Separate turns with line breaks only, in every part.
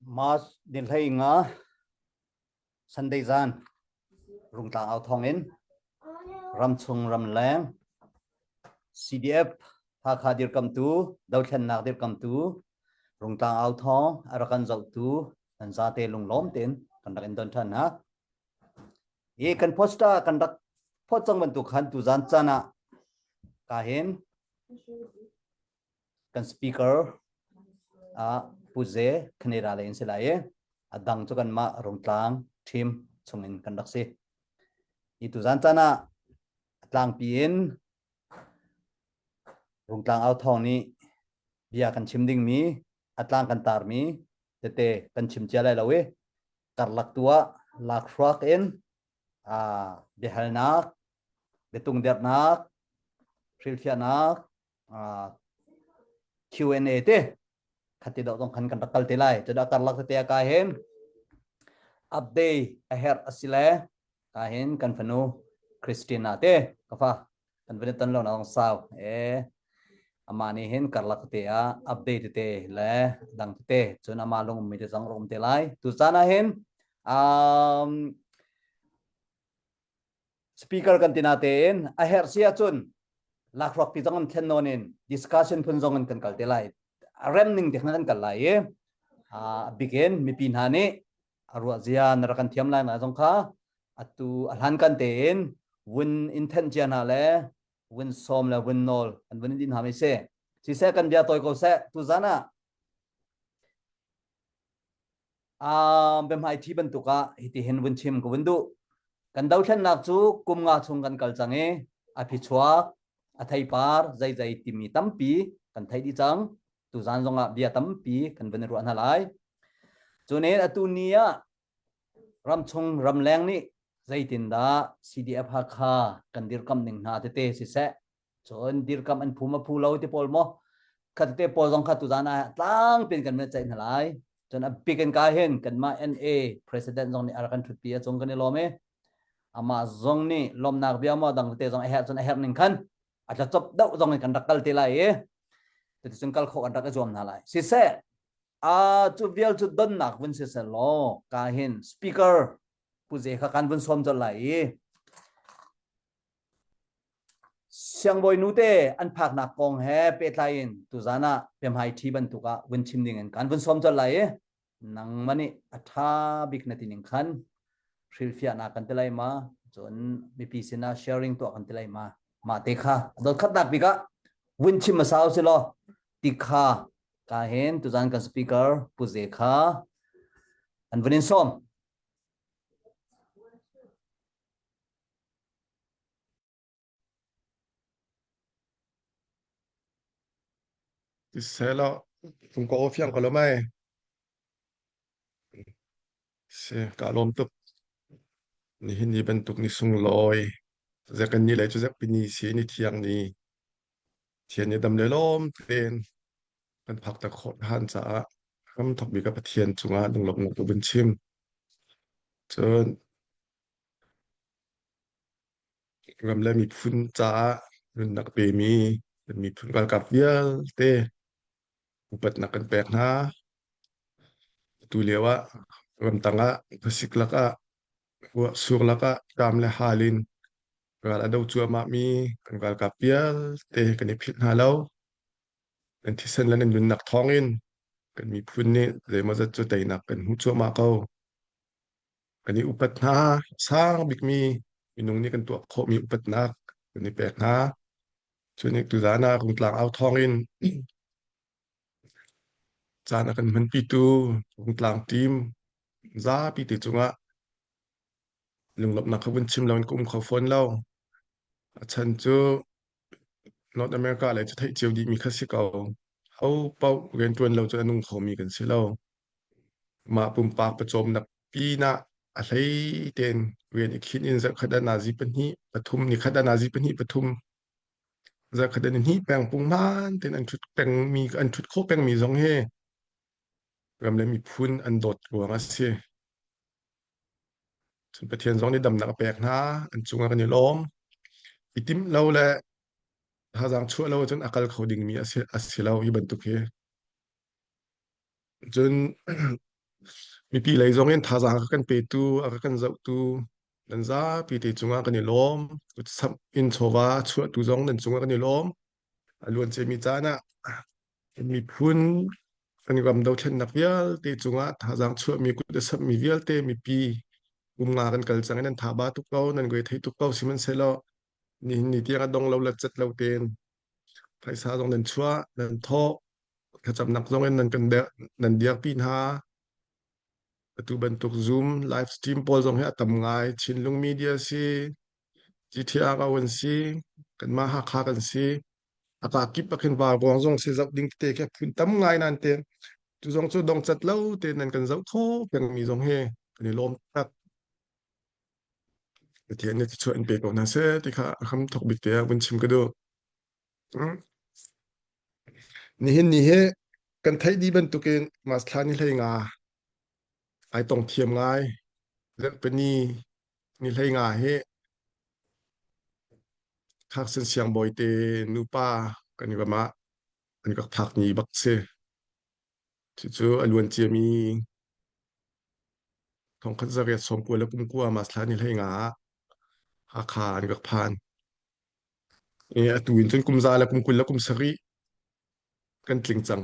March ni 15 Sunday zan Rungtlang au thawng in ramchung ramleng CDF Hakha dirkamtu dothlennak dirkamtu Rungtlang au thawng a rak kan zohtu nan zate lunglawm tein kan rak in don ṭhan hna. Hi kan poster kan rak phawt cang bantuk khan tuzan caan ah ka hin kan speaker ah Pu Ze Canada lei in si lai i a dang cu kanmah Rungtlang team chungin kan rak si. Hi tuzan caan ah a tlangpi in Rungtlang au thawng nih bia kan chim dingmi a tlang kan tarmi tete kan chim cia lai lo i karlak tu ah lakhruak in biahalnak, biatungderhnak, hrilhfiahnak, Q&A te khati deuh zong khan kan rak kal te lai. Cudah karlak tete ah ka hin update a herh a si le ka hin kan fanu Christina te ka fa kan van i ton lo na zong sau e amah nih hin karlak te ah update te le dang tete cun amah lung ummi te zong rak um te lai tu caan ah hin um, speaker kan tina tein a herh si ahcun lakhruak pi zong an thlen nawn in discussion phun zong in kan kal te lai a rem ning te khan kan kal lai i a bikin mipi hna nih a ruah zia na rak kan thiam lai na zong kha atu a hlan kan tein vun in thenh cia hna le vun sawm le vun nawl an vun in din hna mi si siseh kan bia tawi ko seh tu zan ah biahmai thi bantuk ah hiti hin vun chim ka vun duh kan dothlennak cu kum nga chung kan kal cang i a phichuak a theipar zeizei timi tampi kan thei dih cang tuzan zongah bia tampi kan vun i ruah hna lai cunin atu ni ah ramchung ramleng nih zeitindah CDF Hakha kan dirkamh ning hna tete siseh cun dirkamh an phum a phu lo ti pawl maw kha tete pawl zong kha tuzan ah tlang pin kan vun ceih hna lai cun a bik in ka hin kanmah NA president zong nih a rak kan ṭhutpi a cung kan i lawm i amah zong nih lawmnak bia maw dang tete zong a herh cun a herh ning khan a tlacop deuh zong in kan rak kal te lai i cuticun kal khawh kan rak i zuam hna lai siseh a cu vial cu donnak vun si seh law ka hin speaker pu ze kha kan vun sawm colh lai i siangbawi nu te an phaknak kong he pehtlai in tuzan ah biahmai ṭhi bantuk ah vun chim ding in kan vun sawm colh lai i nangmah nih a ṭha bik na ti ning khan hrilhfiahnak kan ti lai ma cun mipi sinah sharing tuah kan ti lai ma mah te kha dot khatnak bik ah vun chim a sau si law ti kha ka hin tuzan kan speaker pu ze kha an vun in sawm
Siseh tung ka aw fiang ko lo mei. Si ka lawm tuk. Nihin ni bantuk ni sunglawi. Zek kan ni le cu zek pini si ni thiang ni. Thian ni dam le lawm tein kan phak ta khawh han caah ram thok bik a Pathian cungah lunglawmhnak tu vun chim. Cun ram le miphun caah nunnak pemi kan miphun ralkap vialte upatnak kan pek hna. Atu lio ah ramtang ah khuasik lakah ruahsur lakah ṭam le hal in ral a do cuahmahmi kan ralkap vialte kan i philh hna lo. Kan thisen le nan nunnak thawngin kan miphun nih zeimawzat cu teinak kan hmu cuahmah ko. Kan i upat hna. Sang bikmi minung nih kan tuah khawhmi upatnak kan i pek hna. Cun tuzaan ah Rungtlang au thawngin caan a kan hmanpitu Rungtlang team zapi te cungah lunglawmhnak kha vun chim loin ka um kho fawn lo. A chan cu North America lei cu theih cio dihmi kha si ko. Ho paoh rianṭuan lo cu a nung khomi kan si lo. Mah pumpak pawcawmnak pinah a hlei tein rian i khinh in zarhkhat ah nazi pahnih pathum nikhat ah nazi pahnih pathum zarhkhat ah nihnih peng punghman tein an ṭhut pengmi an ṭhut khawh pengmi zong hi ram le miphun an dawt ruang a si. Cun Pathian zong nih damnak a pek hna, an cungah kan i lawm. I timh lo le thazaang chuah lo ahcun a kal kho dingmi a si, a si lo hi bantuk hi. Cun Mipi lei zong in thazaang a kan petu, a kan zohtu nan zapi te cungah kan i lawm. Kutsamh in chawva chuahtu zong nan cungah kan i lawm. A luanciami caan ah kan miphun kan ram dothlennak vialte cungah thazaang chuahmi kut a samhmi vialte mipi kum nga kan kal cang i nan thaba tuk ko, nan rethei thei tuk ko sihmanhsehlaw nihin ni tiang a dong lo le cat lo tein phaisa zong nan chuah, nan thawh, thlacamnak zong in nan kan nan dirpi hna. Atu bantuk Zoom live stream pawl zong hi a tam ngai. Chinlung Media si, GTR an si, kanmah Hakha kan si. A ka kip ah khin varuang zong si zoh ding tete khi phun tam ngai nan te. Tu zong cu dongcat lo te nan kan zoh kho pengmi zong hi kan i lawm tak. Pathian nih thluachuah in pe ko hna seh ti kha a hram thawk bik te ah vun chim ka duh. Nihin ni hi kan theih dih bantukin Mas thla ni hlei nga ai tong thiam ngai. Zarhpini ni hlei nga hi Khaksen siangbawi te nupa kan i ram ah an rak phak ni bak si. Cucu a luan ciami thongkhat zariat sawmkua le kumkua Mas thla ni hlei nga ah Hakha an rak phan. I atu in cun kum za le kum 20 le kum sarih kan tling cang.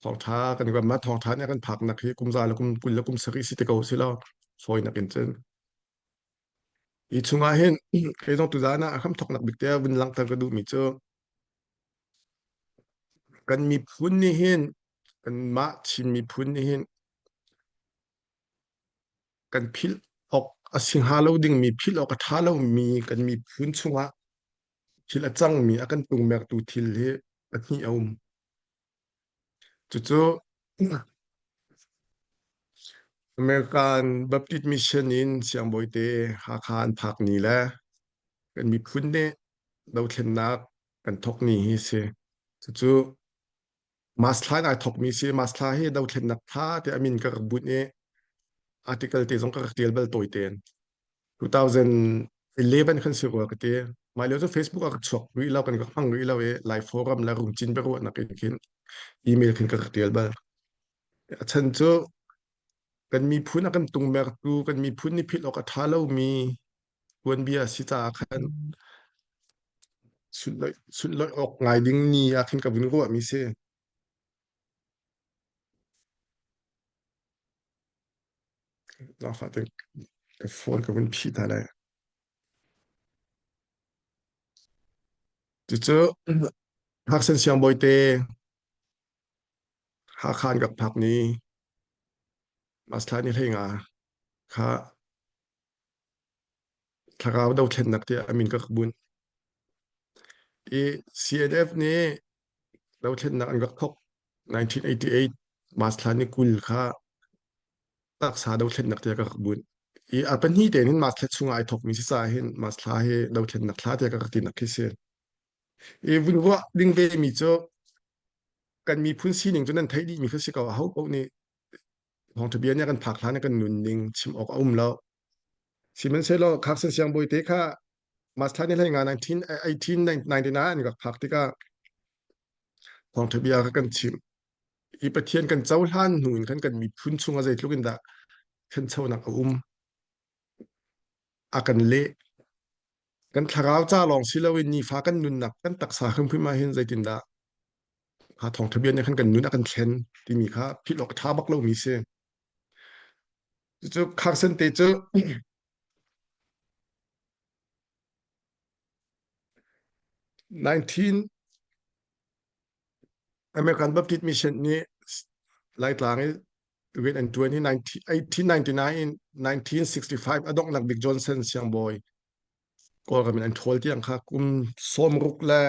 Thawngṭha kan ram ah thawngṭha nih a kan phaknak hi kum za le kum 20 le kum sarih si te ko si law fawinak in cun. Hi chungah hin kei zong tuzaan ah a hramthawknak bik te vun langhter ka duhmi cu kan miphun nih hin kanmah Chin miphun nih hin kan philh awk a si hnga lo dingmi philh awk a ṭha lomi kan miphun chungah thil a cangmi a kan tungmertu thil hi pahnih a um. Cucu American Baptist Mission in siangbawi te Hakha an phak ni le kan miphun nih dothlennak kan thawk ni hi si. Cucu Mas thla in ai thawkmi si. Mas thla hi dothlennak thla tiah a min ka rak bunh i article te zong ka rak ṭial bal tawi tein. 2011 khan si rua ka ti. Mah lio cu Facebook ah ka chuak rih lo, kan rak hmang rih lo i Lai forum le Rungcin biaruahnak in khin email khin ka rak ṭial bal. A chan cu kan miphun a kan tungmertu, kan miphun nih philh awk a ṭha lomi tuanbia a si caah khan sunhlawih sunhlawih awk ngai ding ni ah khin ka vun ruahmi si. Zaangfah tein ka phone ka vun phih ta lai. Cucu Haksen Siangbawi te Hakha an rak phak ni Masthla ni hlei nga kha thlarau dothlennak tiah a min ka rak bunh. I CNF nih dothlennak an rak thok 1988 March thla ni 20 kha taksa dothlennak tiah ka rak bunh. I a pahnih tein hin March thla chungah ai thokmi si caah hin March thla hi dothlennak thla tiah ka rak tinak khi si. I vun ruah ding ve mi cu kan miphun sining cu nan theih dihmi kha si ko. Aho paoh nih thawngṭha bia nih a kan phak hlan ah kan nunning chim awk a um lo. Sihmanhsehlaw Khaksen siangbawi te kha March thla ni hlei nga 1899 an rak phak tikah thawngṭha bia kha kan chimh. I Pathian kan cohlan hnu in khan kan miphun chungah zeitluk in dah ṭhanchonak a um a kan leh. Kan thlarau ca lawng si loin nifa kan nunnak kan taksa hrimhrim ah hin zeitindah kha thawngṭha bia nih khan kan nun a kan thlen timi kha philh awk a ṭha bak lomi si. Cucu Carson te cu 19 American Baptist Mission nih Laitlang i rian an ṭuan hi 1899 in 1965 a donghnak bik Johnson siangbawi Kawlram in an ṭhawl tiang kha kum 60 le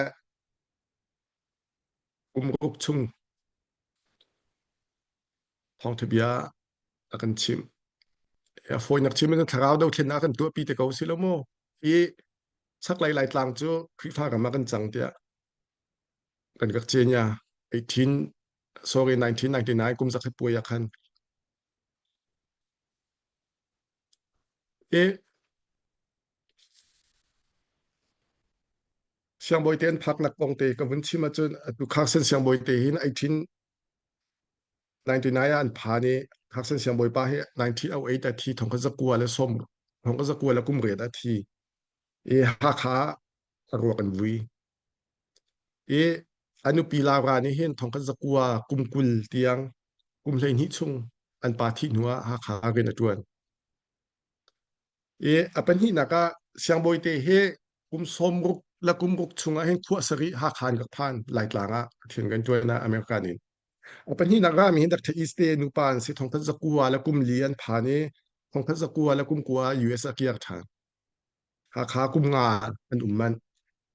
kum ruk chung thawngṭha bia a kan chimh. A fawinak chim in thlarau dothlennak kan tuahpi te ko si lo maw? Hi chaklei Laitlang cu Khrihfa ram ah kan cang tiah kan rak ce nia 18 sorry 1999 kum zakhat puai ah khan i siangbawi te an phaknak kong te ka vun chim ahcun atu Carson siangbawi te hin 18. 99 ah an phan i Haksen siangbawipa hi 1908 ah thi thong kha zakua le som thong kha zakua le kum riat ah thi i Hakha a ruak an vui. I a nupi Laura nih hin thong khat zakua kum 20 tiang kum 12 chung an pa thih hnu ah Hakha rian a ṭuan. I a pahnihnak ah siangbawi te hi kum 60 le kum ruk chung ah hin khuah sarih Hakha an rak phan Laitlang ah Pathian kan ṭuan ah America nih. A pahnihnak rami hin Dr. East te nupa an si thong khat zakua le kum li an phan i thong khat zakua le kum kua US a kir ṭhan. Hakha kum nga an um manh.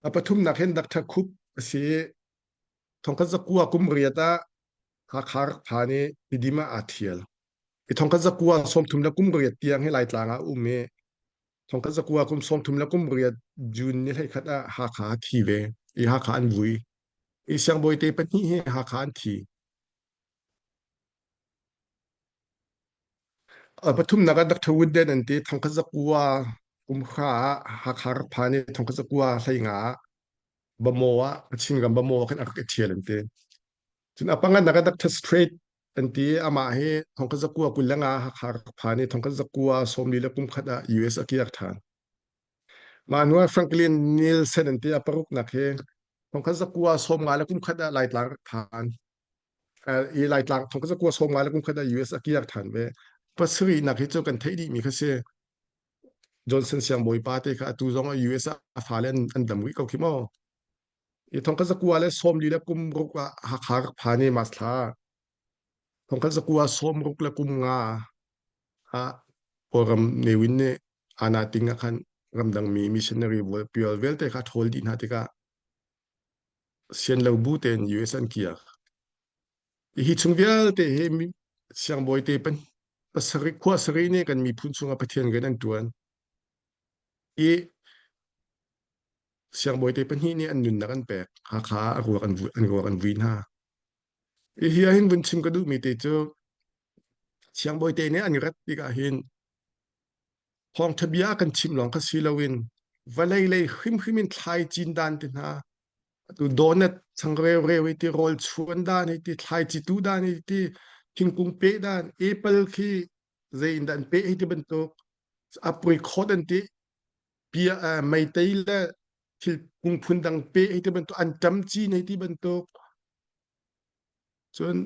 A pathumnak hin Dr. Khup a si i thongkhat zakua kum riat ah Hakha rak phan i Tidim ah aa thial. I thongkhat zakua 30 le kum riat tiang hi Laitlang ah a um i thongkhat zakua kum 30 le kum riat June ni 11 ah Hakha a thi ve i Hakha an vui. I siangbawi te pahnih hi Hakha an thi. A pathumnak ah Dr. Wooden an ti thongkhat zakua kum hra ah Hakha rak phan i thongkhat zakua 15 ah Bamaw ah Kachin ram Bamaw ah khan a rak i ṭhial an ti. Cun a pangannak ah Dr. Strait an ti i amah hi thongkhat zakua 25 Hakha rak phan i thongkhat zakua 40 le kum khat ah US a kir ṭhan. Mah hnu ah Franklin Nielsen an ti a paruknak hi thongkhat zakua 50 le kum khat ah Laitlang rak phan. I Laitlang thong ka zakua 50 le kum khat ah US a kir ṭhan ve. Pasarihnak hi cu kan theih dihmi kha si. Johnson siangbawipa te kha atu zong ah US ah a fale an, an dam rih ko khi maw. I thong ka zakua le 40 le kum ruk ah Hakha rak phan i mas thla. Thong ka zakua 60 le kum nga ah Kawlram Ne Win nih Ana Ting ah khan ramdangmi missionary pial vialte kha ṭhawl dih hna tikah sian lo bu tein US an kir. Hi chung vialte hi siangbawi te pan pasarih khua sarih nih kan miphun chungah Pathian rian an ṭuan. I siangbawi te pahnih nih an nunnak an pek. Hakha ah a ruak an an ruak an vui hna. Hi hi ahhin vun chim ka duhmi te cu siangbawi te nih an rat tikah hin Thawngṭha bia kan chimh lawng kha si loin vawlei lei hrimhrim in thlai cin dan te hna, atu donut changreu reu hi ti rawl chuan dan hi ti thlaici tu dan hi ti thingkung peh dan apple khi zei in dah an peh hi ti bantuk apricot an ti bia meitei le thil kung phun dang peh hi ti bantuk anṭam cin hi ti bantuk Cun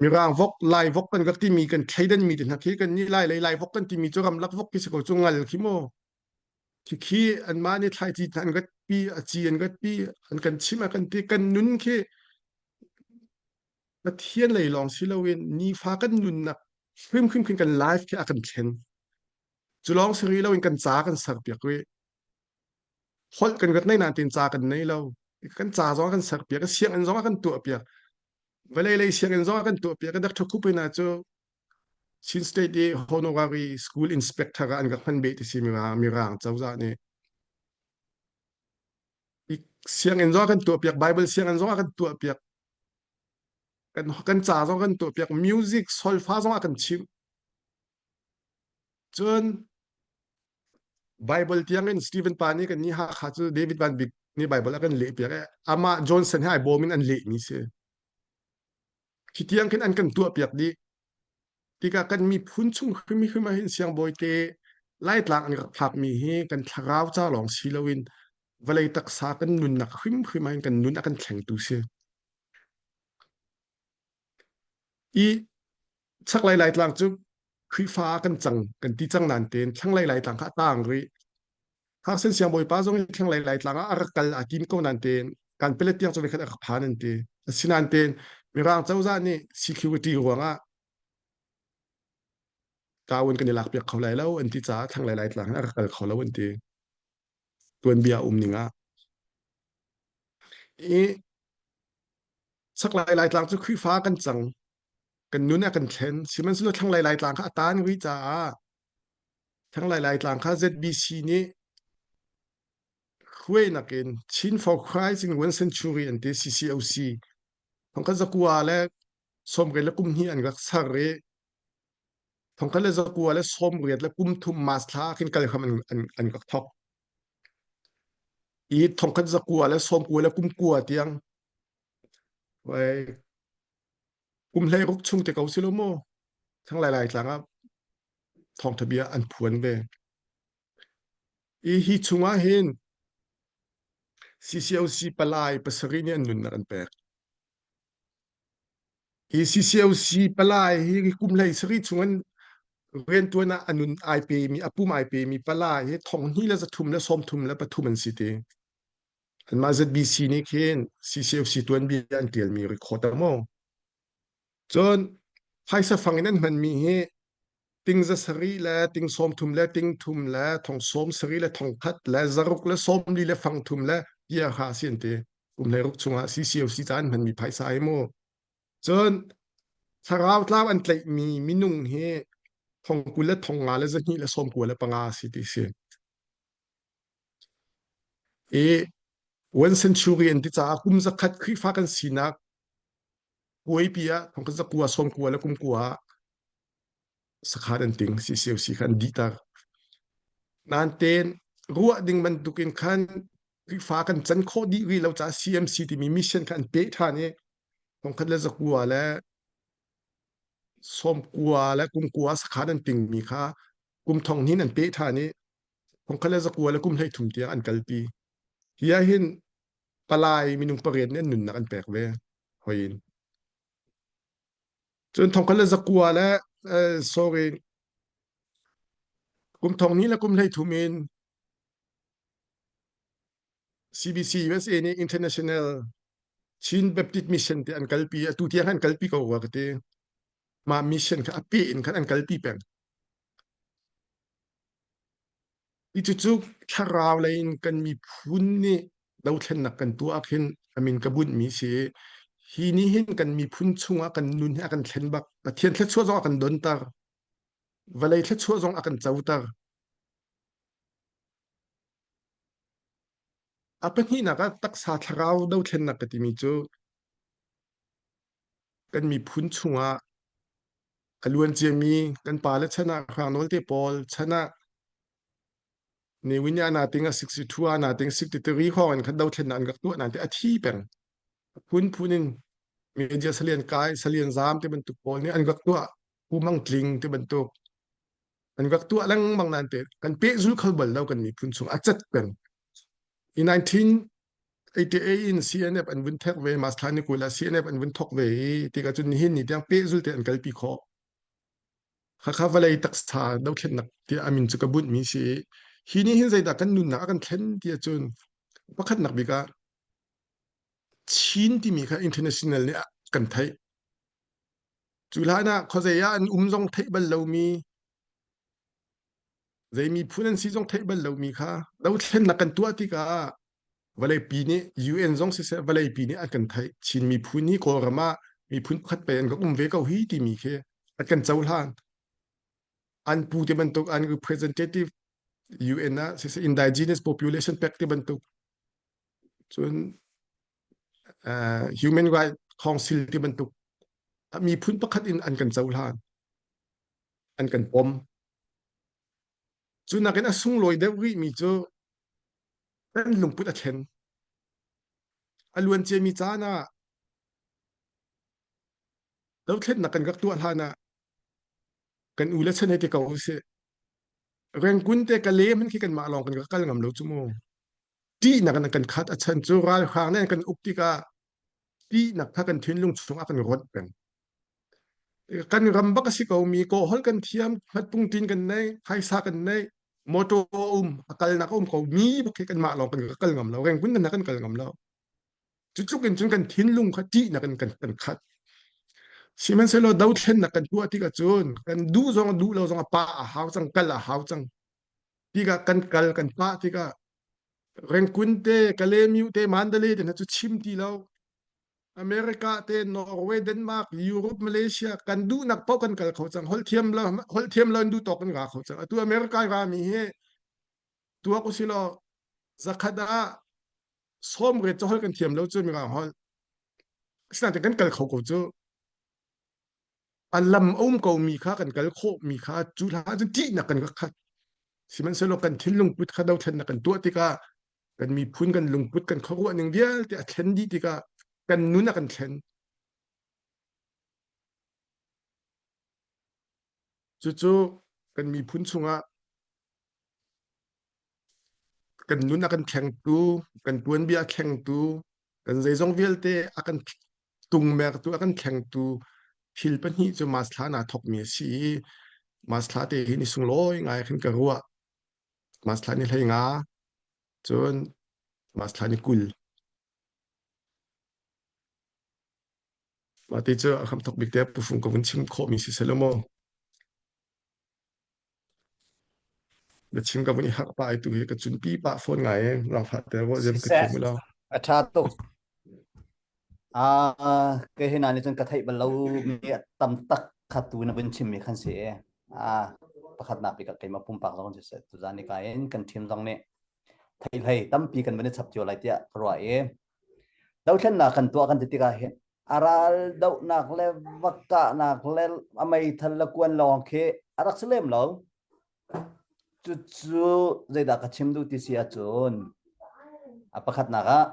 Mirang vok, Lai vok kan rak timi kan thleidanmi te hna khi kan nih Lai lei Lai vok kan timi cu ramlak vok khi si ko cu ngal khi mu. Khi khi anmah nih thlaici hna an rat pi, a ci an rat pi, an kan chimh a kan ti kan nun khi Pathian lei lawng si loin nifa kan nunnak hrimhrim khin kan life khi a kan thlen. Cu lawng si rih loin kan ca kan serpiak rih. Holh kan rat nei nain tin ca kan nei lo. Kan ca zong a kan serpiak, sianginn zong a kan tuahpiak. Vawlei lei sianginn zong a kan tuahpiak. Dak ṭha khup hna cu Chin State i honorary school inspector ah an rak hman beh ti si mirang, mirang cozah nih. I sianginn zong a kan tuahpiak, Bible sianginn zong a kan tuahpiak. Kan, kan ca zong a kan tuahpiak, music, solfa zong a kan chimh. Cun Bible tiangin Stephen pa nih kan nih Hakha cu David Van Bik nih Bible a kan lehpiak i amah Johnson he ai bawm in an lehmi si. Khi tiang khin an kan tuahpiak dih. Tikah kan miphun chung hrimhrim ah hin siangbawi te Laitlang an rak phakmi hi kan thlarau ca lawng si loin vawlei taksa kan nunnak hrimhrim ah hin kan nun a kan thlengtu si. I chaklei Laitlang cu Khrihfa ah kan cang kan ti cang nain tein thlanglei Laitlang kha a taang rih. Haksen siangbawipa zong hi thlanglei Laitlang ah a rak kal aa tim ko nain tein kan pelet tiang cu voikhat a rak phan an ti. Asinain tein Mirang cozah nih security ruangah kawun kan i lakpiak kho lai lo an ti caah thlanglei Laitlang in a rak kal kho lo an ti. Tuanbia um ning ah. I chaklei Laitlang cu Khrihfa kan cang kan nun a kan thlen sihmanhsehlaw thlanglei Laitlang kha a taan rih caah thlanglei Laitlang kha ZBC nih hruainak in Chin for Christ in One Century an ti CCOC thongkhat zakua le 20 le kum hnih an rak ser i thongkhat le zakua le 80 le kum thum mas thla khin kal hram an, an, an rak thok i thongkhat zakua le 90 le kum kua tiang. Kum 16 chung te ko si lo maw? Thlanglei Laitlang ah thawngtha bia an phuan ve. I hi chungah hin CCOC palai pasarih nih an nunnak an pek. Hi CCOC palai hi kum hlei sarih chung an riantuan ah a nun ai pemi, a pum ai pemi palai hi thong hnih le 300 le 33 an si ti. Anmah ZBC nih khin CCOC tuanbia an tialmi record a maw? Cun phaisa fang in an hmanmi hi ting za sarih le ting sawm thum le ting thum le thong sawm sarih le thong khat le zaruk le sawm li le fang thum le pia kha si an ti. Kum hleiruk chungah CCOC ca an hmanmi phaisa hi mu. Cun thlarau tlau an tlaihmi minung hi thong 20 le thong nga le 200 le 95 si ti si. I one century an ti caah kum zakhat Khrihfa kan sinak puaipi ah thongkhat zakua sawmkua le kumkua ah sakhan an ting CCOC kha an dihter. Nain ruah ding bantukin khan Khrihfa kan can khawh dih rih lo caah CMC timi mission kha an peh ṭhan i thongkhat le zakua le sawmkua le kumkua sakhan an tingmi kha kum thong hnin an peh ṭhan i thongkhat le zakua le kum 13 tiang an kalpi. Hi ah hin palai minung pariat nih an nunnak an pek ve hoi in. Cun thongkhat le zakua le uh, sorry kum thong ni le kum 13 in CBC USA nih International Chin Baptist Mission te an kalpi atu tiang an kalpi ko rua ka ti. Mah mission kha a pe in khan an kalpi peng. Hi cucu thlarau lei in kan miphun nih dothlennak kan tuah ah khin a min ka bunhmi si i hi nih hin kan miphun chungah kan nun hi a kan thlen bak. Pathian thluachuah zong a kan donter. Vawlei thluachuah zong a kan coter. A pahnihnak ah taksa thlarau dothlennak ka timi cu kan miphun chungah a luan ciami kan pale chan ah Hrang Nawl te pawl chan ah Ne Win nih ana ting a 62 ana ting 63 hrawng in khan dothlennak an rak tuah nain te a thi peng. Phunphun in media salian kai salian zam te bantuk pawl nih an rak tuah Pu Mang Tling te bantuk an rak tuah lengmang nain te kan pehzul kho bal lo kan miphun chung a cat peng. I 1988 in CNF an vun thek ve Mas thla ni 20 ah CNF an vun thok ve i tikah cun nihin ni tiang pehzul te an kalpi khawh. Khakha vawlei taksa dothlennak tiah a min cu ka bunhmi si i hi nih hin zeidah kan nunnak a kan thlen ti ahcun pakhatnak bik ah Chin timi kha international nih a kan theih. Cu hlan ah khuazei ah an um zong theih bal lomi zei miphun an si zong theih bal lomi kha dothlennak kan tuah tikah vawleipi nih UN zong siseh vawleipi nih an kan theih. Chin miphun hi Kawlram ah miphun pakhat pe an rak um ve ko hi timi khi an kan cohlan. An pu te bantuk an representative UN ah siseh indigenous population pek te bantuk cun uh, human right council ti bantuk miphun pakhat in an kan cohlan an kan pom cu nakin a sunglawi deuh rih mi cu kan lungput a thlen a luan ciami caan ah dothlennak kan rak tuah hlan ah kan u le chan he ti ko usih Rengkun te ka le hmanh khi kanmah lawng kan rak kal ngam lo cu mu ṭihnak in kan khat a chan cu ralhrang nih an kan uk tikah ṭihnak kha kan thinlung chungah kan rawnh peng kan ram bak a si ko mi kawhol kan thiam hmatpungtin kan nei phaisa kan nei motor um a kalnak a um ko mi bak khi kanmah lawng kan kal ngam lo rengkun kan kan kal ngam lo cu tluk in cun kan thinlung kha ṭihnak in kan kan khat sihmanhsehlaw dothlennak kan tuah tikah cun kan duh zong duh lo zong a pa a hau cang kal a hau cang tikah kan kal kan pah tikah Rengkun te Kalaymyo te Mandalay te hna cu chim ti lo America te Norway Denmark Europe Malaysia kan duhnak paoh kan kal kho cang holh thiam lo holh thiam lo in duh tawk kan ra kho cang atu America ra mi hi tuak usilaw zakhat ah 90 cu holh kan thiam lo cu mirang holh asinain kan kal kho ko cu a lam a um ko mi kha kan kal khawh mi kha cu hlan cun ṭihnak kan rak khat sihmanhsehlaw kan thinlung put kha dothlennak kan tuah tikah kan miphun kan lungput kan khuaruah ning vialte a thlen dih tikah kan nun a kan thlen. Cucu kan miphun chungah kan nun a kan thlengtu, kan tuanbia a thlengtu, kan zeizong vialte a kan tungmertu, a kan thlengtu thil pahnih cu Mas thla naa thawkmi a si i Mas thla te hi ni sunglawi ngai khin ka ruah. Mas thla ni 15, cun Mas thla ni 20. Mah ti cu a hramthawk bik te pufung ka vun chim khawhmi si seh maw? Na chim ka vun i harh pah i tu hi ka cunpi pah fawn ngai e rangfah te ruah zem ka
Siseh,
thiam lo.
a ṭha tuk. Ah, kei hi na nih cun ka theih bal lo mi tam tak kha tu na vun chim mi khan si e. Ah, pakhatnak bik ah keimah pumpak zong siseh tuzan ni ka in kan team zong nih theihlei tampi kan vun i chap cio lai tiah ka ruah i dothlennak kan tuah kan ti tikah hin a ral dohnak le va kahnak le a meithal le kuan lawng khi a rak si lem lo. Cucu zeidah ka chim duh ti si ahcun a pakhatnak ah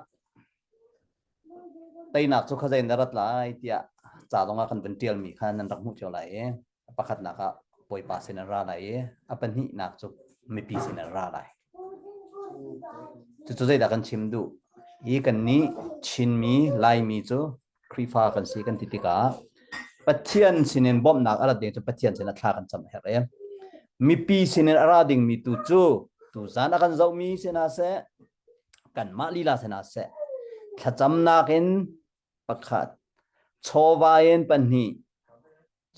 teinak cu khuazei na rat lai tiah ca zongah kan vun ṭialmi kha nan rak hmuh cio lai i a pakhatnak ah Bawipa sin an ra lai i a pahnihnak cu mipi sin an ra lai. Cucu zeidah kan chim duh? Hi kannih Chinmi, Laimi cu Khrihfa kan si kan ti tikah Pathian sinin bawmhnak a rat ding cu Pathian sinah thla kan cam a herh i mipi sinin a ra dingmi tu cu tuzan a kan zohmi si hna seh, kanmah lila si hna seh, thlacamnak in pakhat, chawva in pahnih,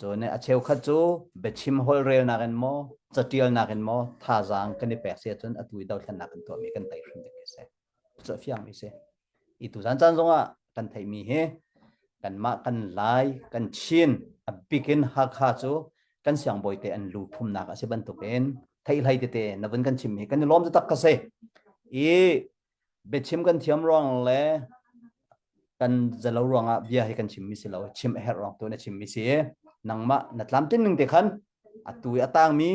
Cun a cheukhat cu biachim holhrelnak in maw, catialnak in maw thazaang kan i pek si ahcun atu i dothlennak kan tuahmi kan tei hrim ding a si. Cu a fiangmi si. I tuzan caan zongah kan theihmi hi kanmah kan Lai, kan Chin, a bikin Hakha cu kan siangbawi te an lu phumnak a si bantukin theihhlei tete na vun kan chimmi kan i lawm taktak ka si. I biachim kan thiam ruang le kan zalo ruangah bia hi kan chimmi si lo chim a herh ruang tu na chimmi si nangmah na tlamtlin ning te khan atu i a tangmi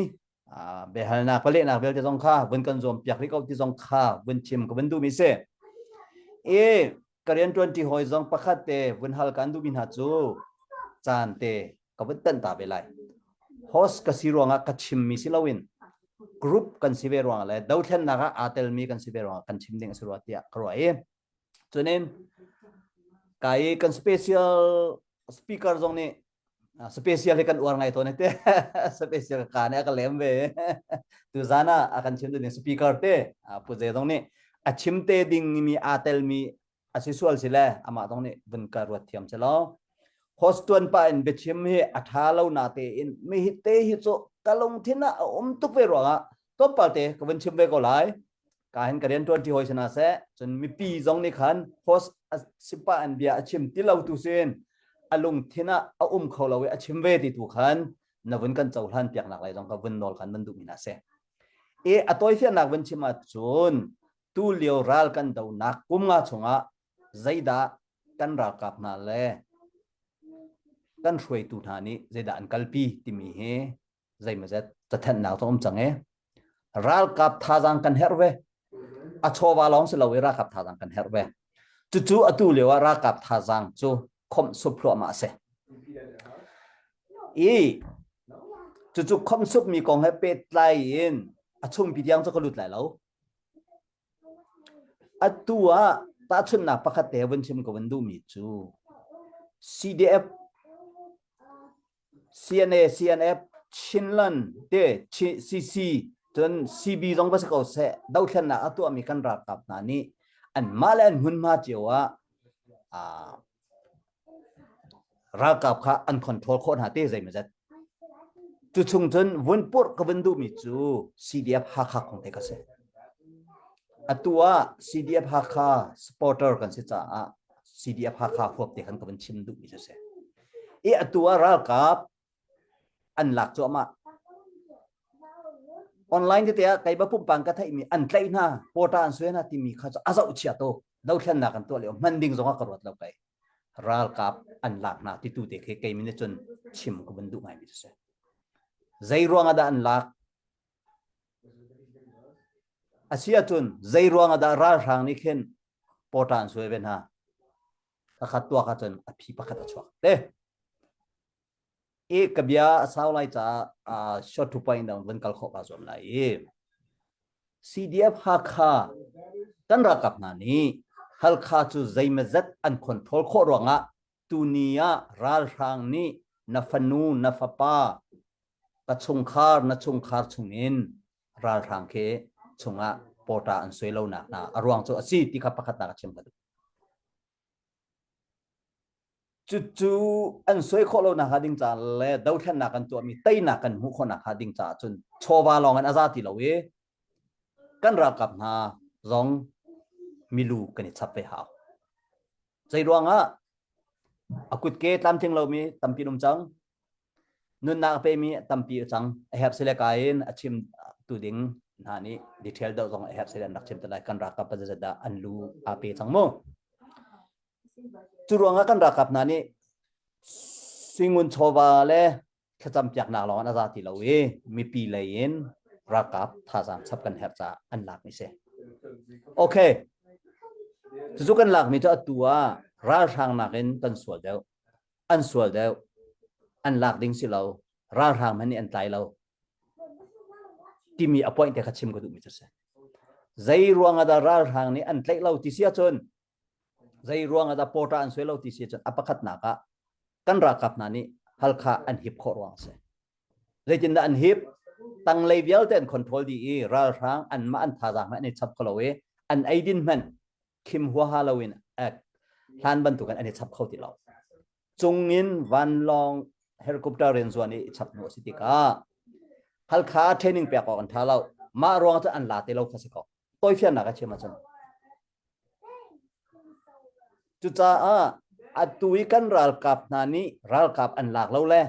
biahalnak palehnak vialte zong kha vun kan zuam piak rih ko ti zong kha vun chim ka vun duhmi si i ka rian ṭuanṭi hawi zong pakhat te vun hal kan duhmi hna cu caan te ka vun tanh ta ve lai host ka si ruangah ka chimmi si loin group kan si ve ruangah le dothlennak ah aa telmi kan si ve ruangah kan chim ding a si rua tiah ka ruah i cunin kai kan special speaker zong nih special hi kan uar ngai tawn te special ka nih a ka lem ve tu zan ah a kan chim ding speaker te pu ze zong nih a chim te ding mi aa telmi a si sual si le amah zong nih vun ka ruat thiam si lo host tuan pa in biachim hi a tha lo na te in mi hi te hi cu ka lungthin ah a um tuk ve ruangah tlawmpal te ka vun chim ve ko lai ka hin ka rian tuan ti hoi sana seh cun mipi zong nih khan host a sipa an bia a chim ti lo tu sin a lungthin ah a um kho lo i a chim ve ti tu khan na vun kan cohlan piak nak lai zong ka vun nawl khan van duh mi na si i a tawifiannak vun chim ahcun tu lio ral kan donak kum nga chungah zeidah kan ralkap hna le kan hruaitu hna nih zeidah an kalpi timi hi zeimawzet cathenhnak cu um cang i ralkap thazaang kan herh ve a chawva lawng si lo i ralkap thazaang kan herh ve cucu atu lio ah ralkap thazaang cu khomh sup hluahmah a si i cucu khomh supmi kong he pehtlai in a chungpi tiang cu ka lut lai lo Atu ah tahchunhnak pakhat te vun chim ka vun duhmi cu CDF, CNA, CNF, Chinland te CC cun CB zong va si ko seh dothlennak a tuahmi kan ralkap hna nih anmah le an hmunhma cio ah ralkap kha an control khawh hna te zeimawzat. Cu chung cun vun purh ka vun duhmi cu CDF Hakha kong te ka si. Atu ah CDF Hakha supporter kan si caah CDF Hakha huap te khan ka vun chim duhmi cu si. I atu ah ralkap an lak cuahmah. Online tete ah kei ba pumpang ka theihmi an tlaih hna, quota an suai hna timi kha cu a zoh chia tuk. Dothlennak an tuah lio hman ding zong ah ka ruat lo kei. Ralkap an lak hna titu te khi kei min cun chim ka vun duh ngaimi cu si. Zei ruang ah dah an lak? A si ahcun zei ruang ah dah ralhrang nih khin quota an suai ve hna? Pakhat tuak ahcun a phi pakhat a chuak te. I ka bia a sau lai caah uh, short to point dang vun kal khawh ka zuam lai i CDF Hakha kan ralkap hna nih Halkha cu zeimazet an control khawh ruangah tuni ah ralhrang nih na fanu na fapa ka chungkhar na chungkhar chungin ralhrang khi chungah pawta an suai lonak hna a ruang cu a si ti kha pakhat ka chim ka duh. Cucu an suai khawh lonak hnga ding ca le dothlennak kan tuahmi teinak kan hmuh khawhnak hnga ding caah cun chawva lawng in a za ti lo i kan ralkap hna zong milu kan i chap ve hau. Zei ruangah a kutke tlamtling lomi tampi um cang. Nunnak a pemi tampi a cang. A herh sile ka in a chim tu ding hna nih detail deuh zong a herh sile an rak chim te lai. Kan ralkap pa dah an lu aa pe cang mu. Cu ruangah kan ralkap hna nih suingun chawva le thlacam piaknak lawng in a za ti lo i mipi lei in ralkap thazaang chap kan herh caah an lakmi si. Okay. Cucu kan lakmi cu atu ah ralhrang nakin kan sual deuh. An sual deuh. An lak ding si lo. Ralhrang hmanh nih an tlai lo. Timi a point te kha chim ka duhmi cu si. Zei ruang ah dah ralhrang nih an tlaih lo ti si ahcun Zei ruang ah dah pawṭa an suai lo ti si cun a pakhatnak ah kan ralkap hna nih Halkha an hip khawh ruang a si. Zeitindah an hip? Tanglei vialte an control dih i ralhrang anmah an thazaang hmanh an i chap kho lo i an eidin hmanh khim huaha loin hlan bantukin an i chap kho ti lo. Cungin vanlawng helicopter in zuan i chap hnu a si tikah Halkha training pek awk an ṭha lo. Mah ruang cu an la te lo kha si ko. Tawifiannak a chim ahcun. Cucaah atu i kan ralkap hna nih ralkap an lak lo le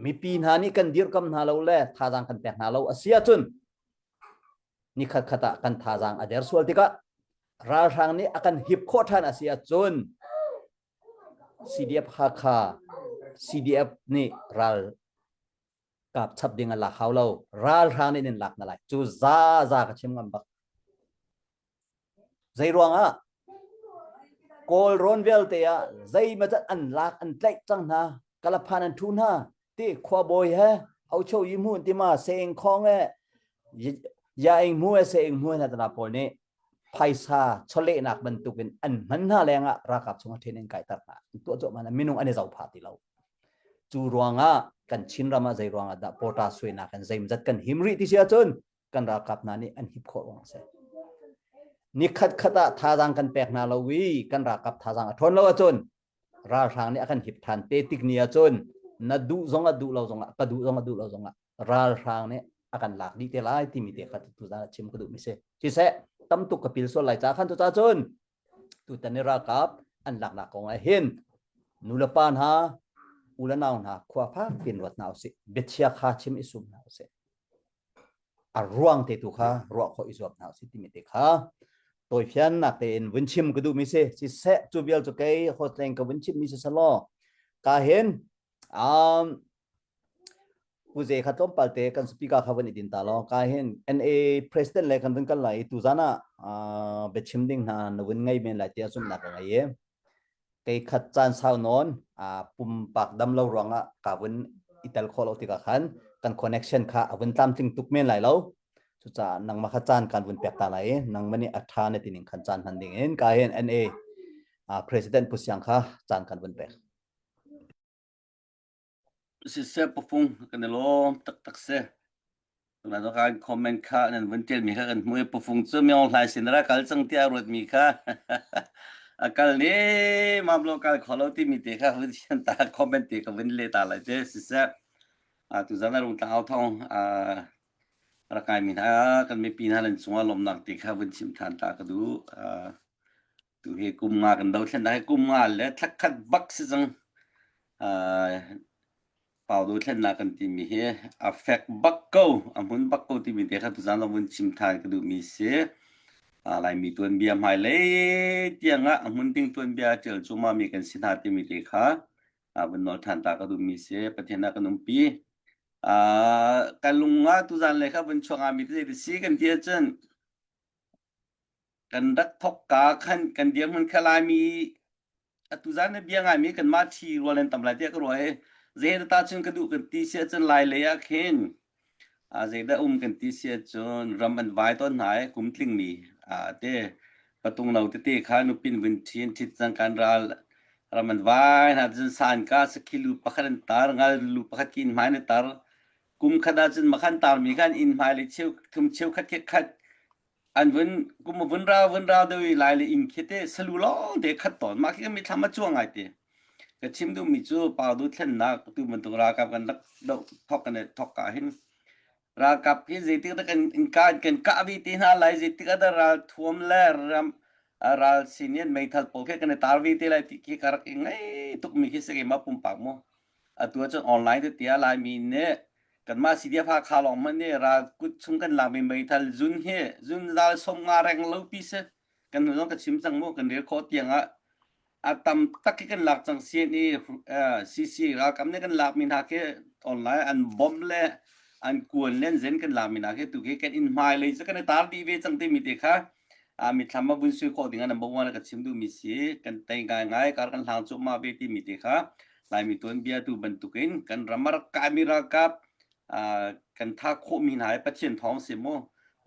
mipi hna nih kan dirkam hna lo le thazaang kan pek hna lo a si ahcun nikhat khat ah kan thazaang a der sual tikah ralhrang nih a kan hip khawh ṭhan a si ahcun CDF Hakha CDF nih ral kap chap ding an lak hau lo ralhrang nih nin lak na lai cu za za ka chim ngam bak Zei ruangah Kawl rawn vialte ah zeimawzat an lak an tlaih cang hna kalaphan an thu hna ti khuabawi he Ocho yi hmu ti ma seing khong e ya ing hmu e seing hmu hna tana pawl nih phaisa chawlehnak bantukin an hman hna lengah ralkap chungah then in kaiter hna tuah cuahmah hna minung an i zoh phah ti lo cu ruangah kan Chin ram ah zei ruangah dah pawta suainak in zeimzat kan him rih ti si ahcun kan ralkap hna nih an hip khawh ruang a si. Nikhat khat ah thazaang kan pek hna lo i kan ralkap thazaang a ṭhawn lo ahcun ralhrang nih a kan hip ṭhan te tik ni ahcun na duh zong ah duh lo zong ah ka duh zong ah duh lo zong ah ralhrang nih a kan lak dih te lai timi te kha tuzaan ah chim ka duhmi si. Siseh tam tuk ka pil sual lai ca khan cucaah cun tutan i ralkap an laknak kong ah hin nulepa hna u le nau hna khua fak piin ruat hna usih biachia kha chim i sum hna usih a ruang te tu kha ruah khawh i zuam hna usih timi te kha tawifiannak tein vun chim ka duhmi si siseh cu vial cu kei hotleng ka vun chimmi si selaw ka hin um, Pu Ze kha tlawmpal te kan speaker kha vun i din ta law ka hin NA president le kan vun kal lai i tuzan ah biachim ding hna na vun ngei men lai tiah zumhnak ka ngei i kei khat caan sau nawn pumpak dam lo ruangah ka vun i tel khawh lo tikah khan kan connection kha a vun tlamtling tuk men lai lo cucaah nangmah kha caan kan vun pek ta lai i nangmah nih a ṭha na ti ning khan caan hman ding in ka hin NA president Pu Siang kha caan kan vun pek.
Siseh pafung kan i lawm taktak si. Tunah cu kan comment kha nan vun ṭialmi kha kan hmuh i pafung cu Myo Hlai sin ra kal cang tiah ruatmi kha a kal ne mam lo kal kho lo timi te kha vun sian ta comment te ka vun leh ta lai te siseh tuzan a rung tlang thong rak ngaimi hna kan mipi hna nan cungah lawmhnak te kha vun chim ṭhan ta ka duh. Tu hi kum nga kan dothlennak hi kum nga le thlakhat bak si cang. Pau dothlennak kan timi hi a fek bak ko, a hmun bak ko timi te kha tuzan lo vun chim than ka duhmi si. Laimi tuanbia hmailei tiangah a hmun ding tuanbia ṭial cuahmah mi kan si hna timi te kha vun nawl ṭhan ta ka duhmi si. Pathian ah kan umpi. Ka lung ah tuzan le kha vun chuak ngami te zei si kan ti ahcun Kan rak thawkka khan kan dirhmun kha Laimi atu zan na bia ngaimi kanmah ṭhi rual nan tam lai tiah ka ruah i. Zei ta cun ka duh kan ti si ahcun lai lei ah khin zeidah um kan ti si ahcun ram an vai tawn hna i kum tlingmi te patung no tete kha nupin vun ṭhin ṭhit cang kan ral ram an vai hna cun san ka sakhi lu pakhat an tar ngal lu pakhat ki inn hmai an tar kum khat ahcun makhan tarmi khan inn hmai le cheu thum cheu khat khat khat an vun kum vun rau vun rau deuh i lai le inn khi te salu lawng te khat tawn mah khi ka mitthlam a cuang ngai te ka chim duhmi cu pau du thlennak tu bantuk ralkap kan rak doh thok kan thok ka hin ralkap hi zeitik dah kan kan kan kah vi te hna lai zeitik ah dah ral thuam le ram ral sinin meithal pawl khi kan i tar vi te lai ti khi ka rak i ngai tuk mi khi si keimah pumpak mu atu ahcun online te tia laimi nih kanmah CDF Hakha lawng hmanh nih ral kut chung kan lakmi meithal zun hi zun zal som nga reng lo pi si kan hnu zong ka chim cang mu kan rel khawh tiang ah a tam tak khi kan lak cang CNA CC ralkap nih kan lakmi hna khi online an bomb le an kuan le an zen kan lakmi hna khi tu khi kan inn hmai lei cu kan i tar dih ve cang timi te kha a mithlam a vun sui khawh ding ah number one ka chim duhmi si kan tei ngai ngai kar kan hlang cuahmah ve timi te kha Laimi tuanbia tu bantukin kan ram a rak kaimi ralkap kan tha khawhmi hna hi Pathian thawng si mu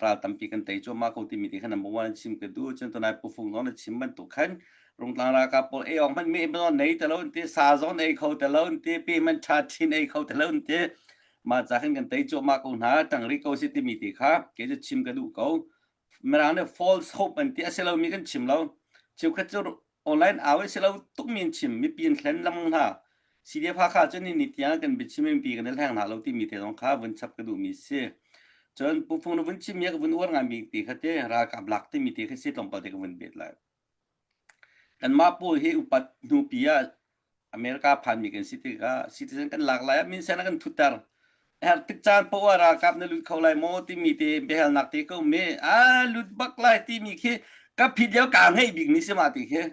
ral tampi kan tei cuahmah ko timi te kha number one chim ka duh cun tunai pufung zong na chim bantuk khan rungtlang ralkap pawl ei awk hmanh me zong nei te lo ti sa zong ei kho te lo ti pe man tha thin ei kho te lo ti mah ca khan kan tei cuahmah ko hna tang ri ko si timi te kha ke cu chim ka duh ko mirang nih false hope an ti a si lomi kan chim lo cheukhat cu online au si lo tukmi an chim mipi an thlen lengmang hna CDF Hakha cu ni ni tiang kan biachim mipi kan i hleng hna lo timi te zong kha vun chap ka duhmi si cun Pu Fung na vun chim mi ka vun uar ngaimi ti kha te ralkap lak timi te kha si tlawmpal te ka vun bet lai kanmah pawl hi upat hnupi ah America phanmi kan si tikah citizen kan lak lai ah minsen a kan thutter. Herh tik caan poah ralkap na lut kho lai maw timi te biahalnak te ko me a lut bak lai timi khi ka phit lio ka ngeih bik mi si ma ti khi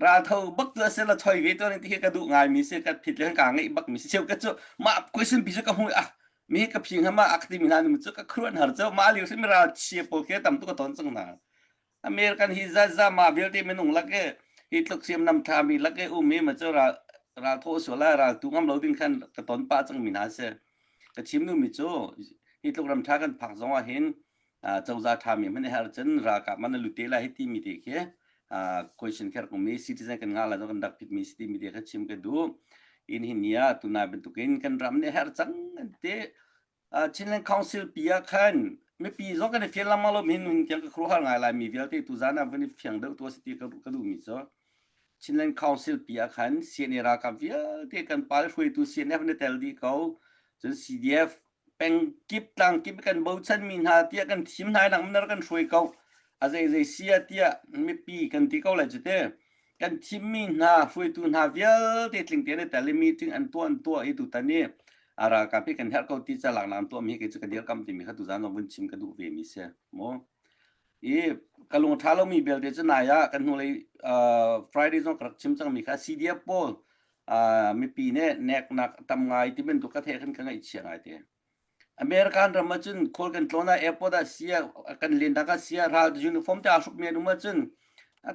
raltho bak tu ase la choi ve to ti khi ka duh ngai mi si ka phit le ka ngeih bak mi si cheu ka cu ma question pi cu ka hmu ah mi ka phi nga ma ak ti mi hna nu cu ka khuan har chu ma liu si mi ral chia pawl khi tam tu ka ton chang na American hi zaza mah vialte minung lak i hi tluk hriamnam ṭhami lak i um i ma cu ral ral thawh sual ah ral tu ngam lo ding khan ka ton pah cangmi hna si. Ka chim duhmi cu hi tluk ram ṭha kan phak zong ah hin cozah ṭhami hmanh i har cun ralkap man a lut te lai hi timi te khi question kher kumi citizen kan ngah la kan rak phitmi si timi te kha chim ka duh. In hin ni ah tunai bantukin kan ram nih her cang an ti Chinland Council pi ah khan mipi zong kan i fian lengmang lo hin nun tiang ka khuaruahhar ngai lai mi vialte tuzan ah van i fiang deuh tu a si ti ka ka duhmi cu Chinland Council pi ah khan CNA ralkap vialte kan pal hruaitu CNF na tel dih ko cun CDF peng kip tlang kip kan bochan mi hna tiah kan thim hna nak nar kan hruai ko a zei zei sia tiah mipi kan ti ko lai cu te kan thimmi hna hruaitu hna vialte tling tein i tel i meeting an tuah an tuah i tutan i a ralkap hi kan herh ko ti ca laknak an tuahmi hi kei cu ka dirkam timi kha tuzan zong vun chim ka duh ve mi si mu i ka lung ṭha lomi belte cu nai ah kan hnulei Friday zong ka rak chim cangmi kha CDF pawl mipi nih neknak tam ngai ti bantuk ka theih khan ka ngaihchia ngai te American ram ahcun khual kan tlawn ah airport ah sia kan lennak ah sia ral uniform te aa hrukmi an um ahcun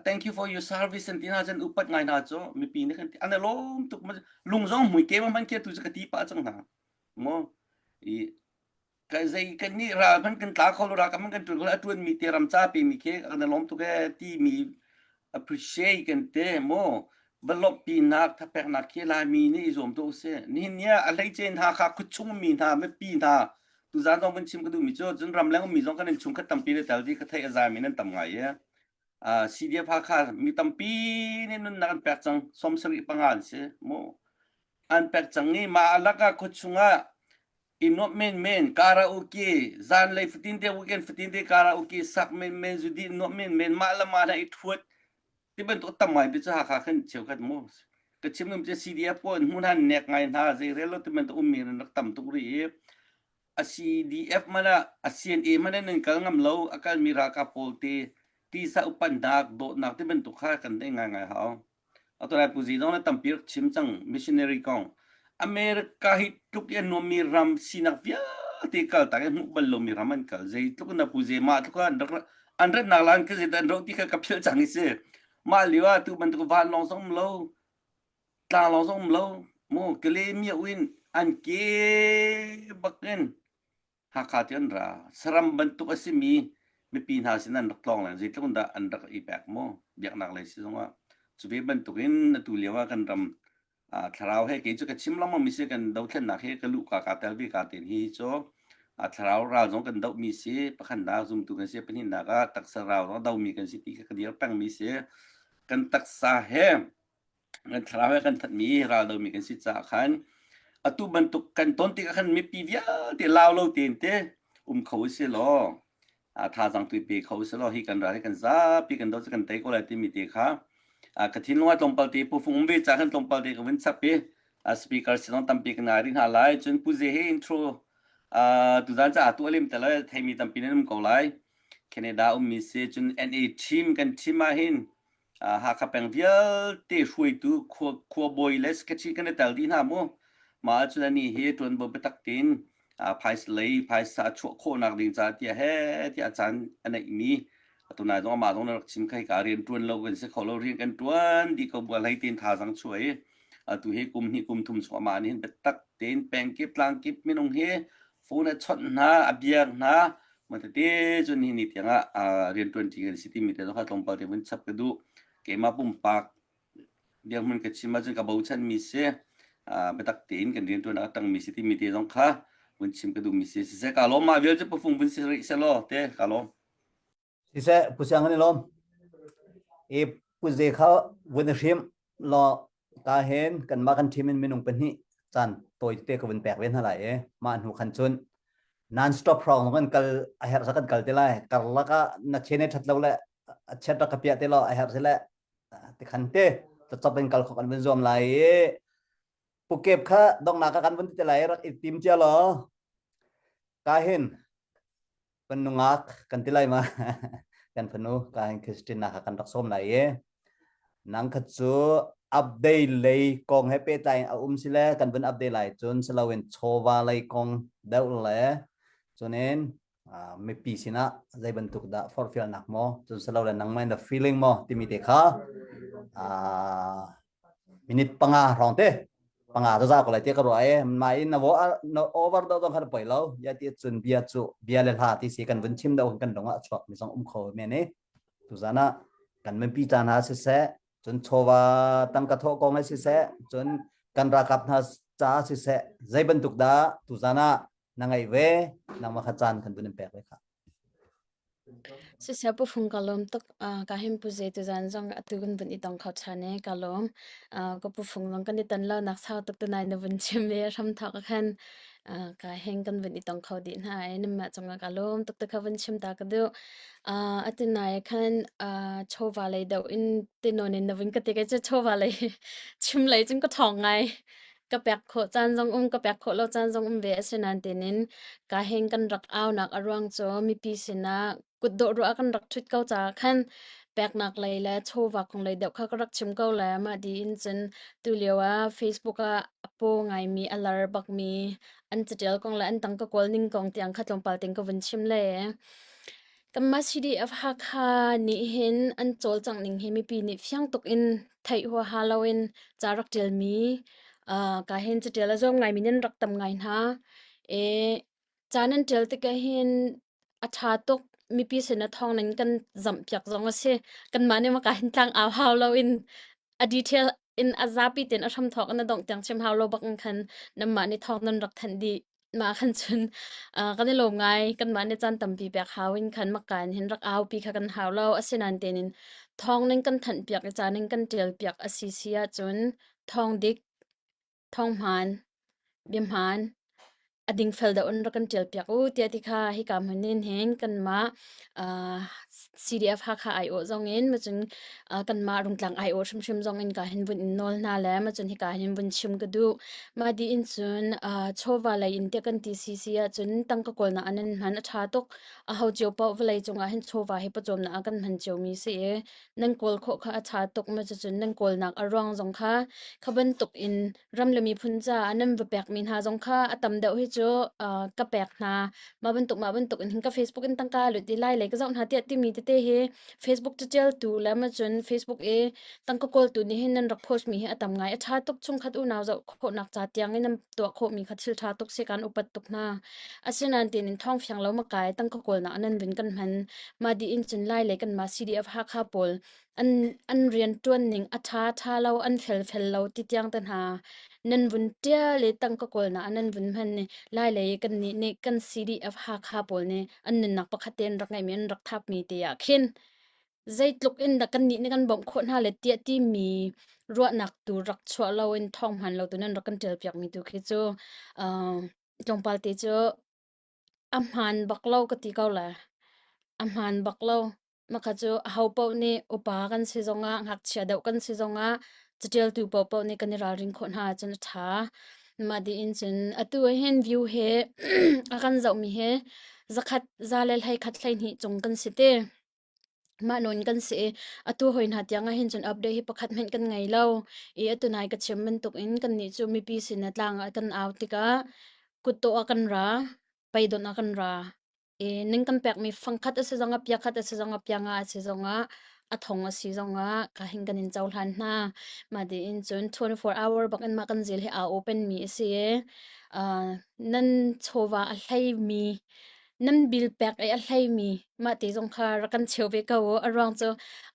thank you for your service an ti hna cun upat ngai hna cu mipi nih kan ti an i lawm tuk lung zong mui ke hman khi tu cu ka ti pah cang hna mu i ka zei kan nih ral hman kan tla kho lo ral kan kan ṭuan kho lo a ṭuan mi te ram ca pe mi khi kan i lawm tuk e ti mi appreciate kan te mu va lawmhpinak thapeknak khi Laimi nih i zuam tuah usih. Nihin ni ah a hleice hna kha khuachung mi hna mipi hna tuzaan zong vun chim ka duhmi cu cun ramleng ummi zong kan in chungkhat tampi le tel di ka theih a zaimi nan tam ngai i CDF Hakha mi tampi nih nunnak an pek cang 75 an si mu an pek cang i mah alak ah khuachung ah i nuamh menmen karaoke zanlei fatin te weekend fatin te karaoke sak menmen zudi nuamh menmen mah le mah i thuat ti bantuk tam ngai te cu Hakha khan cheukhat mu ka chim num cu CDF pawl hmun han nek ngai hna zei rel lo ti bantuk ummi ran rak tam tuk ri i a CDF mana a CNA mana nan kal ngam lo a kalmi ralkap pawl te tisa upannak dawtnak ti bantuk kha kan nei ngai ngai hau Atu Pu Zi zong nih tampi rak chim cang missionary kong. America hi tluk i a nuammi ram sinak vialte kal tak i hmuh bal lomi ram an kal. Zei tluk in Pu Zi mah tluk an rak an ratnak la an ka zei an roh ti kha ka philh cang i si. Mah lio ah tu bantuk vanlawng zong um lo, tlanglawng zong um lo. Mu Kalay in an ke bakin Hakha ti an ra. Saram bantuk a simi mipi hna sin an rak tlawng len zeitluk in dah an rak i pek mu biaknak lei si zongah cu ve bantukin atu lio ah kan ram thlarau he kei cu ka chim lengmang mi si kan dothlennak he ka luh ka ka tel ve ka ten hi cu thlarau ral zong kan doh mi si pakhatnak zumtu kan si pahnihnak ah taksa ral zong do mi kan si ti ka dir peng mi si kan taksa he kan thlarau he kan thatmi ral domi kan si caah khan atu bantuk kan ton tikah khan mipi vialte lau lo tein te um kho si law thazaang tu pe kho si law hi kan ral hi kan zapi kan do cu kan tei ko lai timi te kha ka thinlung ah tlawmpal te pufung um ve ca khan tlawmpal te ka vun chap i speaker sinong tampi ka ngai rih hna lai cun pu ze he intro tuzan ca tu alim te lai theimi tampi nan um ko lai Canada ummi si cun NA team kan team ah hin Hakha peng vialte hruaitu khuabawi le secretary kan i tel dih hna mu. Mah ahcun anih hi ṭuanvo biatak tein phaisa lei phaisa a chuah khawhnak ding caah tiah he tiah caan a neihmi atu nai zong amah zong na rak chim kha hika rian ṭuan lo kan si kho lo rian kan ṭuan dih ko bu hlei tein thazaang chuah i atu hi kum hnih kum thum chung amah nih hin biatak tein peng kip tlang kip minung hi phone a chawnh hna a biak hna Ma tete cun hi ni tiang ah rianṭuan ṭi kan si timi te zong kha tlawmpal te vun chap ka duh. Keimah pumpak dirhmun ka chim ahcun ka bochanmi si. Biatak tein kan rianṭuan a ṭangmi si timi te zong kha vun chim ka duhmi si. Siseh ka lawm mah vial cu pufung vun si rih selaw te ka lawm.
Siseh Pu Siang kan i lawm. I Pu Ze kha vun i hrim law ta hen kanmah kan team in minung pahnih caan tawi tete ka vun pek ve hna lai i mah hnu khan cun non stop hrawng kan kal a herh sa kan kal te lai karlak ah na chen that lo le a chet rak ka piah te lo a herh si le ti khan te chop in kal khok an vun zuam lai i pukep kha dongnak ah kan vun ti lai rak i tim cia law ka hin kan nungak kan ti lai ma kan fanu ka hin Christina kha kan rak sawm lai i nang kha cu update lei kong he pehtlai a um si le kan vun update lai cun siloin chawva lei kong deuh le cunin mipi sinah zei bantuk dah forhfialnak maw cun silo le nangmah in the feeling maw timi te kha minute panga hrawng te panga za ko lai te ka ruah e mai na vo na over do dong khan poi lo ya ti chun bia chu bia le hla ti si kan vun chim do kan dong ah chuak mi zong um kho men e tu zana kan men pi chan ha si se chun chowa tangka tho kong si se chun kan rakap hna cha si se zei bantuk da tu zana na ngai ve nangma kha chan kan vun pek ve kha
Siseh pufung ka lawm tuk. Ka hin pu zei tuzaan zong atu kan vun i tong kho ṭhan i ka lawm. Ka pufung zong kan i ton lo nak sau tuk tunai na vun chim i hramthawk ah khan ka heng kan vun i tong kho dih hna i nanmah cungah ka lawm tuk ti kha vun chim ta ka duh. Atu nai ah khan chawva lei deuh in tinawn in na vun ka ti kei cu chawva lei chim lei cun ka ṭhawng ngai. Ka pek khawh caan zong um, ka pek khawh lo caan zong um ve. Asinain tinin ka heng kan rak aunak a ruang cu mipi sinah kutdawh ruah kan rak ṭhut ko caah khan peknak lei le chawva kong lei deuh kha ka rak chim ko le mah tiin cun tulio ah Facebook ah a paw ngaimi a lar bakmi an catial kong le an tangka kawl ning kong tiang kha tlawmpal tein ka vun chim le. Kanmah CDF Hakha nih hin an cawlcangh ning hi mipi nih fiang tuk in theih huaha loin ca rak ṭialmi uh, ka hin caṭial a zuam ngaimi nan rak tam ngai hna. E, ca nan ṭial tikah hin a ṭha tuk mipi sin a thawng nan kan zamh piak zong a si. Kanmah nih maka hin tlang au hau loin a detail in a zapi tein a hramthawk in a dongh tiang chim hau lo bak in khan nanmah nih thawng nan rak thanh dih. Mah khan cun uh, kan i lawm ngai. Kanmah nih caan tampi pek hau in khan makka in hin rak aupi kha kan hau lo. Asinain tein thawng ning kan thanh piak i ca ning kan ṭial piak a si si ahcun thawng dik, thawng hmaan, bia hmaan, a dingfel deuh in rak kan ṭial piak u tiah ti kha hika hmun in hin kanmah uh, CDF Hakha aiawh zong in macun uh, kanmah Rungtlang aiawh hrimhrim zong in ka hin vun in nawl hna le macun hika hin vun chim ka duh. Mah di in cun uh, chawva lei in tiah kan ti si ahcun tangka kawlnak an in hman a ṭha tuk. A ho cio paoh vawlei cungah hin chawva hi pawcawmnak ah kan hman ciomi si i nan kawl khawh kha a ṭha tuk. Ma cucun nan kawlnak a ruang zong kha kha bantuk in ram le miphun caah nan va pekmi hna zong kha a tam deuh hi cu uh, ka pek hna. Mah bantuk mah bantuk in hin ka Facebook in tangka lut i lai lei ka zoh hna tiah timi tete. tete hi Facebook catialtu le ma cun Facebook i tangka kawltu nih hin nan rak post mi hi a tam ngai. A ṭha tuk chungkhat unau zoh khawhnak ca tiang in nan tuah khawhmi kha thil ṭha tuk si kan upat tuk hna. Asinain tiin thawng fiang lo ma kai tangka kawlnak nan vun kan hman. Mah dih in cun Lai le kanmah CDF Hakha pawl an an rian ṭuan ning a ṭha ṭha lo an fel fel lo ti tiang te hna nan vun ṭial i tangka kawlnak ah nan vun hman i Lai lei i kannih nih kan CDF Hakha pawl nih an nunnak pakhat te an rak ngeihmi an rak thapmi te ah khin zeitluk in dah kannih nih kan bawmh khawh hna le tiah timi ruahnak tu rak chuah lo in thawng hmaan lo tu nan rak kan ṭial piakmi tu khi cu uh, tlawmpal te cu a hmaan bak lo ka ti ko lai. A hmaan bak lo. Maka cu ahopaoh nih upa kan si zongah, ngakchia deuh kan si zongah, caṭialtu paohpaoh nih kan i ralrin khawh hna ahcun a ṭha. Mah tiin cun atu ahhin view he a kan zohmi he zakhat za le 11 12 cung kan si te. Mah nawn kan si i atu hoi hna tiang ahhin cun update hi pakhat hmanh kan ngei lo. I atu nai ka chim bantuk in kannih cu mipi sin ah tlang ah kan au tikah kutdawh ah kan ra, peidonh ah kan ra. I ning kan pekmi fangkhat a si zongah piakhat a si zongah pianga a si zongah a thong a si zongah ka hin kan in cohlan hna. Mah tiin cun 24 hour bak in mah kan zil hi aa open mi a si i uh, nan chawva a hleimi nan bill pek i a hleimi mah ti zong kha rak kan cheu ve ko u. A ruang cu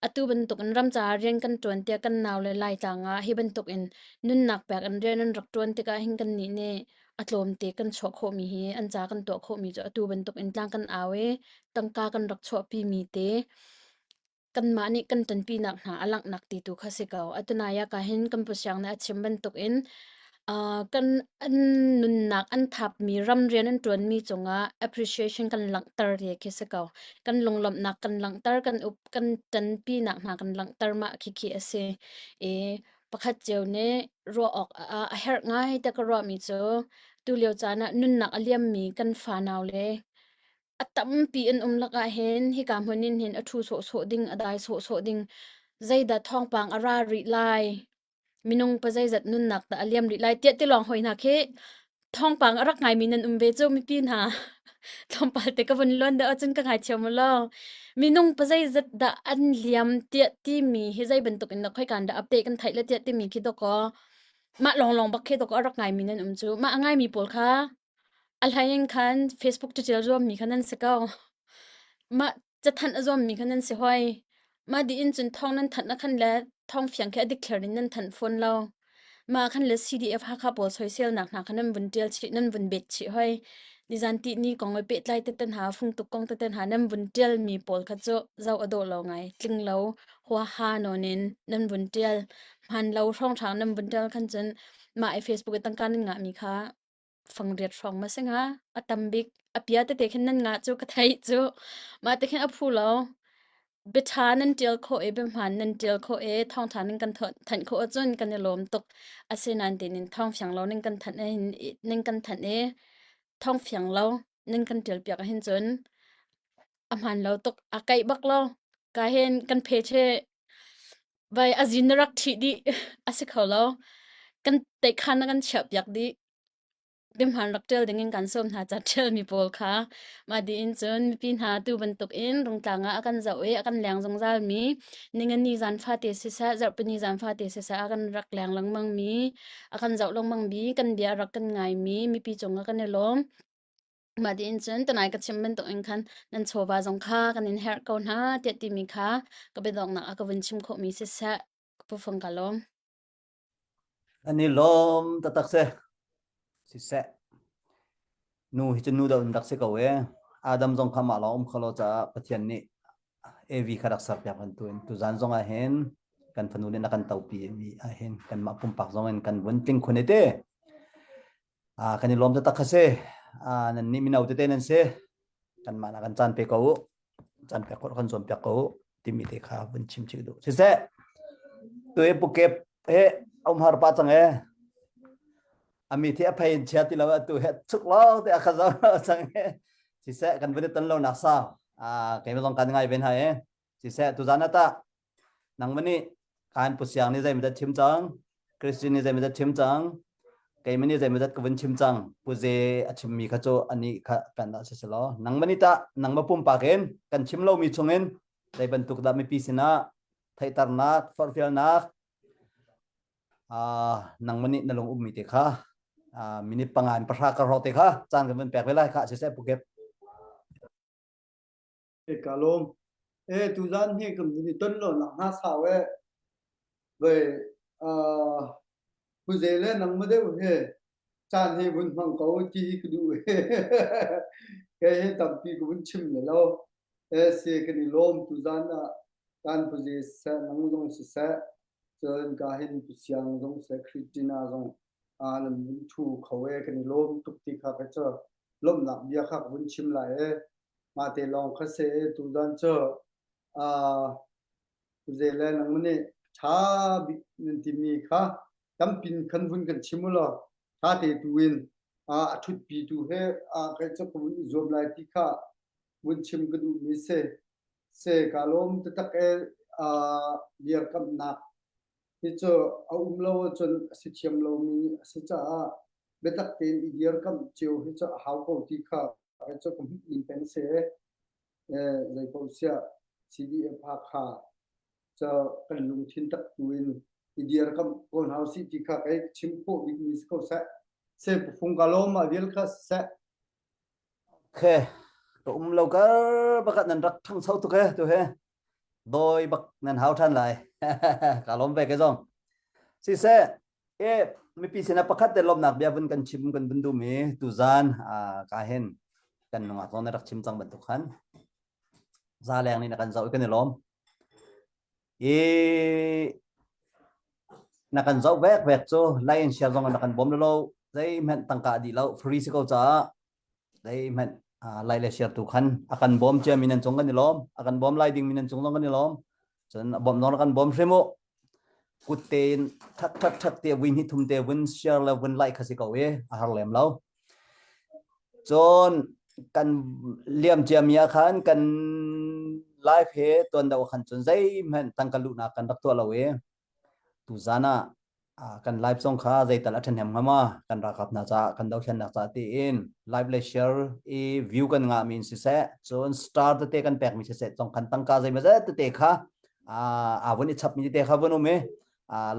atu bantuk in ram caah rian kan ṭuan tiah kan nau le Laitlang ah hi bantuk in nunnak pek in rian an rak ṭuan tikah hin kannih nih a tlawmte kan chuah khawhmi hi an ca kan tuah khawhmi cu atu bantuk in tlang kan au i tangka kan rak chuahpimi te kanmah nih kan ṭanpinak hna a langhnak ti tu kha si ko. Atunai ah ka hin kan pu Siang nih a chim bantuk in uh, kan an nunnak an thapmi ram rian an ṭuanmi cungah appreciation kan langhter ti khi si ko. Kan lunglawmhnak kan langhter, kan up kan ṭanpinak hna kan langhter mah khi khi a si. I pakhat cio nih ruah awk a herh ngai te ka ruahmi cu tulio caan ah nunnak a liammi kan fanau le a tampi an um lakah hin hika hmun in hin a ṭhu sawhsawh ding a dai sawhsawh ding zeidah thawngpang a ra rih lai minung pa zeizat nunnak dah a liam rih lai tiah ti lawng hoi hna khi thawngpang a rak ngaimi nan um ve cu mipi hna tlawmpal te ka vun luan deuh ahcun ka ngaithiam u law minung pa zeizat dah an liam tiah timi hi zei bantuk in dah khoikan dah update kan theih le tiah timi khi dawkaw mah lawnglawng bak khi dawkaw a rak ngaimi nan um cu mah a ngaimi pawl kha a hlei in khan Facebook catial zuammi kha nan si ko. Mah cathanh a zuammi kha nan si hoi. Mah dih in cun thawng nan thanh ah khan le thawng fiang khi a dikthliar in nan thanh fawn lo. Mah khan le CDF Hakha pawl soiselnak hna kha nan vun ṭial chih, nan vun bet chih hoi. Nizan tihni kong i pehtlai tete hna, fungtuk kong tete hna nan vun ṭialmi pawl kha cu zoh a dawh lo ngai. Tling lo, huaha nawn in nan vun ṭial. Hmaan lo hrawnghrang nan vun ṭial khan cun mah i Facebook i tangka nan ngahmi kha fangriat hrawng ma si hnga a tam bik a pia tete khin nan ngah cu ka theih cu mah te khin a phu lo biaṭha nan ṭial khawh i biahmaan nan ṭial khawh i thawngṭha nan kan thanh khawh ahcun kan i lawm tuk asinain tinin thawng fiang lo nan kan thanh nan kan thanh i thawng fiang lo nan kan ṭial piak ahhin cun a hmaan lo tuk a kaih bak lo ka hin kan page hi vai azin na rak ṭhih dih a si kho lo kan teikhan na kan chiah piak dih biahmaan rak ṭial dingin kan sawm hna ca ṭialmi pawl kha mah dih in cun mipi hna tu bantuk in Rungtlang ah a kan zoh i a kan leng zungzal mi ningani zan fate siseh zarhpini zan fate siseh a kan rak leng lengmang mi a kan zoh lengmang mi kan bia rak kan ngai mi mipi cungah kan i lawm Mah tiin cun tunai ka chim bantuk in khan nan chawva zong kha kan in herh ko hna tiah timi kha ka biadonghnak ah ka vun chim khawhmi siseh ka pufang ka lawm.
An i lawm taktak si. Siseh. Nu hi cu nu deuh in rak si ko e. Adam zong kha mah lawng um kho lo caah Pathian nih Evi kha rak serpiak bantuin tuzan zong ah hin kan fanu nih na kan topi mi ah hin kanmah pumpak zong in kan vun tling khun i te. Ah, kan i lawm taktak kha si. Ah, nan nih mino tete nan si. Kanmah na kan caan pe ko u. Caan pek ko kan zuam piak ko u timi te kha vun chim chih duh. Siseh, tu hi pukep he um har pa cang e. Ami thi a phei in chia ti lo atu he chuk lo te a kha zo cang e. Siseh, kan vun i ton lo nak sau. Ah, keimah zong kan ngai ven hai e. Siseh, tuzan ata Nangmah nih kaan pu siang nih zeimawzat chim cang, Christian nih zeimawzat chim cang, keimah nih zeimawzat ka vun chim cang. Pu Ze a chimmi kha cu anih kha kan dah si selaw. Nangmah nih tah nangmah pumpak in kan chim lomi chungin Zei bantuk dah mipi sinah theihternak, forhfialnak, uh, nangmah nih na lung ummi te kha uh, minute panga in pahra ka te kha caan kan vun pek ve lai kha siseh pukep.
E ka lawm. E tuzan hi kan vun i ton lo nak hna sau e. Ve uh, Puze le nangmah deuh he caan hi vun hmang ko ti hi ka duh. Kei hi tampi ka vun chim le lo. E si kan i lawm tuzan ah kan puze siseh nang zong siseh cun ka hin siang zong seh Christina zong aa nan vun thu kho e kan i lawm tuk ti kha ka cu lawmhnak bia kha ka vun chim lai e. Mah te lawng kha se tuzan cu uh, Ze le nang nih ṭha bik nan timi kha tampin khan vun kan chim u law ṭha te tu in a ṭhutpi tu he kai cu ka vun i zuam lai ti kha vun chim ka duhmi si. Se ka lawm taktak e dirkamhnak hi cu a um lo ahcun a si thiam lomi a si caah biatak tein i dirkamh cio hi cu a hau ko ti kha kai cu ka hmuh ning peng si. Zei paoh siah CDF Hakha cu kan lungthin tak tu in i dirkamh ko hna usih ti kha kei chim khawh bikmi si ko seh. Se fung ka lawm ah vial kha seh.
Okay. Ka um lo kar bakat nan rak thangcho tuk e tu he. Doi bak nan hau than lai. Ka lawm ve ke zong. Siseh E mipi sinah pakhat te lawmhnak bia vun kan chim kan vun duh mi tuzan ka hin kan nungak zong na rak chim cang bantuk khan za leng nih na kan zoh i kan i lawm. I na kan zoh vek vek cu like and share zong na kan bawm lo zeihmanh tangka dih lo free si ko caah zeihmanh like le share tu khan a kan bawm cia mi nan cung kan i lawm a kan bawm lai ding mi nan cung zong kan i lawm cun a bawm zong kan bawm hrim u kut tein thak thak thak te vui hnih thum te vun share le vun like kha si ko i a har lem lo cun kan liam cia mi ah khan kan live he tuan do khan cun zeihmanh tangka luhnak kan rak tuah lo i tuzan ah kan live zong kha zeital a ṭhahnem hnga ma kan ralkap hna caah kan dothlennak caah tiin live le share i view kan ngah mi in siseh cun star tete kan pek mi siseh zong khan tangka zeimazet tete kha aa vun i chap mi tete kha vun um i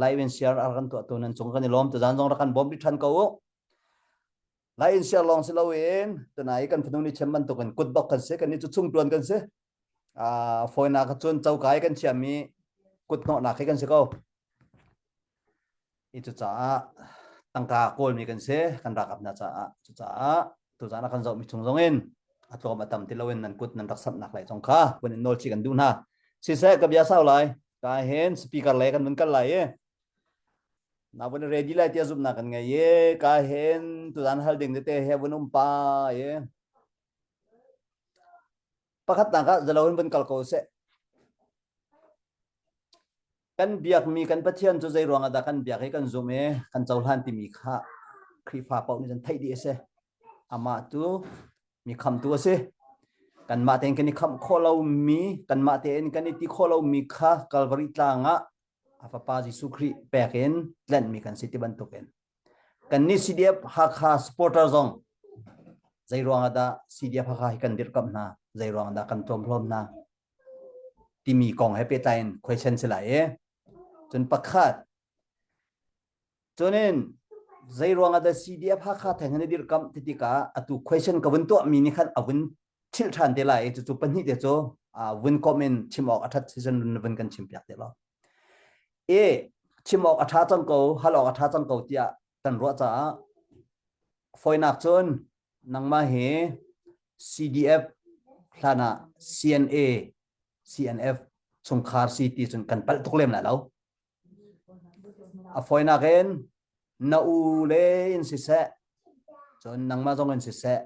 live and share a kan tuah tu nan cung kan i lawm tuzan zong rak kan bawm rih ṭhan ko u live and share lawng si loin tunai kan fanu nih chem bantukin kut bok kan si kan ni cu chung tuan kan si fawinak cun coka i kan chiahmi kut hnawhnak hi kan si ko. I cucaah tangka kawlmi kan si, kan rakap hna caah. Cucaah tuzaan a kan zohmi chung zongin a tlawm a tam ti loin nan kut nan rak samhnak lai zong kha vun in nawl chih kan duh hna. Siseh ka bia sau lai. Ka hin speaker le kan vun kal lai i na vun ready lai tiah zumhnak kan ngei i ka hin tuzaan hal ding tete he vun um pa i Pakhatnak ah zalo in vun kal ko seh. Kan biakmi kan Pathian cu zei ruangah dah kan biak i kan zumh i kan cohlan timi kha Khrihfa paoh nih cun theih dih a si. Amah tu mi khamtu a si. Kanmah tein kan i khamh khawh lomi, kanmah tein kan i ti khawh lomi kha Kalvari tlang ah a fapa Jesuh Khrih pek in tlenhmi kan si ti bantukin. Kannih CDF Hakha supporter zong zei ruang ah dah CDF Hakha hi kan dirhkamh hna, zei ruang ah dah kan tuamhlawm hna timi kong he pehtlai in question si lai i cun pakhat cunin zei ruang ah dah CDF Hakha theng hin dirhkamh ti tikah atu question ka vun tuahmi nih khan a vun chilh ṭhan te lai i cucu pahnih te cu vun komh in chim awk a ṭhat si cun vun kan chim piak te lo. E chim awk a ṭha cang ko, hal awk a ṭha cang ko tiah kan ruah caah fawinak cun nangmah hi CDF hlan ah CNA, CNF chungkhar si ti cun kan palh tuk lem lai lo. A fawinak in na u le in siseh, cun nangmah zong in siseh,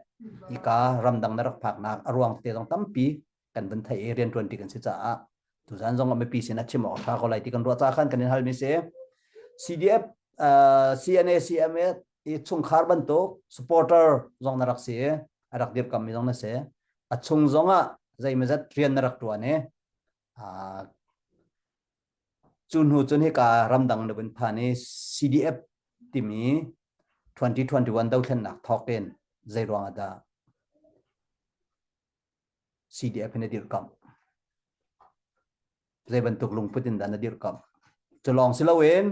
hika ramdang na rak phaknak a ruang tete zong tampi kan vun theih i rianṭuan ti kan si caah tuzan zong ah mipi sin ah chim awk ṭha ko lai ti kan ruah caah khan kan in halmi si. CDF uh, CNA CMA i chungkhar bantuk supporter zong na rak si i a rak dirkammi zong na si. A chung zong ah zeimazat rian na rak ṭuan i uh, cu hnu cun hika ramdang na vun phan i CDF timi 2021 dothlennak thawk in zei ruang ah dah CDF in a dirkamh. Zei bantuk lungput in dah na dirkamh? Cu lawng si loin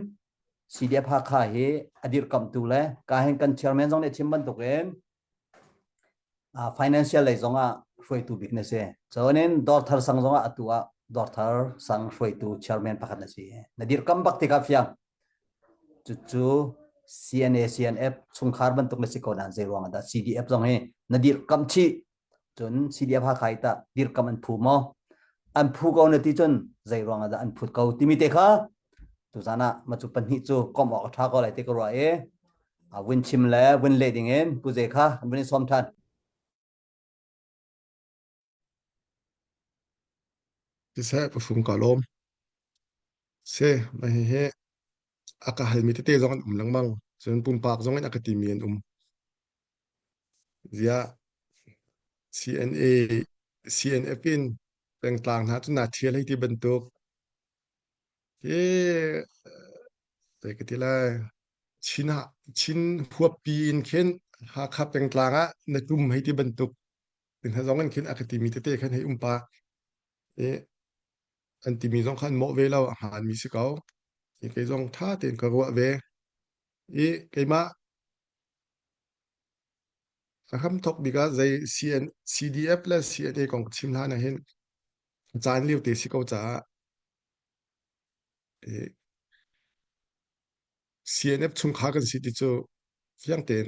CDF Hakha hi a dirkamhtu le ka hin kan chairman zong nih chim bantukin uh, financial lei zong ah hruaitu bik na si. Cun dawrthar sang zong ah atu ah dawrthar sang hruaitu chairman pakhat na si. Na dirkam bak tikah fiang. Cucu CNA CNF chungkhar bantuk na si ko nain zei ruang ah dah CDF zong hi na dirkamh chih. Cun CDF Hakha hi tah dirkamh an phu maw? An phu ko na ti cun zei ruang ah dah an phut ko timi te kha tuzan ah ma cu pahnih cu komh awk a ṭha ko lai ti ka ruah i vun chim le vun leh ding in Pu Ze kha kan vun i sawm ṭhan.
Siseh pafung ka lawm. Se, mah hihi a ka halmi tete zong an um lengmang. Cun pumpak zong in a ka timi an um. Ziah CNA, CNF in pengtlang hna cu naa ṭhial hei ti bantuk hi zei ka ti lai Chin Chin huappi in khin Hakha pengtlang ah na tum hei ti bantuk hna zong in khin a ka timi tete khan hei um pah i an timi zong kha an mawh ve lo a hmaanmi si ko i kei zong ṭha tein ka ruah ve i keimah a hramthawk bik ah zei CN, CDF le CNA kong ka chim hlan ah hin caan lio te si ko caah i CNF chungkhar kan si ti cu fiang tein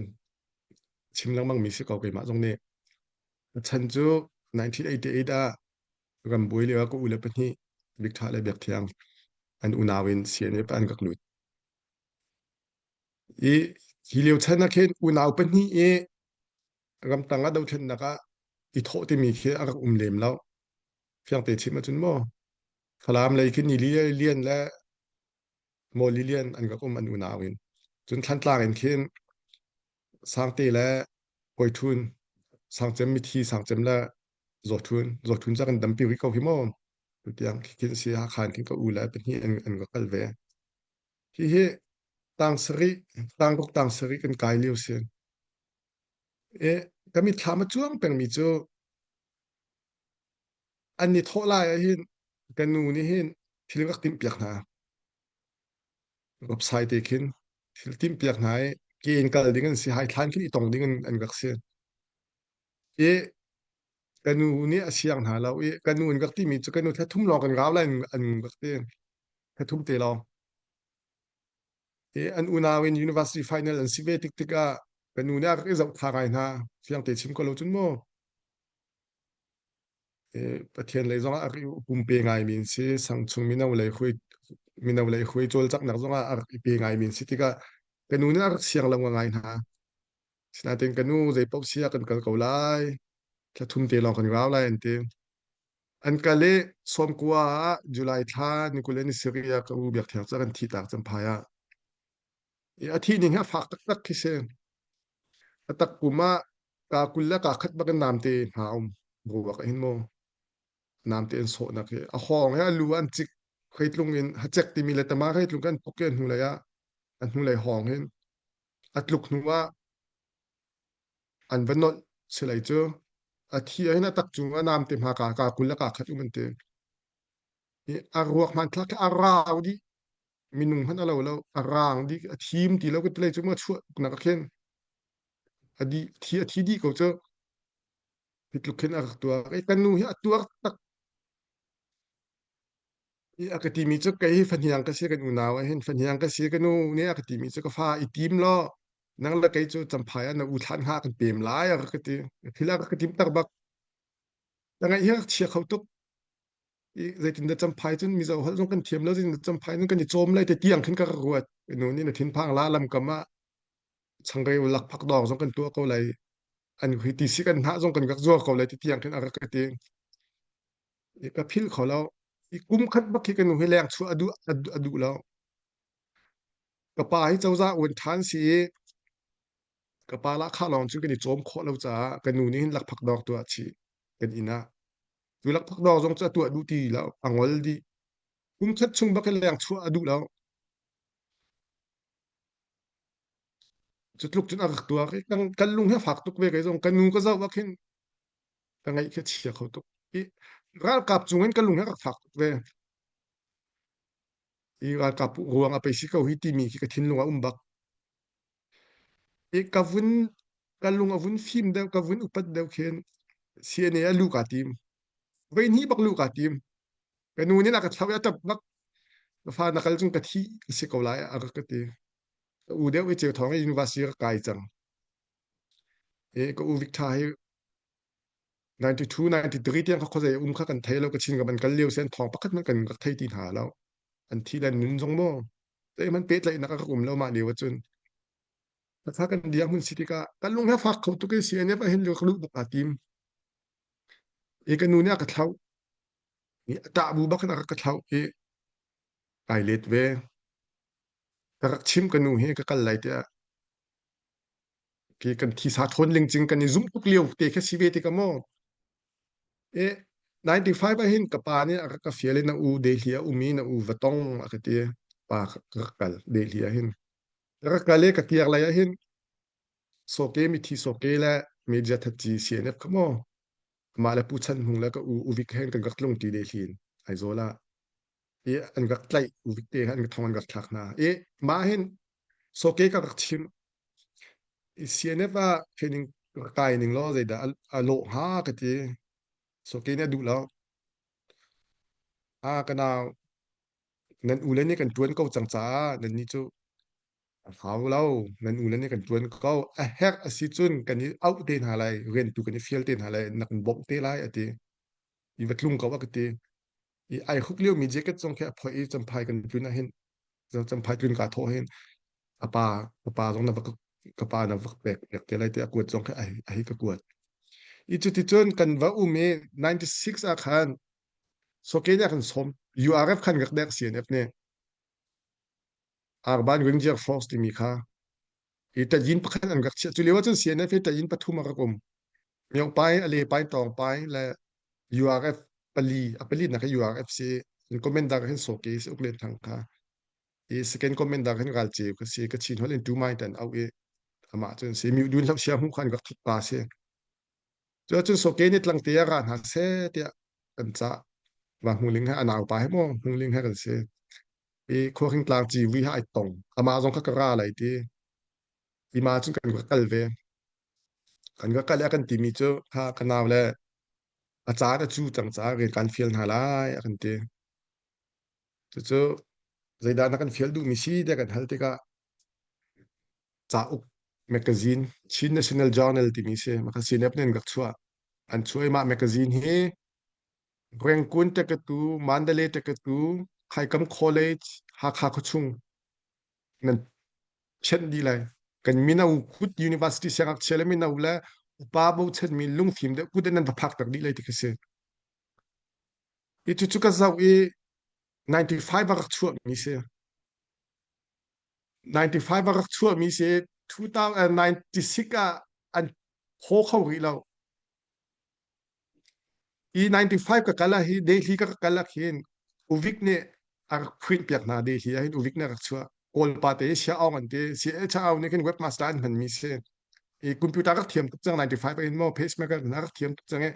chim lengmang mi si ko keimah zong nih. A chan cu 1988 ah rambuai lio ah ka ule pahnih Bik Tha le Biak Thiang an unau in CNF ah an rak lut. I hi lio chan ah khin unau pahnih i ramtang ah dothlennak ah i thawh timi khi a rak um lem lo. Fiang te chim ahcun maw Falam lei khi ni Lian le Maw Lilian an rak um an unau in. Cun Thlantlang in khin Sangte le Kawi Thun, Sangcem mithi Sangcem le Zaw Thun, Zaw Thun cu kan dampi rih ko hi maw? Tutiang khin si Hakha in khin ka u le pahnih an, an rak kal ve. Hihi tang sarih, tangruk tang sarih kan kai lio si. E, ka mitthlam a cuang pengmi cu an i thawh lai ah hin ka nu nih hin thil rak timhpiak hna. Website te khin thil timhpiak hna i ke in kal ding an si, hai thlan khin i tong ding an, an rak si. I ka nu nih a siang hna lo i ka nu an rak timi cu ka nu thla thum lawng kan rau lai an rak ti. Thla thum te lawng. I an unau in university final an si ve tik tikah ka nu nih a rak i zoh tha ngai hna. Fiang te chim ko lo cun mu. Pathian lei zongah a rak i pumpe ngaimi an si. Sangchung mino lei hui mino lei hui cawlcanghnak zongah a rak i pe ngaimi an si tikah ka nu nih a rak siang lo ngai hna. Sinain ka nu zei paoh si ah kan kal ko lai. Thla thum te lawng kan rau lai an ti. An kal i sawmkua ah July thla ni 20 le ni sarih ah ka u Biak Thiang cu a kan thihtak Champhai ah. I a thih ning hi a fak taktak khi si. A takpum ah kaa 20 le kaa khat bak in namte hna a um. Ruak ah hin mu namte an sawhnak hi a hawng he a lu an cik hreitlung in hacek timi le tama hreitlung kan tuk i a hnulei ah a hnulei hawng hin a tluk hnu ah an va nolh silai cu a thi ah hin a tak cung ah namte hma kaa kaa 20 le kaa khat um an ti. I a ruak hmanthlak khi a rau dih minung hmanh a lo lo a raang dih a thim ti lo ka tilei cu ma chuah nak ah khin a di thi a thi dih ko cu hi tluk khin a rak tuar i kan nu hi a tuar tak i a ka timi cu kei hi fahniang ka si kan unau ah hin fahniang ka si ka nu nih a ka timi cu ka fa i tim law nang le kei cu champhai ah na u thlan hnga kan pem lai a rak ka ti thil a rak ka tim tak bak ta ngaih hi rak chia kho tuk i zeitindah champhai cun Mizo holh zong kan thiam lo zeitindah champhai cun kan i cawm lai te tiang khin ka rak ruat nu nih na thinphang la lamkam ah changreu lakphak dawng zong kan tuah ko lai an hui ti si kan hnah zong kan rak zuar ko lai ti tiang khin a rak ka ti i ka phil kho lo i kum khat bak khi ka nu hi leng chuah a duh a duh lo ka pa hi cozah uan ṭhan si i ka pa lahkhah lawng cun kan i cawm khawh lo caah ka nu nih hin lakphak dawr tuah chih kan inn ah cu lakphak dawr zong cu a tuah duh ti lo a ngol dih kum khat chung bak in leng chuah a duh lo cu tluk cun a rak tuar i kan, kan lung hi a fak tuk ve kei zong ka nu ka zoh ah khin ka ngaih khi a chia kho tuk i ralkap cung in ka lung hi a rak fak tuk ve. I ralkap ruang a pei si ko hi timi khi ka thinlung ah um bak. I ka vun ka lung a vun fim deuh, ka vun upat deuh khin CNA ah luh kaa tim. Voi hnih bak luh kaa tim. Ka nu nih a ka thlauh i a ṭap bak. Ka fa na kal cun ka thi a si ko lai a rak ka ti. Ka u deuh i Ceu Thawng i university ka kai cang. I ka u Victor hi 92, 93 tiang kha khuazei um kha kan thei lo. Kachin kam an kal lio si an thawng pakhat hmanh kan rak thei ti hna lo. An thi le nun zong maw zeihmanh pehtlaihnak a rak um lo mah lio ahcun. Kha kan dirhmun si tikah kan lung he fak kho tuk i CNF ah hin ka luh bak aa tim. I ka nu nih a ka thlauh. I a ṭah bu bak in a rak ka thlauh i kai let ve. Ka rak chim ka nu hi ka kal lai tiah khi kan thisa ṭhawn lingcing kan i zumh tuk lio te kha si ve tikah maw e 95 ah hin ka pa nih a rak ka fial i na u Delhi a um i na u va tong a ka ti pa ka rak kal Delhi ah hin ka rak kal i ka kiak lei ah hin soke mithi soke le media thatci CNF kha maw amah le Pu Chan Hmung le ka u Uvik hen kan rak tlung ṭi Delhi in Aizawl ah i an rak tlaih Uvik te an thong an rak thlak hna i mah hin soke ka rak chim i CNF ah training rak kai ning law zeidah a lawh hnga ka ti soke nih a duh lo a ka nau nan u le nih kan ṭuan ko cang caah nan nih cu a hau lo nan u le nih kan ṭuan ko a herh a si cun kan i auh te hna lai rian tu kan i fial te hna lai na kan bawmh te lai a ti i va tlung ko a ka ti i ai hruk lio mi jacket zong khi a phoih i champhai kan tlun ah hin champhai tlun ka thawh hin a pa ka pa zong na va ka pa na va pek pek te lai te a kuat zong khi a hi ka kuat i cuticun kan va um i 96 ah khan soke nih a kan sawm URF khan rak dek CNF nih Urban Ranger Force timi kha i tayin pakhat an rak chiah cu lio ahcun CNF hi tayin pathum a rak um Myopai Ale Pai Tawng Pai le URF pali a pali nak hi URF si an commander hin soke si uk len thang kha i second commander hin ral ceu ka si ka chin hol in tu mai tan au i amah cun si mi dun hlau sia hmu khan rak thut pa si cu cun soke ni tlang te ra hna se tiah kan ca wa hmuling he anau pa he mo hmuling he kan si i khuaking tlang ci vi ha ai tong ama zong kha ka ra lai ti i ma cun kan kal ve kan ka kal i a kan timi cu kha ka nau le a caan a cu cang caah rian kan fial hna lai a kan ti. Cucu zeidah na kan fial duhmi si tiah kan hal tikah cauk magazine Chin National Journal timi si maka CNF nih an rak chuah. An chuah i mah magazine hi Rangoon Takatu, Mandalay Takatu, Khaikam College, Hakha khuachung nan ṭhenh dih lai. Kan mino kut university siangngakchia le mino le upa bochanmi lungfim deuh kut in nan va phak tak dih lai ti khi si. I cucu ka zoh i 95 a rak chuahmi si. 95 a rak chuahmi si 2096 ah an phaw kho rih lo. I 95 ka kal ah hi Delhi ka kal ah khin Uvik nih a rak print piak hna Delhi ah hin Uvik nih a rak chuah. Kawl pa te Sia Aung an ti. Sia Aung nih khin webmaster an hmanmi si. I computer rak thiam tuk cang 95 in maw pacemaker na rak thiam tuk cang i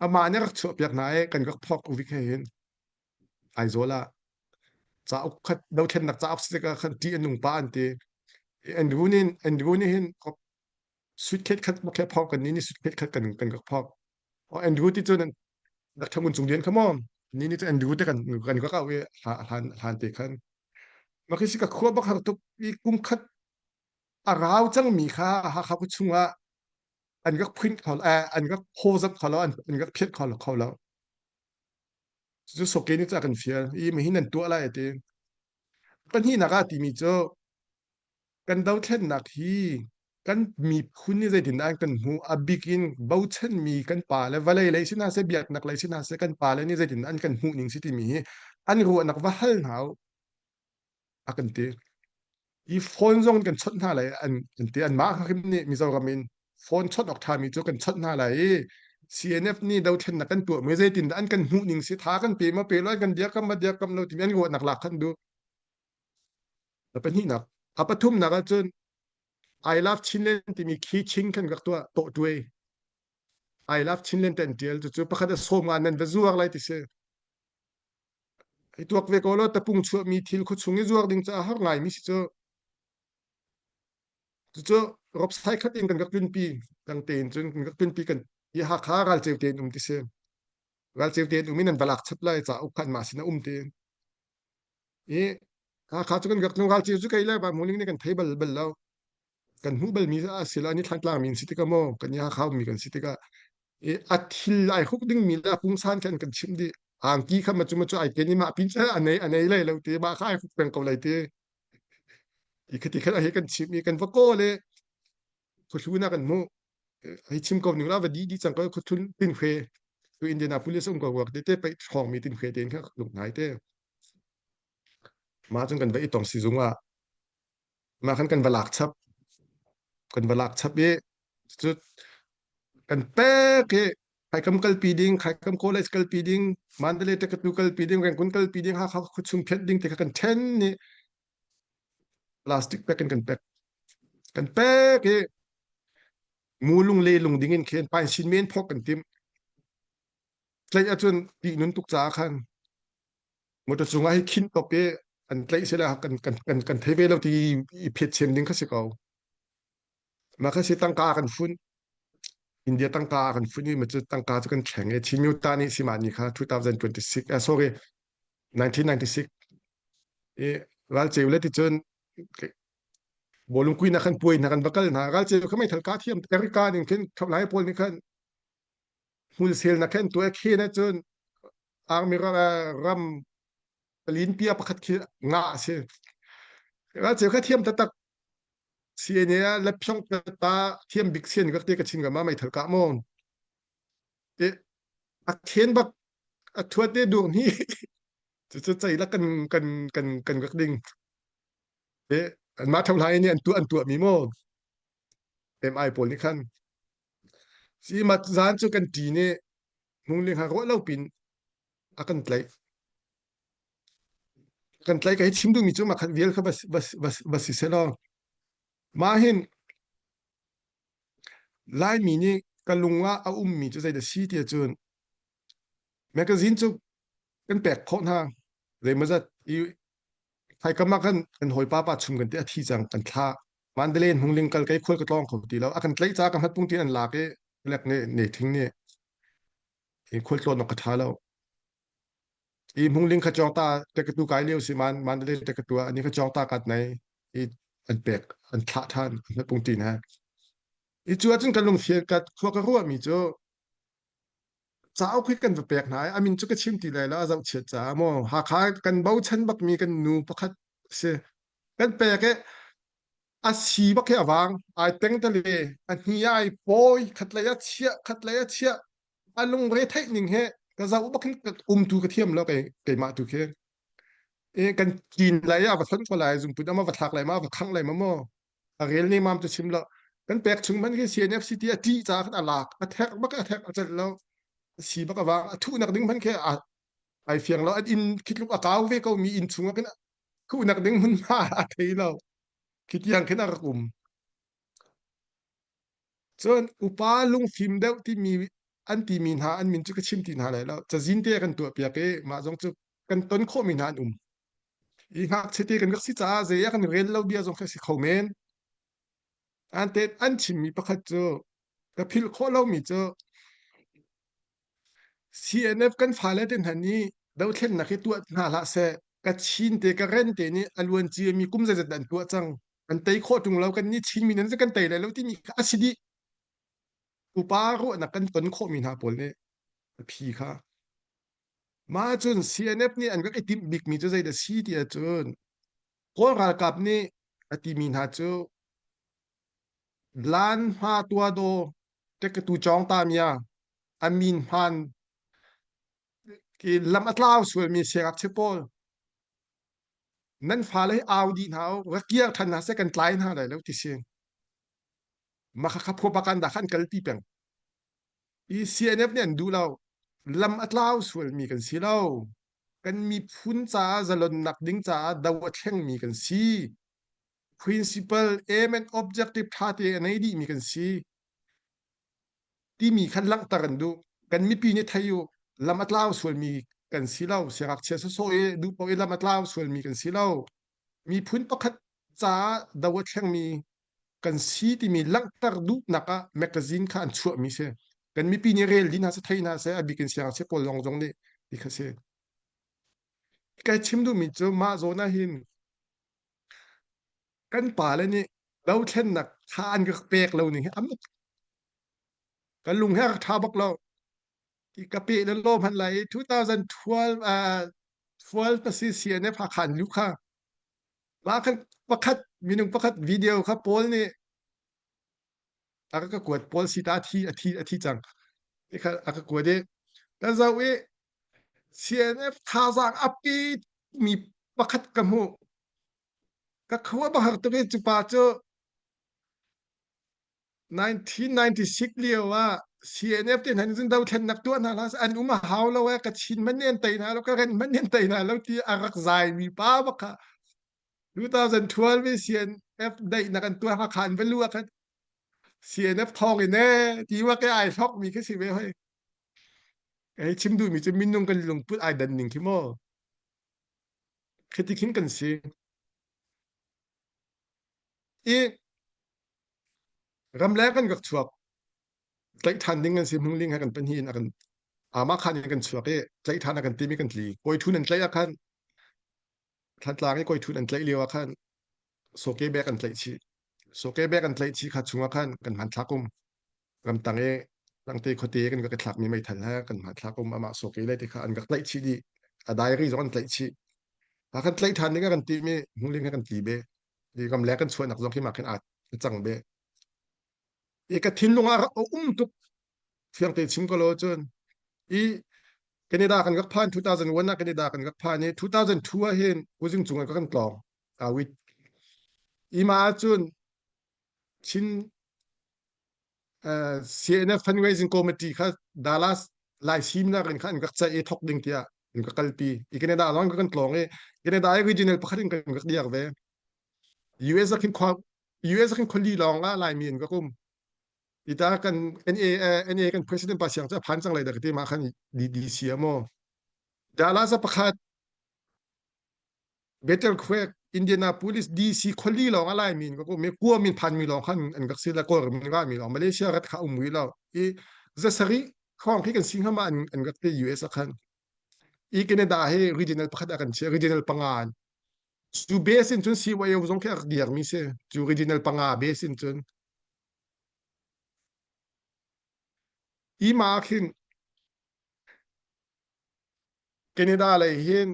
amah nih rak chuah piak hna i kan rak phok Uvik he hin Aizawl ah cauk khat dothlennak cauk si tikah khan ṭih a nung pa an ti. Andrew nih Andrew nih hin suitcase khat bak he phok kan ni nih suitcase khat kan kan rak phok. Oh, Andrew ti cun rak thangun cung lian kha maw ni ni cu Andrew te kan kan rak au i hlan hlan te khan mah khi si ka khua bak har tuk i kum khat a rau cangmi kha Hakha khua chungah an rak print kho eh, an rak phawzamh kho lo an, an rak phiat kho lo kho lo cu soke nih cu a kan fial i mihin nan tuah lai ti pahnihnak ah timi cu kan dothlennak hi kan miphun nih zeitindah an kan hmuh a bik in bochanmi kan pa le vawlei lei si hna seh biaknak lei si hna seh kan pa le nih zeitindah an kan hmuh ning si timi hi an ruahnak va hal hna u a kan ti i phone zong kan chawnh hna lai an an ti anmah hrim nih Mizoram in phone chawnh awk ṭhami cu kan chawnh hna lai i CNF nih dothlennak kan tuah mi zeitindah an kan hmuh ning si tha kan pe ma pe lo an kan dirkam ma dirkam lo timi an ruahnak lak khan duh a pahnihnak a pathumnak ahcun I love Chinland timi khi ching kan rak tuah tawh tuai I love Chinland ten tial cu pakhat a som nga nan va zuar lai ti si. Hei tuak ve ko law tapung chuahmi thil khuachung i zuar ding caah har ngaimi si cu. Cucu ropsai khat in kan rak tlunpi dang tein cun kan rak tlunpi kan hi Hakha ralceu tein um ti si. Ralceu tein um in an va lak chap lai cauk khan mah sin a um ti. I Hakha cu kan rak tlung ralceu cu kei le Van Hmuling nih kan thei bal bal lo. Kan hmuh balmi a si lo ni Thlantlang mi an si tikah maw kan i Hakha ummi kan si tikah i a thil ai huk dingmi le a pungsan khan kan chimh dih. Angki kha ma cu ma cu ai ken i mah pin a nei a nei lai lo ti mah kha ai huk peng ko lai ti. I khati khan a kan chimh i kan va kawl i khuahlun ah kan hmuh. Hei chim ko ning la va di di cang ko khuathun tinhwe tu Indianapolis um ko ruak te te pei ṭhawng mi tinhwe tein kha lung ngai te. Mah cun kan va i tong sizung ah mah khan kan va lak chap kan va lak chap i cu kan pek i Khaikam kalpi ding, Khaikam college kalpi ding, Mandalay Takatu kalpi ding, Rangoon kalpi ding, Hakha khuachung phiat ding te kha kan ṭhen i plastic pack in kan pek. Kan pek i mulung le lung ding in khin pain sin men phok kan tim. Tlaih ahcun tih nun tuk caah khan motor cungah hi khin tok i an tlaih sila kan kan kan kan thei ve lo ti i phet chem ding kha si ko. Mah kha si tangka kan fun. India tangka kan fun i cu tangka cu kan thleng i Chin Myo Ta nih si mah ni kha 2026 eh, sorry 1996 i ralceu le ti cun bawlung kui na khan puai na kan va kal hna ralceu kha meithal ka thiam Erica ning khin thlai pawl nih khan hmul sel na khen tu e khe na cun army ram palin pia pakhat khi nga a si ralceu kha thiam taktak CNA ah lephyong ta thiam bik sian ka te ka chin ga ma meithal ka mon te a then bak a thuat te dur ni chu chu chai la kan kan kan kan rak ding te an ma thau lai ni an tu an tu mi mo MI pawl ni khan si ma zan chu kan ti ne hmung ling ha ro lo pin a kan tlai kan tlai ka hi chim duhmi cu makhat vial kha bas bas bas bas si selaw mah hin Laimi nih ka lung ah a ummi cu zeidah si ti ahcun magazine cu kan pek khawh hna zeimawzat i thaikam ah khan kan hawipa pa chum kan ti a thi cang kan thlah Mandalay hnungling kal kei khual ka tlawng kho ti lo a kan tlaih ca ka hmat pung tin an lak i lek ne ne thing nih khual tlawn ka ṭha lo I hmungling kha cawngta tekatu kai lio si man Mandalay tekatu ah ani kha cawngta kat nei i an pek an thlah than an pungtin he i cu ahcun kan lungfian ka khua ka ruah mi cu cauk hi kan va pek hna i amin cu ka chim ti lai lo a zohchiat caah maw Hakha kan bochan bak mi kan nu pakhat si kan pek i a si bak hi a vang ai teng tale a hni ai pawi khatlei a chiah khatlei a chiah a lungre theih ning he ka zoh bak hin ka umtu ka thiam lo kei keimah tu khi e kan kin lai a va thon ko lai zungput ama va thlak lai ma va khang lai ma mo a rel ne mam tu chim lo kan pek chung man khi CNFCT a ti ca khan a lak a thek bak a thek a cel lo si bak a wang a thu nak ding man khi a ai fiang lo an in khitluk a kau ve ko mi in chung ah khin thu nak ding hun ma a thei lo khi tiang khin a rak um Cun upa lungfim deuh timi an timi hna an min cu ka chim ti hna lai lo. Cazin te kan tuahpiak i mah zong cu kan ton khawhmi hna an um. I ngakchia te kan rak si caah zei ah kan rel lo bia zong khi a si kho men. An te an chimmi pakhat cu ka philh khawh lomi cu CNF kan fale te hna nih dothlennak hi tuah hna hlah seh. Kachin te Karen te nih a luan ciami kum zeizat an tuah cang. An tei khawh ṭung lo kan nih Chinmi nan kan tei lai lo timi kha a si dih. Upa ruahnak kan ton khawhmi hna pawl nih a phi kha. Mah cun CNF nih an rak i timh bikmi cu zeidah si ti ahcun Kawl ralkap nih a timi hna cu Lan hma tua daw ṭekatu cawng ta mia a min hmaan lam a tlau sualmi siangngakchia pawl nan fale hi au dih hna u rak kiar ṭhan hna seh kan tlai hna lai lo ti si mah kha propaganda kha an kalpi peng i CNF nih an duh lo lam a tlau sualmi kan si lo kan miphun caah zalonnak ding caah do a thlengmi kan si principle aim and objective ṭha te a nei dihmi kan si timi khan langhter an duh. Kan mipi nih thei u, lam a tlau sualmi. kan si lo. Siangngakchia sawsawh i duh paoh i lam a tlau sualmi kan si lo. Miphun pakhat caah do a thlengmi kan si timi langhter duhnak ah magazine kha an chuahmi si. Kan mipi nih rel dih hna seh, thei hna seh, a bik in siangngakchia pawl lawng zong nih ti kha si. Kai chim duhmi cu mah zawn ah hin kan pale nih dothlennak tha an ka pek lo ning hi am kan lung he a rak ṭha bak lo. Ka pe le lawm han lai 2012 uh, 12 ta si CNF Hakha an lu kha mah khan pakhat minung pakhat video kha Paul nih a ka kuat Paul sita a thi a thi a thi cang kha a ka kuat i kan zoh i CNF thazaang a pe mi pakhat ka hmuh ka khua bahar tuk i cu pa cu 1996 lio ah CNF te hna nih cun dothlennak tuah hna hlah an um a hau lo eh ka chin man nen tei hna lo ka ren man nen tei hna lo ti a rak zai mi pa bak kha 2012 i CNF daihnak an tuah kha khan va lu ah khan CNF thawng in eh ti wa ke ai hlok mi khi si ve hoi hei chim duh mi cu minung kan lungput ai dan ning khi mo khiti khin kan si i Ramleng kan rak chuak. Tlaih ṭhan ding an si hmungling he kan pahnih in a kan amah khan in kan chuak i tlaih ṭhan a kan tim i kan tli. Kawi Thun an tlaih ah khan Thantlang i Kawi Thun an tlaih lio ah khan sawke bek an tlaih chih. Sawke bek an tlaih chih kha chung ah khan kan hmanthlak um. Ramtang i Langte khuate kan rak i thlakmi meithal he kan hmanthlak um amah sawke le ti kha an rak tlaih chih dih. A diary zong an tlaih chih. A kan tlaih ṭhan ding a kan tim i hmungling he kan tli be. Hi ramleng kan chuahnak zong khi mah khin aa cang ve. I ka thinlung ah a um tuk fiang te chim ko lo cun i Canada kan rak phan 2001 ah Canada kan rak phan i 2002 ah hin Uzing cung ah kan tlawng awit i ma ahcun Chin uh, CNF fundraising committee kha Dallas Lai simnak in kha an rak ceih i thok ding tiah an ka kalpi i Canada zong kan tlawng i Canada i regional pakhat in kan rak diak ve US ah khin khua US ah khin khuali lawng ah Laimi an rak um ita kan NA NA kan president pa siang cu a phan cang lai dah ka ti ma khan DDC a maw Dallas ah pakhat Battle Creek Indianapolis DC khuali lawng a Laimi in ka um i kuam in phanmi lawng khan an rak si la Kawlram in rami lawng Malaysia rat kha um rih lo i zasarih khawng khi kan si hnga ma an, an rak ti US ah khan i Canada hi regional pakhat ah kan chia regional panga an cu base in cun CYO zong khi a rak diarmi si cu regional panga base in cun i ma khin Canada lei hin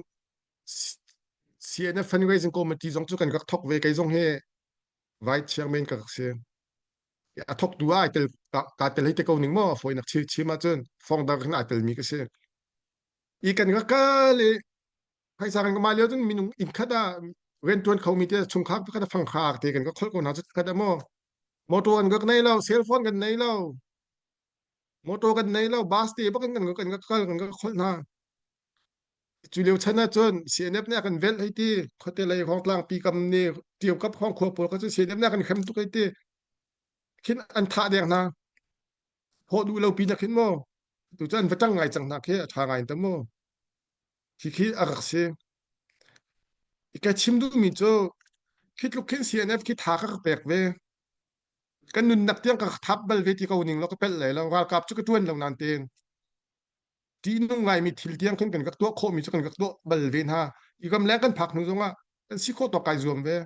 CNF fundraising committee zong cu kan rak thok ve kei zong hi vice chairman ka rak si a thok tu ah ai tel ka tel hei te ko ning maw fawinak chim chim ahcun founder hin ai telmi ka si i kan rak kal i phaisa kan ma lio cun minung inn khat ah riantuan khomi te chungkhar pakhat a fangkhar te kan ka kholh ko hna cu khat ah maw motor kan rak nei lo cell phone kan nei lo motor kan nei lo bus te bak in kan kan kal kan ka kholh hna cu lio chan ah cun CNF nih a kan velh hei ti khuate lei hawngtlang pi kam ni tiu kap hawng khua pawl kha cu CNF nih a kan hrem tuk hei ti khin an thah deng hna phawh duh lo pi na khin maw tu cu an va ṭang ngai cang hna khi a ṭha ngai ta maw khi khi a rak si ka chim duhmi cu khi tluk khin CNF khi tha ka pek ve kan nunnak tiang ka thap bal ve ti ko ning lo ka pelh lai lo ralkap cu ka ṭuan lo nan tein ṭihnung ngaimi thil tiang khin kan rak tuah khawhmi cu kan rak tuah bal ve hna i ramleng kan phak hnu zongah kan si khawh tawk kai zuam ve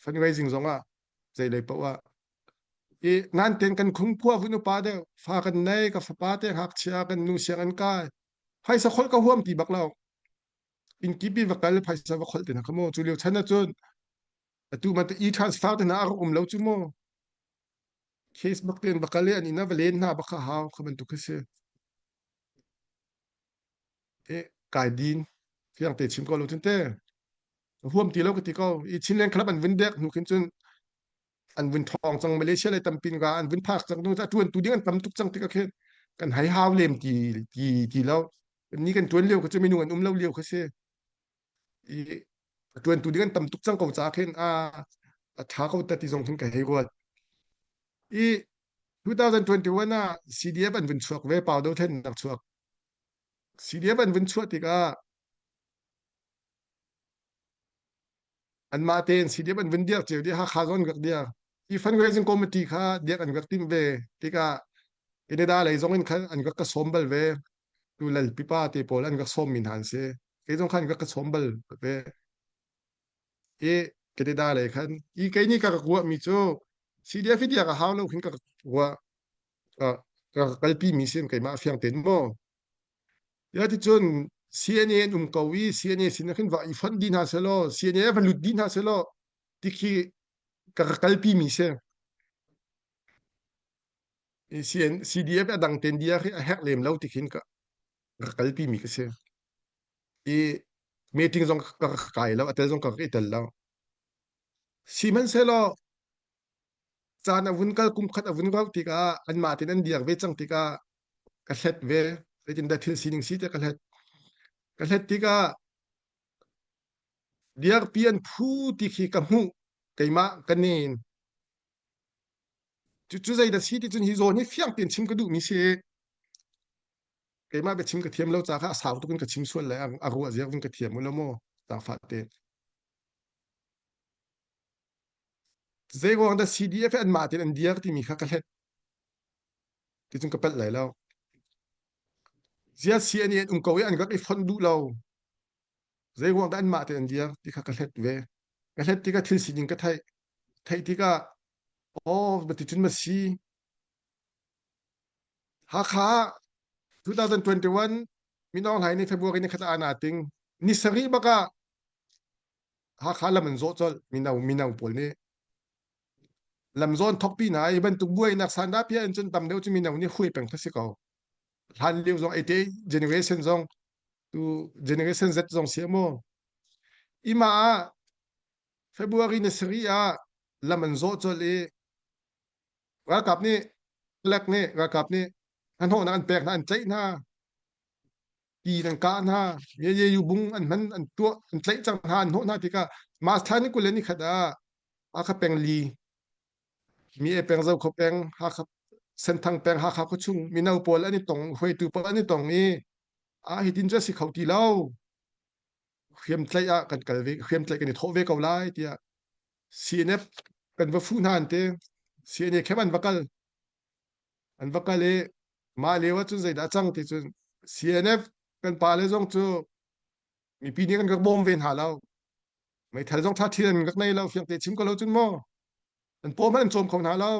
fundraising zongah zeilei paoh ah i nan ten kan khungkhua vun upa deuh fa kan nei ka fapa te ngakchia kan nu siang an kai phaisa kholh ka huam ti bak lo inn kip i va kal phaisa va kholh te na kha mu cu lio chan ahcun atu man te e-transfer te hna a rak um lo cu mu case bak ten va kal i an inn ah va len hna bak kha hau kha bantuk khi si e kai din fiang te chim ko lo cun te huam ti lo ka ti ko i Chinland Club an vun dek hnu khin cun an vun thawng cang Malaysia le tampin ga an vun phak cang nu a tuan tu ding an tam tuk cang tik khin kan hai hau lem ti ti ti lo ni kan tuan lio kha cu minung an um lo lio kha si i a tuan tu ding an tam tuk cang ko ca khin a a tha ko ta ti zong khin ka hei ruat i 2021 ah CDF an vun chuak ve pau do then nak chuak. CDF an vun chuah tikah anmah tein CDF an vun dirh cio dih Hakha zong an rak dir. Hi fundraising committee kha dirh an rak timh ve tikah Canada lei zong in khan an rak ka sawm bal ve. Tu lal pipa te pawl an rak sawm mi hna an si. Kei zong khan rak ka sawm bal ve. I Canada lei khan i kei nih ka rak ruah mi cu CDF hi dirh a hau lo khin ka rak ruah ka rak kalpi mi sin keimah fiang tein maw Ya ticun CNA an um ko i CNA sin ah khin va i fonh dih hna selaw CNA va lut dih hna selaw tikhi ka ka kalpi mi si. CN, CDF a dang ten dia khi a herh lem lo tikhin ka ka kalpi mi ka si. I meeting zong ka ka kai lo, a tel zong ka ka i tel lo. Sihmanhsehlaw caan a vun kal kum khat a vun rauh tikah anmah tein an diak ve cang tikah ka hlet ve zeitindah thil sining si tiah ka hlet ka hlet tikah diarpi an phu ti khi ka hmuh keimah ka nen cucu zeidah si ti cun hi zawn hi fiang tein chim ka duhmi si keimah biachim ka thiam lo ca kha a sau tuk in ka chim sual le a ruah ziak vun ka thiam u lo maw zaangfah te Zeiruang dah CDF hi anmah tein an dir timi kha ka hlet. Ticun ka palh lai lo. Zia CNA an um ko i an rak i fonh duh lo. Zeiruang dah anmah tein an dir ti kha ka hlet ve. Ka hlet tikah thil sining ka theih. Theih tikah aw ticun ma si. Hakha 2021 Min Aung Hlaing nih February ni khat ah naa ting. Ni sarih bak ah Hakha lam an zawh colh mino mino pawl nih lamzawn thokpi hna i bantuk buainak sandah pia in cun tam deuh cu mino nih hui peng kha si ko hlan lio zong 88 generation zong tu generation Z zong si maw ima ah February ni sarih ah lam an zawh colh i ralkap nih palek nih ralkap nih hnahnawhnak an pek hna an tlaih hna ti an kah hna ye bung an hman an tuah an tlaih cang hna an hnawh hna tikah March thla ni 20 le ni khat ah Hakha peng li mi e peng zo kho peng Hakha Senthang peng Hakha khuachung mino pawl an i tong hruaitu pawl an i tong i a hi tin cu a si kho ti lo hriamtlaih ah kan kal ve hriamtlaih kan i thawh ve ko lai tiah CNF kan va fuh hna an ti CNA khem an va kal An va kal i mah lio ahcun zeidah a cang ti cun CNF kan pale zong cu mipi nih kan rak bawm ve hna lo. Meithal zong ṭha an rak nei lo fiang te chim ko lo cun maw. An paw hmanh an cawm kho hna lo.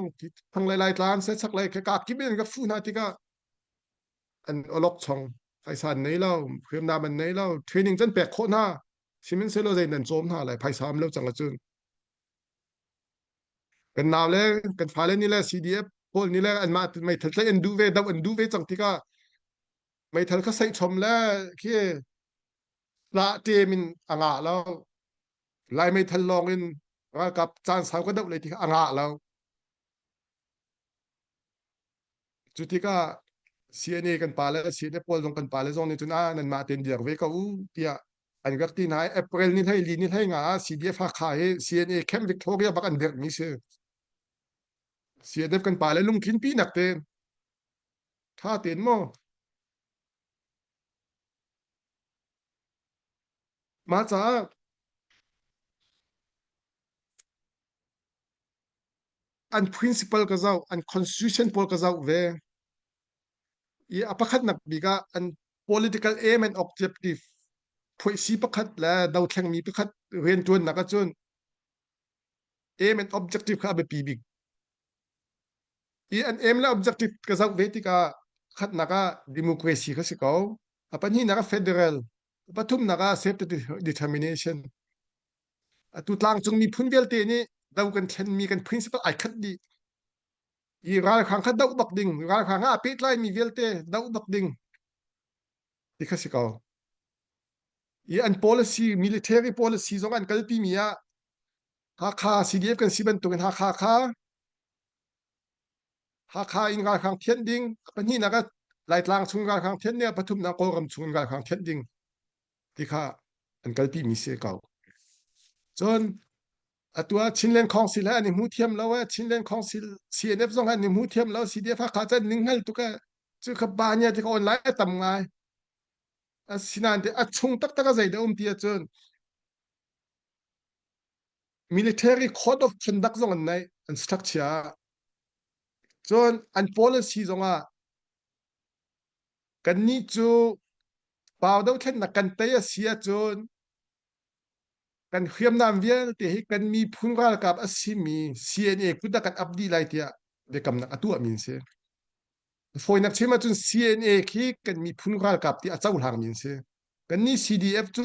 Thang lai lai tlan se chak lai ka kip in an rak fuh hna tikah an olok chong phaisa an nei lo hriamnam an nei lo training can pek khawh hna sihmanhsehlaw zei nan cawm hna lai phaisa am lo cang ahcun Kan nau le kan fale nih le CDF pawl nih le anmah meithal tlaih an duh ve doh an duh ve cang tikah meithal kha saih chom le khi tlah ṭem in a ngah lo. Lai meithal lawng in ralkap caan sau ka doh le ti kha a ngah lo. Cu tikah CNA kan pa le CNA pawl zong kan pa le zong nih cun ah nanmah tein dir ve ko u tiah an rak ti hna i April ni hlei li ni hlei nga ah CDF Hakha hi CNA Camp Victoria bak an dirhmi si. CNF kan pa le lungthin pi nak te tha tein maw mah caah an principle ka zoh an constitution pawl ka zoh ve i a pakhatnak bik ah an political aim and objective phuaisi pakhat le dothlengmi pakhat riantuannak ahcun aim and objective kha a biapi bik i an aim le objective ka zoh ve tikah khatnak ah democracy kha si ko a pahnihnak ah federal a pathumnak ah self determination atu tlangcung miphun vialte nih do kan thlenmi kan principle ai khat dih i ralhrang kha doh bak ding ralhrang ah pehtlai mi vialte doh bak ding ti kha si ko i an policy military policy zong an kalpi mi ah Hakha CDF kan si bantukin Hakha kha Hakha in ralhrang thianh ding pahnihnak ah Laitlang chung ralhrang thianh ding pathumnak Kawlram chung in ralhrang thianh ding ti kha an kalpi mi si ko cun atu ah Chinland Council he an i hmu thiam lo e Chinland Council CNF zong an i hmu thiam lo CDF Hakha can ning hngal tuk e cu kha ba nia ti ka online a tam ngai. Asinain te a chung taktak a zeidah um ti ahcun military code of conduct zong an nei an structure ah. Cun an policy zongah kannih cu pau dothlennak kan tei a si ahcun kan hriamnam vialte hi kan miphun ralkap a simi CNA kut ah kan ap dih lai tiah biakamnak a tuahmi an si. Fawinak chim ahcun CNA khi kan miphun ralkap ti a cohlangmi an si. Kannih CDF cu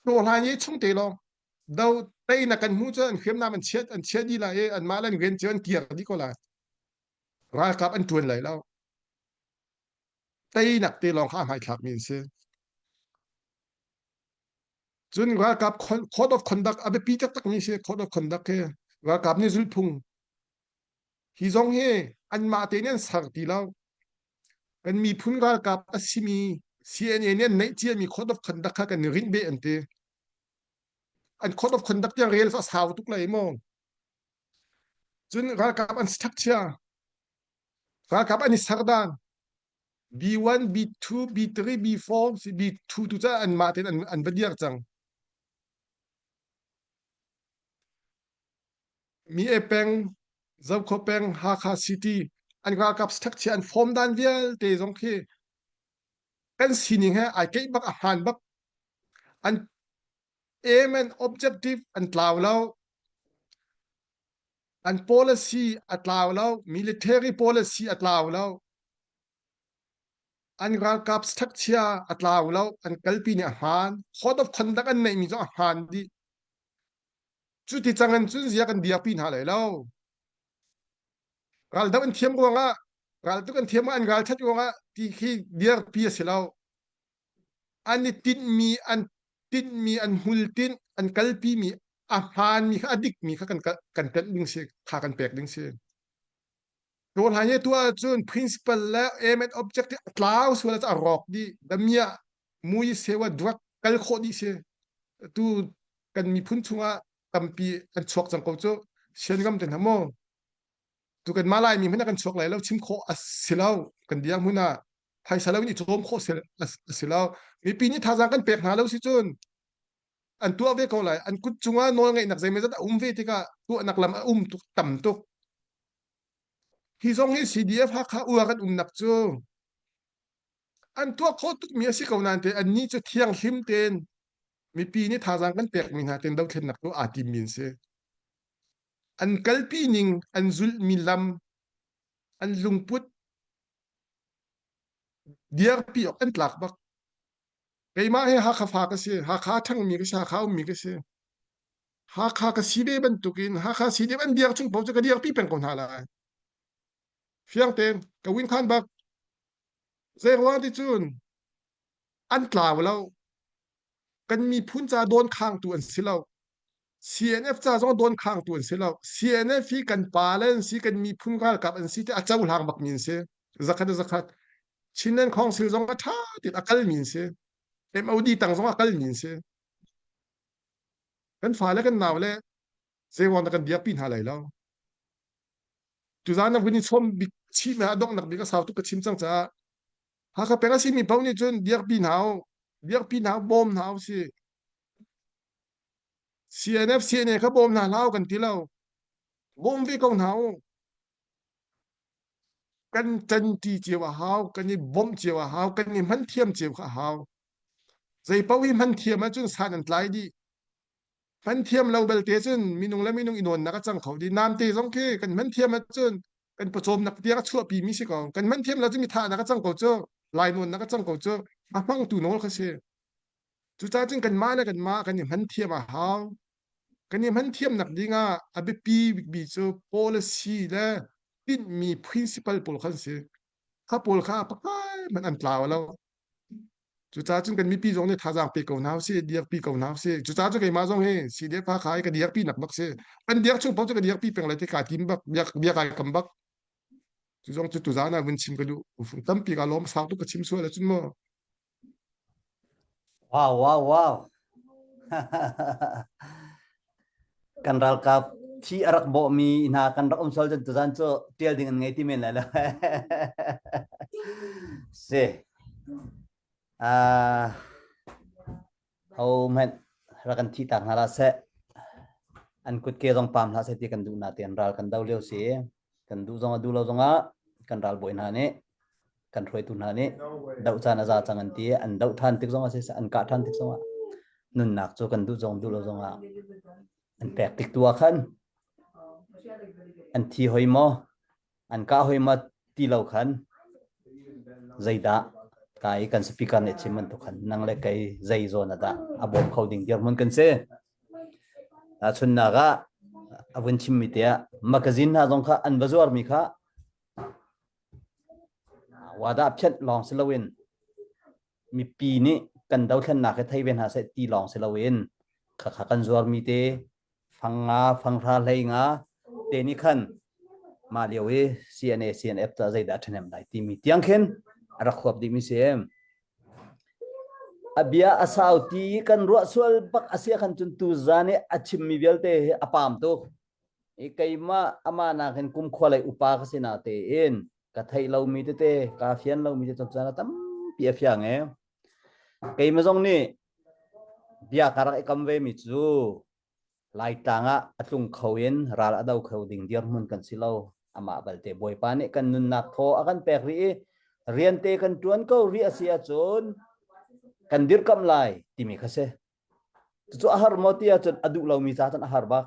hlawhhlan ye chung te lawng do teinak kan hmuh cun an hriamnam an chiat an chiah dih lai i anmah le an rian cio an kir dih ko lai. Ralkap an ṭuan lai lo. Teinak te lawng kha a hmaithlakmi an si. Cun ralkap code of conduct a biapi taktakmi si code of conduct hi ralkap nih zulhphung hi zong hi anmah te nih an ser ti lo. Kan miphun ralkap a simi CNA nih an neih ciami code of conduct kha kan i rinh beh an ti. An code of conduct tiang rel a sau tuk lai maw? Cun ralkap an structure ralkap an i ser dan B1, B2, B3, B4, B2 tu cu anmah tein an, an va dir cang. Mi e peng, Zokhua peng, Hakha City, an ralkap structure an form dan vialte zong khi kan sining he ai keih bak a hmaan bak. An aim and objective an tlau lo. An policy a tlau lo. Military policy a tlau lo. An ralkap structure a tlau lo. An kalpi nih a hmaan. Code of conduct an neihmi zong a hmaan dih. Cu ti cang in cun zia kan dirpi hna lai lo. Raldoh an thiam ruangah raltuk an thiam an ralṭhat ruangah ti khi dirpi a si lo. An i tinhmi an tinhmi an hmultinh an kalpimi a hmaanmi kha a dikmi kha kan kan tenh ding si kha kan pek ding si. Tualhai hi tuah ahcun principal le aim and objective a tlau sual ah a rawk dih. Damiah mui sewa drug kal khawh dih si. Tu kan miphun chungah tampi an chuak cang ko cu. Sian te hna maw? Tu kan mah Laimi hmanh ah kan chuak lai lo chim khawh a si lo. Kan dirhmun ah phaisa lo in i cawm khawh a si lo. Mipi nih thazaang kan pek hna lo si cun an tuah ve ko lai. An kut cungah nawlngeihnak zeimawzat a um ve tikah tuahnak lam a um tuk tam tuk. Hi zong hi CDF Hakha uar kan umnak cu an tuah khawh tukmi a si ko nain te annih cu thianghlim tein mipi nih thazaang kan pekmi hna tein dothlennak tu aa timmi an si. An kalpi ning, an zulhmi lam, an lungput dirpi awk an tlak bak. Keimah hi Hakha fa ka si, Hakha ṭhangmi ka si, Hakha ummi ka si. Hakha ka si ve bantukin Hakha CDF an dir chung paoh cu ka dirpi peng ko hna lai. Fiang tein ka win khan bak. Zei ruang ti cun an tlau lo. Kan miphun ca dawn khangtu an si lo. CNF ca zong dawn khangtu an si lo. CNF hi kan pa le an si, kan miphun ralkap an si ti a cohlang bakmi an si. Zakhat zakhat. Chinland Council zong a ṭha tein a kalmi an si. MOD tang zong a kalmi an si. Kan fale kan nau le zeiruang dah kan biakpi hna lai lo. Tuzaan na vun i chom bik chih a donghnak bik a sau tuk ka chim cang caah Hakha peng a simi paoh nih cun biakpi hna u, biakpi hna u, bawm hna u si. CNF CNA kha bawm hna hlah u kan ti lo. Bawm ve ko hna u. Kan ṭanṭi cio a hau, kan i bawmh cio a hau, kan i hman thiam cio kha a hau. Zei paoh hi hman thiam ahcun san an tlai dih. Hman thiam lo belte cun minung le minung i nawnnak a cang kho dih. Namte zong khi kan hman thiam ahcun kan pawcawmnak tiang a chuahpi mi si ko. Kan hman thiam lo cun mi thahnak a cang ko cu, lainawnnak a cang ko cu. A hmangtu nawl kha si. Cucaah cun kanmah le kanmah kan i hman thiam a hau. Kan i hman thiamnak ding ah a biapi bikmi cu policy le tinhmi principle pawl kha an si. Kha pawl kha pakhat hmanh an tlau lo. Cucaah cun kan mipi zong nih thazaang pe ko hna usih, dirpi ko hna usih. Cucaah cun keimah zong hi CDF Hakha hi ka dirpi nak bak si. An dirh chung paoh cu ka dirpi peng lai ti kaa tim bak, bia, bia kai kam bak. Cu zong cu tuzaan ah vun chim ka duh. Tampi ka lawm sau tuk ka chim sual ahcun maw.
Wow, wow, wow. kan ralkap thi a rak bawhmi hna kan rak um sual cun tuzan cu tial ding an ngei ti men lai lo. Si. Uh, ho hmanh rak kan thih tak hna la seh. An kut ke zong pam hlah seh ti kan duh na te an ral kan do lio si. Kan duh zong a duh lo zongah kan ral bawi hna nih kan hruaitu hna nih doh caan a za cang an ti an doh than tik zongah siseh an kah than tik zongah nunnak cu kan duh zong duh lo zongah an pek tik tu ah khan an thi hoi maw an kah hoi maw ti lo khan zeidah ka i kan speaker nih chim bantuk khan nang le kei zei zawn ah dah a bawm kho ding dirhmun kan si tahchunnak ah a vun chimmi te ah magazine hna zong kha an va zuarmi kha Wadah phianh lawng si loin mipi nih kan dothlennak hi thei ve hna seh ti lawng si loin khakha kan zuarmi te fang nga fang hra hlei nga te nih khan mah lio i CNA CNF ca zeidah a ṭhahnem lai timi tiang khin a rak huap dihmi si. A bia a sau ti kan ruah sual bak a si khan cun tuzan i a chimmi vialte hi a paam tuk. I keimah amah nakin kumkhua lei upa ka si na tein ka theih lomi tete kaa fian lomi tete caan a tampi a fiang e. Keimah zong nih bia ka rak i kam ve mi cu Laitlang ah a tlung kho in ral a do kho ding dirhmun kan si lo. Amah balte Bawipa nih kan nunnak thaw a kan pek rih i rian te kan ṭuan ko rih a si ahcun kan dirkamh lai timi kha si. Cucu a har maw ti ahcun a duh lomi ca cun a har bak.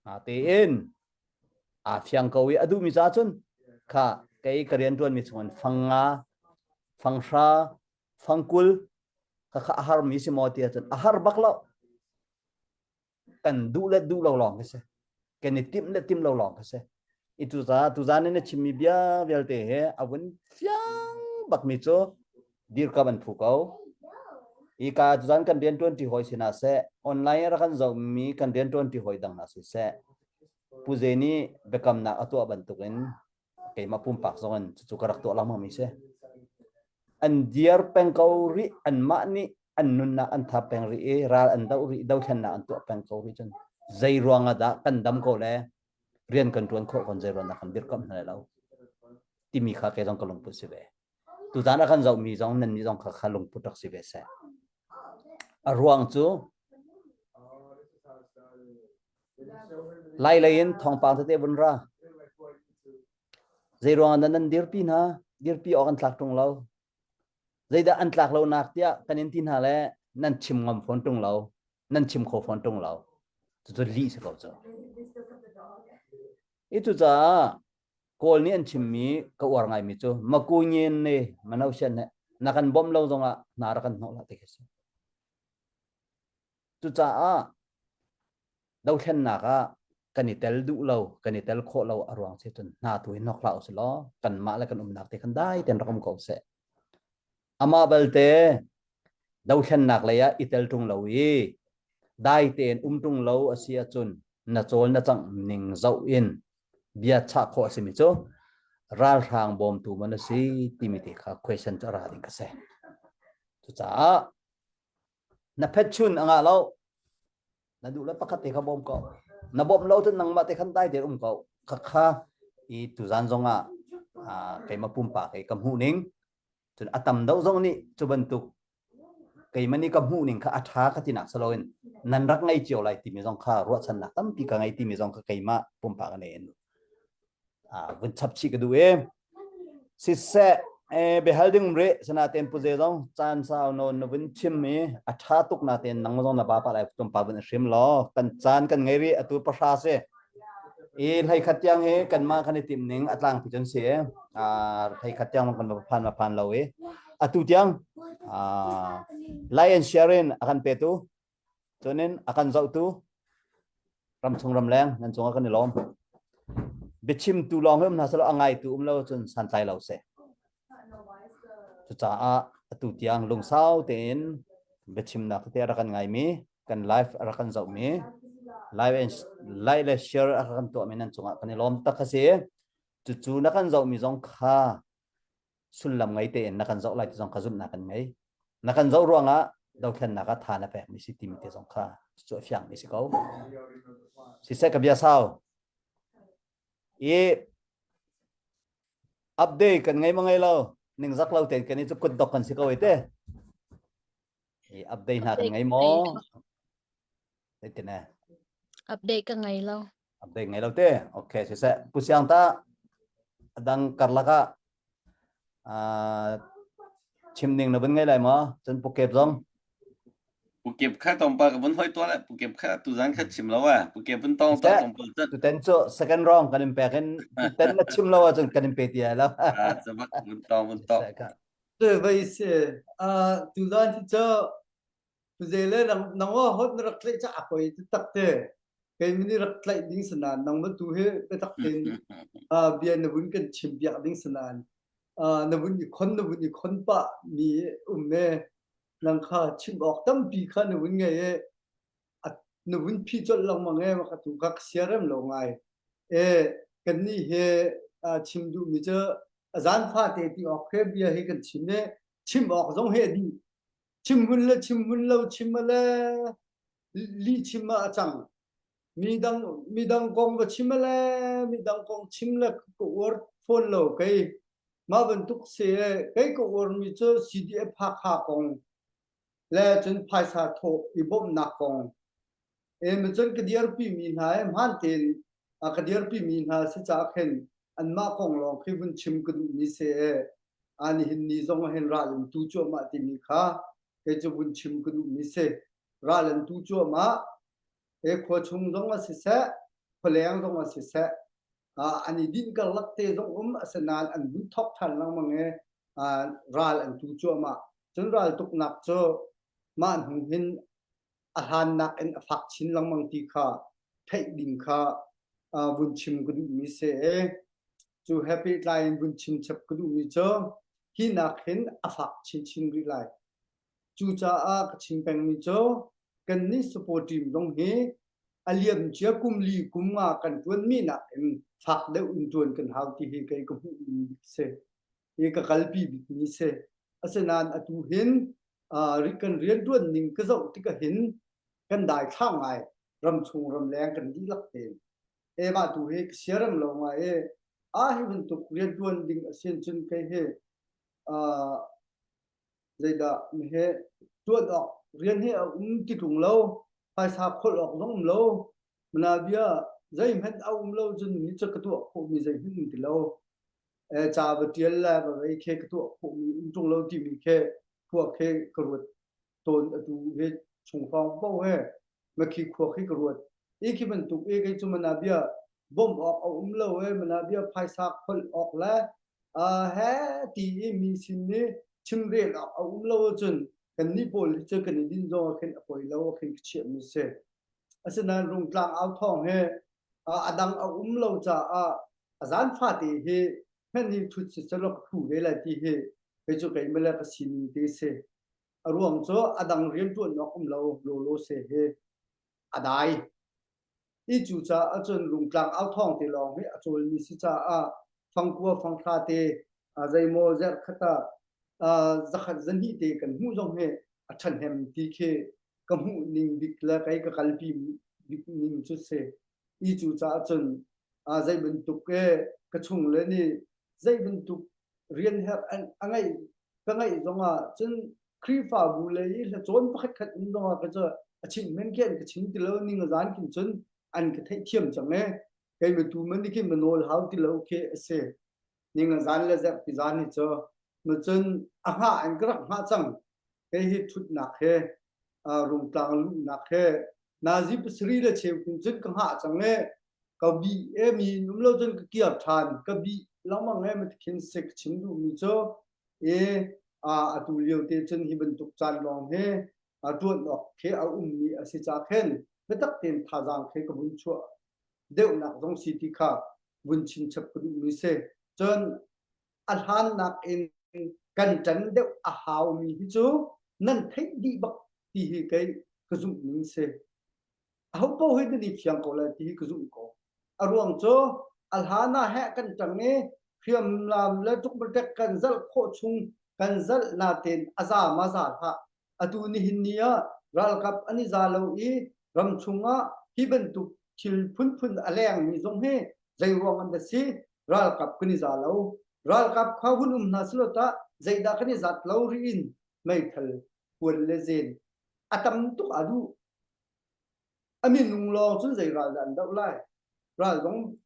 Natein aa fiang ko i a duhmi ca cun kha kei ka rian ṭuanmi chungin fang nga, fang hra, fang 20 kha kha a harmi si maw ti ahcun a har bak lo. Kan duh le duh lo lawng khi si. Kan i timh le timh lo lawng khi si. I tuza tuzan in na chimmi bia vialte he a vun fiang bakmi cu dirkam an phu ko. I ka tuzan kan rian ṭuanṭi hawi sinah seh, online rak kan zohmi kan rian ṭuanṭi hawi dang hna siseh, Pu Ze nih biakamnak a tuah bantukin keimah pumpak zong in cucu ka rak tuah lengmang mi si. An dir peng ko rih, anmah nih an nunnak an thap peng rih i ral an doh rih, dothlennak an tuah peng ko rih cun zei ruang ah dah kan dam ko le rian kan ṭuan khawh kon zei ruang dah kan dirkamh hna lai lo timi kha kei zong ka lungput si ve. Tuzaan a kan zohmi zong nannih zong kha kha lungput rak si ve seh. A ruang cu Lai lei in thawngpang tete vun ra. Zei ruang ah nan dirpi hna? Dirpi awk an tlak ṭung lo. Zeidah an tlak lonak tiah kan in ti hna le nan chim ngam fawn ṭung lo. Nan chim kho fawn ṭung lo. Cucu lih si ko cu. I cucaah Kawl nih an chimmi ka uar ngaimi cu maku nyin ne mano sian ne na kan bawmh lo zongah hna rak kan hnawh hlah ti khi si. Cucaah dothlennak ah kan i tel duh lo, kan i tel khawh lo a ruang si cun hna tu hi hnok hlah usih law kanmah le kan umnak te khan dai ten rak um ko seh. Amah balte dothlennak lei ah i tel ṭung lo i dai tein um ṭung lo a si ahcun na cawl na cangh ning zoh in bia chah khawh a simi cu ralhrang bawmtu man a si timi te kha question cu a ra ding ka si. Cucaah na phet chun a ngah lo na duh le pakhat te kha bawm ko na bawmh lo cun nangmah te khan dai tein um ko kha kha i tuzan zong ah keimah pumpak i ka hmuh ning cun a tam deuh zong nih cu bantuk keimah nih ka hmuh ning kha a ṭha ka tinak si loin nan rak ngei cio lai timi zong kha ruahchannak tampi ka ngei timi zong kha keimah pumpak in in vun chap chih ka duh i siseh biahal ding um rih sinaten pu ze zong caan sau nawn na vun chim i a ṭha tuk natein nang zong na pa pa lai tum pa vun hrim law kan caan kan ngei rih atu pahra si i hlei khat tiang hi kanmah kan i timh ning a tlangpi cun si hlei khat tiang kan va phan va phan lo i atu tiang like and share in a kan petu Cunin a kan zohtu ramchung ramleng nan cungah kan i lawm. Biachimtu lawng hi um hna selaw a ngaitu um lo cun santlai lo seh. Cucaah atu tiang lungsau tein biachimnak tete a rak kan ngaimi, kan live a rak kan zohmi, live and like le share a rak kan tuahmi nan cungah kan i lawm tak a si. Cucu na kan zohmi zong kha sullam ngei tein na kan zoh lai ti zong kha zumhnak kan ngei. Na kan zoh ruangah dothlennak ah tha na pekmi si timi te zong kha cu a fiangmi si ko. Siseh ka bia sau. I update kan ngei ma ngei lo? Ningzak lo tein kan i cu kut dok kan si ko ai te. I update hna kan ngei maw? Zeitin eh?
Update ka ngei lo.
Update ngei lo te. Okay, siseh. Pu Siang ta adang karlak ah uh, chim ning na vun ngei lai maw? Cun Pu Kep zong.
Pu Kep kha tongpa ka vun hoi tuah le Pu Kep kha tu zan kha chim lo ah. Pu Kep vun tong ta tongpa cun.
Tuten cu second round kan in pek in tuten na chim lo ahcun kan in pe ti lai lo.
Ah, sabak vun tong vun tong.
Te vai se a tu zan hi cu Ze le nang nang wa hot na rak tlaih ca a poi taktak te. Kei mini rak tlaih ding sanan nang ma tu hi biatak tein bia na vun kan chim piak ding sanan na vun i khon na vun i khon pah mi um e nang kha chim awk tampi kha na vun ngei e na vun phi colh lengmang e maka tu ka siarem lo ngai e kan nih he chim duh mi cu a zan fa te ti awk he bia hi kan chim e chim awk zong he dih Chim hun le chim hun lo chim le lih chim ah a cang. Midang midang kong va chim le midang kong chim le ka uar fawn lo kei. Mah bantuk se kei ka uar mi cu CDF Hakha kong le cun phaisa thawh i bawmhnak kong. E ma cun ka dirpi mi hna he hmaan tein a ka dirpi mi hna si caah khin anmah kong lawng khi vun chim ka duh mi si e. A nihin ni zong ah hin ral in tu cuahmah timi kha kei cu vun chim ka duhmi si. Ral an tu cuahmah. He khua chung zong ah siseh, khualeng zong ah siseh, an i dinh karlak te zong um asinain an vun thok ṭhan lengmang i ral an tu cuahmah. Cun ral tuknak cu mah hnu hin a hlannak in a fak chin lengmang ti kha theih ding kha vun chim ka duhmi si. Cu he pehtlai in vun chim chap ka duhmi cu hi nak hin a fak chinchin rih lai. Cucaah ka chim pengmi cu kannih support team zong hi a liamcia kum li kum nga kan ṭuanmi nakin fak deuh in ṭuan kan hau ti hi kei ka hmuhmi bik si. Hi ka kalpi bikmi si. Asinain atu hin kan rianṭuan ning ka zoh tikah hin kan daithlang ngai ramchung ramleng kan dihlak tein. E mah tu hi ka siarem lo ngai i a hi bantuk rianṭuan ding a si cun kei hi zeidah mi he ṭuan awk rian hi a um ti ṭung lo phaisa kholh awk zong um lo mana bia zeihmanh a um lo cun ni cu ka tuah khawhmi zeihmanh um ti lo e ca va ṭial le va vei khe ka tuah khawhmi um ṭung lo timi khe khua khe ka ruat tawn atu hi chung hrawng paoh he makhi khua khi ka ruat i khi bantuk i kei cu mana bia bawmh awk a um lo e mana bia phaisa kholh awk le he ti i mi sin nih chimrel awk a um lo ahcun kannih pawl hi cu kan i din zong ah khin a poi lo ah khin ka chiahmi si. Asinain Rungtlang au thawng hi a dang a um lo caah a zan fate hi hmenh hi thut si selaw ka thu ve lai ti hi kei cu keimah le ka sining te si. A ruang cu a dang rianṭuan awk um lo lawlaw se hi a dai. I cucaah cun Rungtlang au thawng te lawng hi a cawlmi si caah fangkua fanghra te zeimaw zerh khat ah zakhat zahnih te kan hmuh zong hi a ṭhahnem ti khi ka hmuh ning bik le kei ka kalpi bik ning cu si. I cucaah cun zei bantuk e ka chung le nih zei bantuk rian herh a ngeih ka ngeih zongah cun Khrihfabu lei i hlacawn pakhat khat um zongah ka cu a chimh men khi an ka chim ti lo ning a zan khin cun an ka theihthiam cang e kei ma tu man khi ma nawl hau ti lo khi a si ning a zan le zerh ti zan hi cu ma cun a hngah an ka rak hngah cang kei hi thutnak he rungtlang luhnak he nazi pasarih le cheu kum cun ka hngah cang e ka bi e mi um lo cun ka kiar ṭhan ka bi lengmang e ma khin sik chim duh mi cu i atu lio te cun hi bantuk caan lawng hi ṭuan awk khi a ummi a si ca khin biatak tein thazaang khi ka vun chuah deuhnak zong si ti kha vun chimchap ka duhmi si. Cun a hlannak in kan ṭan deuh a haumi hi cu nan theih dih bak ti hi kei ka zumh ning si. Aho paoh hi nan i fiang ko lai ti hi ka zumh ko. A ruang cu a hlan ah heh kan ṭang i hriamnam le ṭukmaṭek kan zalh khawh chung kan zalh natein a za ma za hlah. Atu nihin ni ah ralkap an i za lo i ramchung ah hi bantuk thil phunphun a lengmi zong hi zei ruang an da si ralkap kan i za lo. Ralkap kha hun um hna selaw tah. Zeidah kan i zat lo ri in meithal kuan le zen a tam tuk a duh. A minung lawng cun zei ral dah an doh lai? Ral zong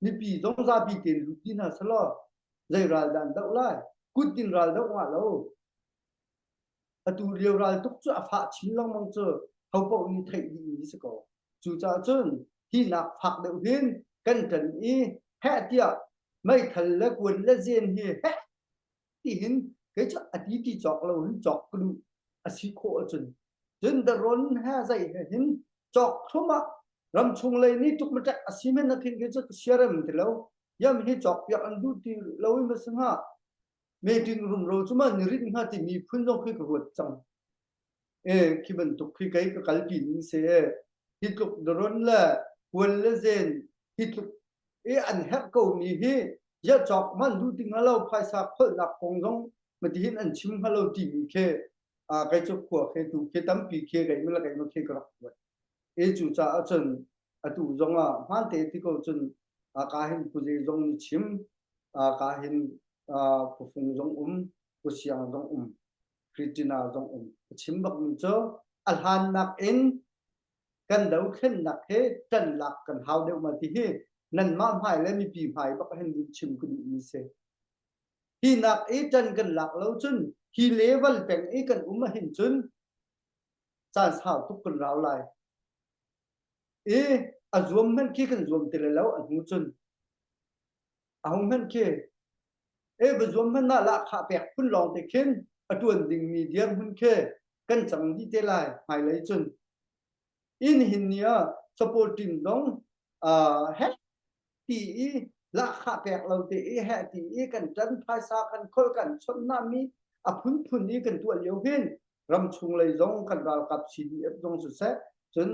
mipi zong zapi tein lut dih hna selaw zei ral dah an doh lai? Kut in ral doh ngah lo. Atu lio ral tuk cu a fah chin lengmang cu hopaoh nih theih dihmi si ko. Cucaah cun hi nak fak deuh hin kan ṭan i heh tiah meithal le kuan le zen hi heh ti hin kei cu a ti ti cawk lo hin cawk ka duh a si khawh ahcun. Cun daron he zei he hin cawk thlum ah ramchung lei nih tukmaṭek a si men khin kei cu ka siarem ti lo. Yam hi cawk piak an duh ti lo i ma si hnga. Meeting rumro cu ma ni rit hnga timi phun zong khi ka ruat cang. E khi bantuk khi kei ka kalpi ning se e hi tluk daron le kuan le zen hi tluk i an herh ko mi hi ya cawk man duh ti hnga lo phaisa kholhnak kong zong matihin an chim hnga lo timi khi a kei cu khua khe tu khi tampi khi kei mila kei ma khi ka rak ruat e cu caah cun atu zong ah hmaan te ti ko cun a ka hin puze zong ni chim a ka hin pufung zong um pusiang zong um Kritina zong um. A chim bakmi cu a hlannak in kan dothlennak he ṭan lak kan hau deuh ma ti hi nanmah hmai le mipi hmai bak hin duh chim ka duhmi si. Hi nak i ṭan kan lak lo cun hi level peng i kan um ahhin cun caan sau tuk kan rau lai. I a zuam hmanh khi kan zuam ti lai lo a hnu cun. A hung hmanh khi E va zuam hmanh ah lahkhah pek phun lawng te khin a ṭuan dingmi dirhmun khi kan cang dih te lai hmailei cun. Inn hin ni ah support team zong uh, heh ti i lahkhah pek lo te i heh ti i kan ṭan phaisa kan khol kan chawnh na mi a phunphun i kan tuah lio hin ramchung lei zong kan ralkap CDF zong siseh cun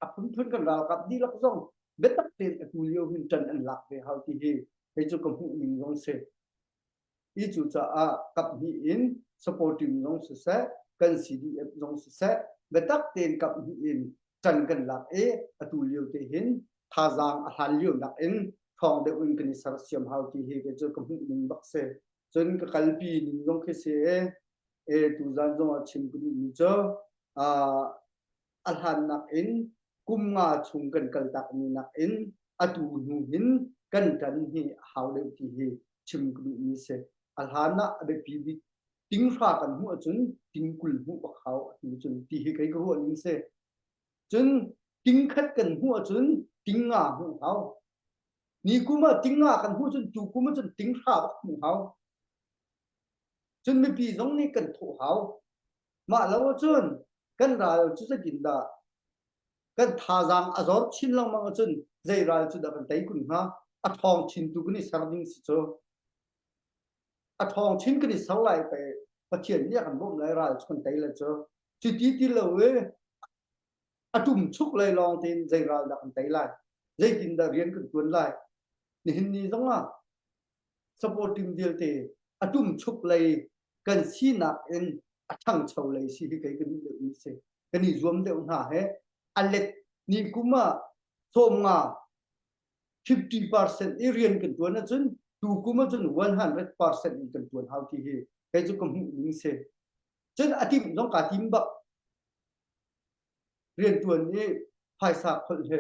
a phunphun kan ralkap dihlak zong biatak tein atu lio hin ṭan an lak ve hau ti hi hei cu ka hmuh ning zong si. I cu caah kaphnih in supporting zong siseh, kan CDF zong siseh, biatak tein kaphnih in ṭan kan lak i atu lio te hin thazaang a hlan lio nak in ṭhawng deuh in kan i sersiam hau ti hi kei cu ka hmuh ning bak si. Cun ka kalpi ning zong khi si e, e tuzan zong ah chim ka duhmi cu a hlannak in kum nga chung kan kaltakmi nakin atu hnu hin kan ṭan hi a hau deuh ti hi chim ka duhmi si. A hlan ah a biapi bik tinghra kan hmuh ahcun tingkul hmuh bak hau atu cun ti hi kei ka ruah ning si. Cun tingkhat kan hmuh ahcun tingnga hmuh hau. Ni kum ah tingnga kan hmuh cun tu kum ahcun tinghra bak hmuh hau. Cun mipi zong nih kan thawh hau. Mah lo ahcun kan ral cu zeitindah kan thazaang a zor chin lengmang ahcun zei ral cu dah kan tei kun hnga? A ṭhawng chin tu kan i ser ding si cu. A ṭhawng chin kan i ser lai pe Pathian nih a kan bawmh lai ral cu kan tei lai cu. Cuti ti lo i a ṭum chuk lei lawng tein zei ral dah kan tei lai? Zeitindah rian kan ṭuan lai? Nihin ni zong ah supporting vialte a ṭumchuk lei kan sinak in a ṭhangcho lei si hi kei ka duh deuhmi si. Kan i zuam deuh hna he a let ni kum ah 50 50% i rian kan ṭuan ahcun tu kum ahcun 100% in kan ṭuan hau ti hi kei cu ka hmuh ning si. Cun a timh zong kaa tim bak. Rian ṭuan i phaisa kholh he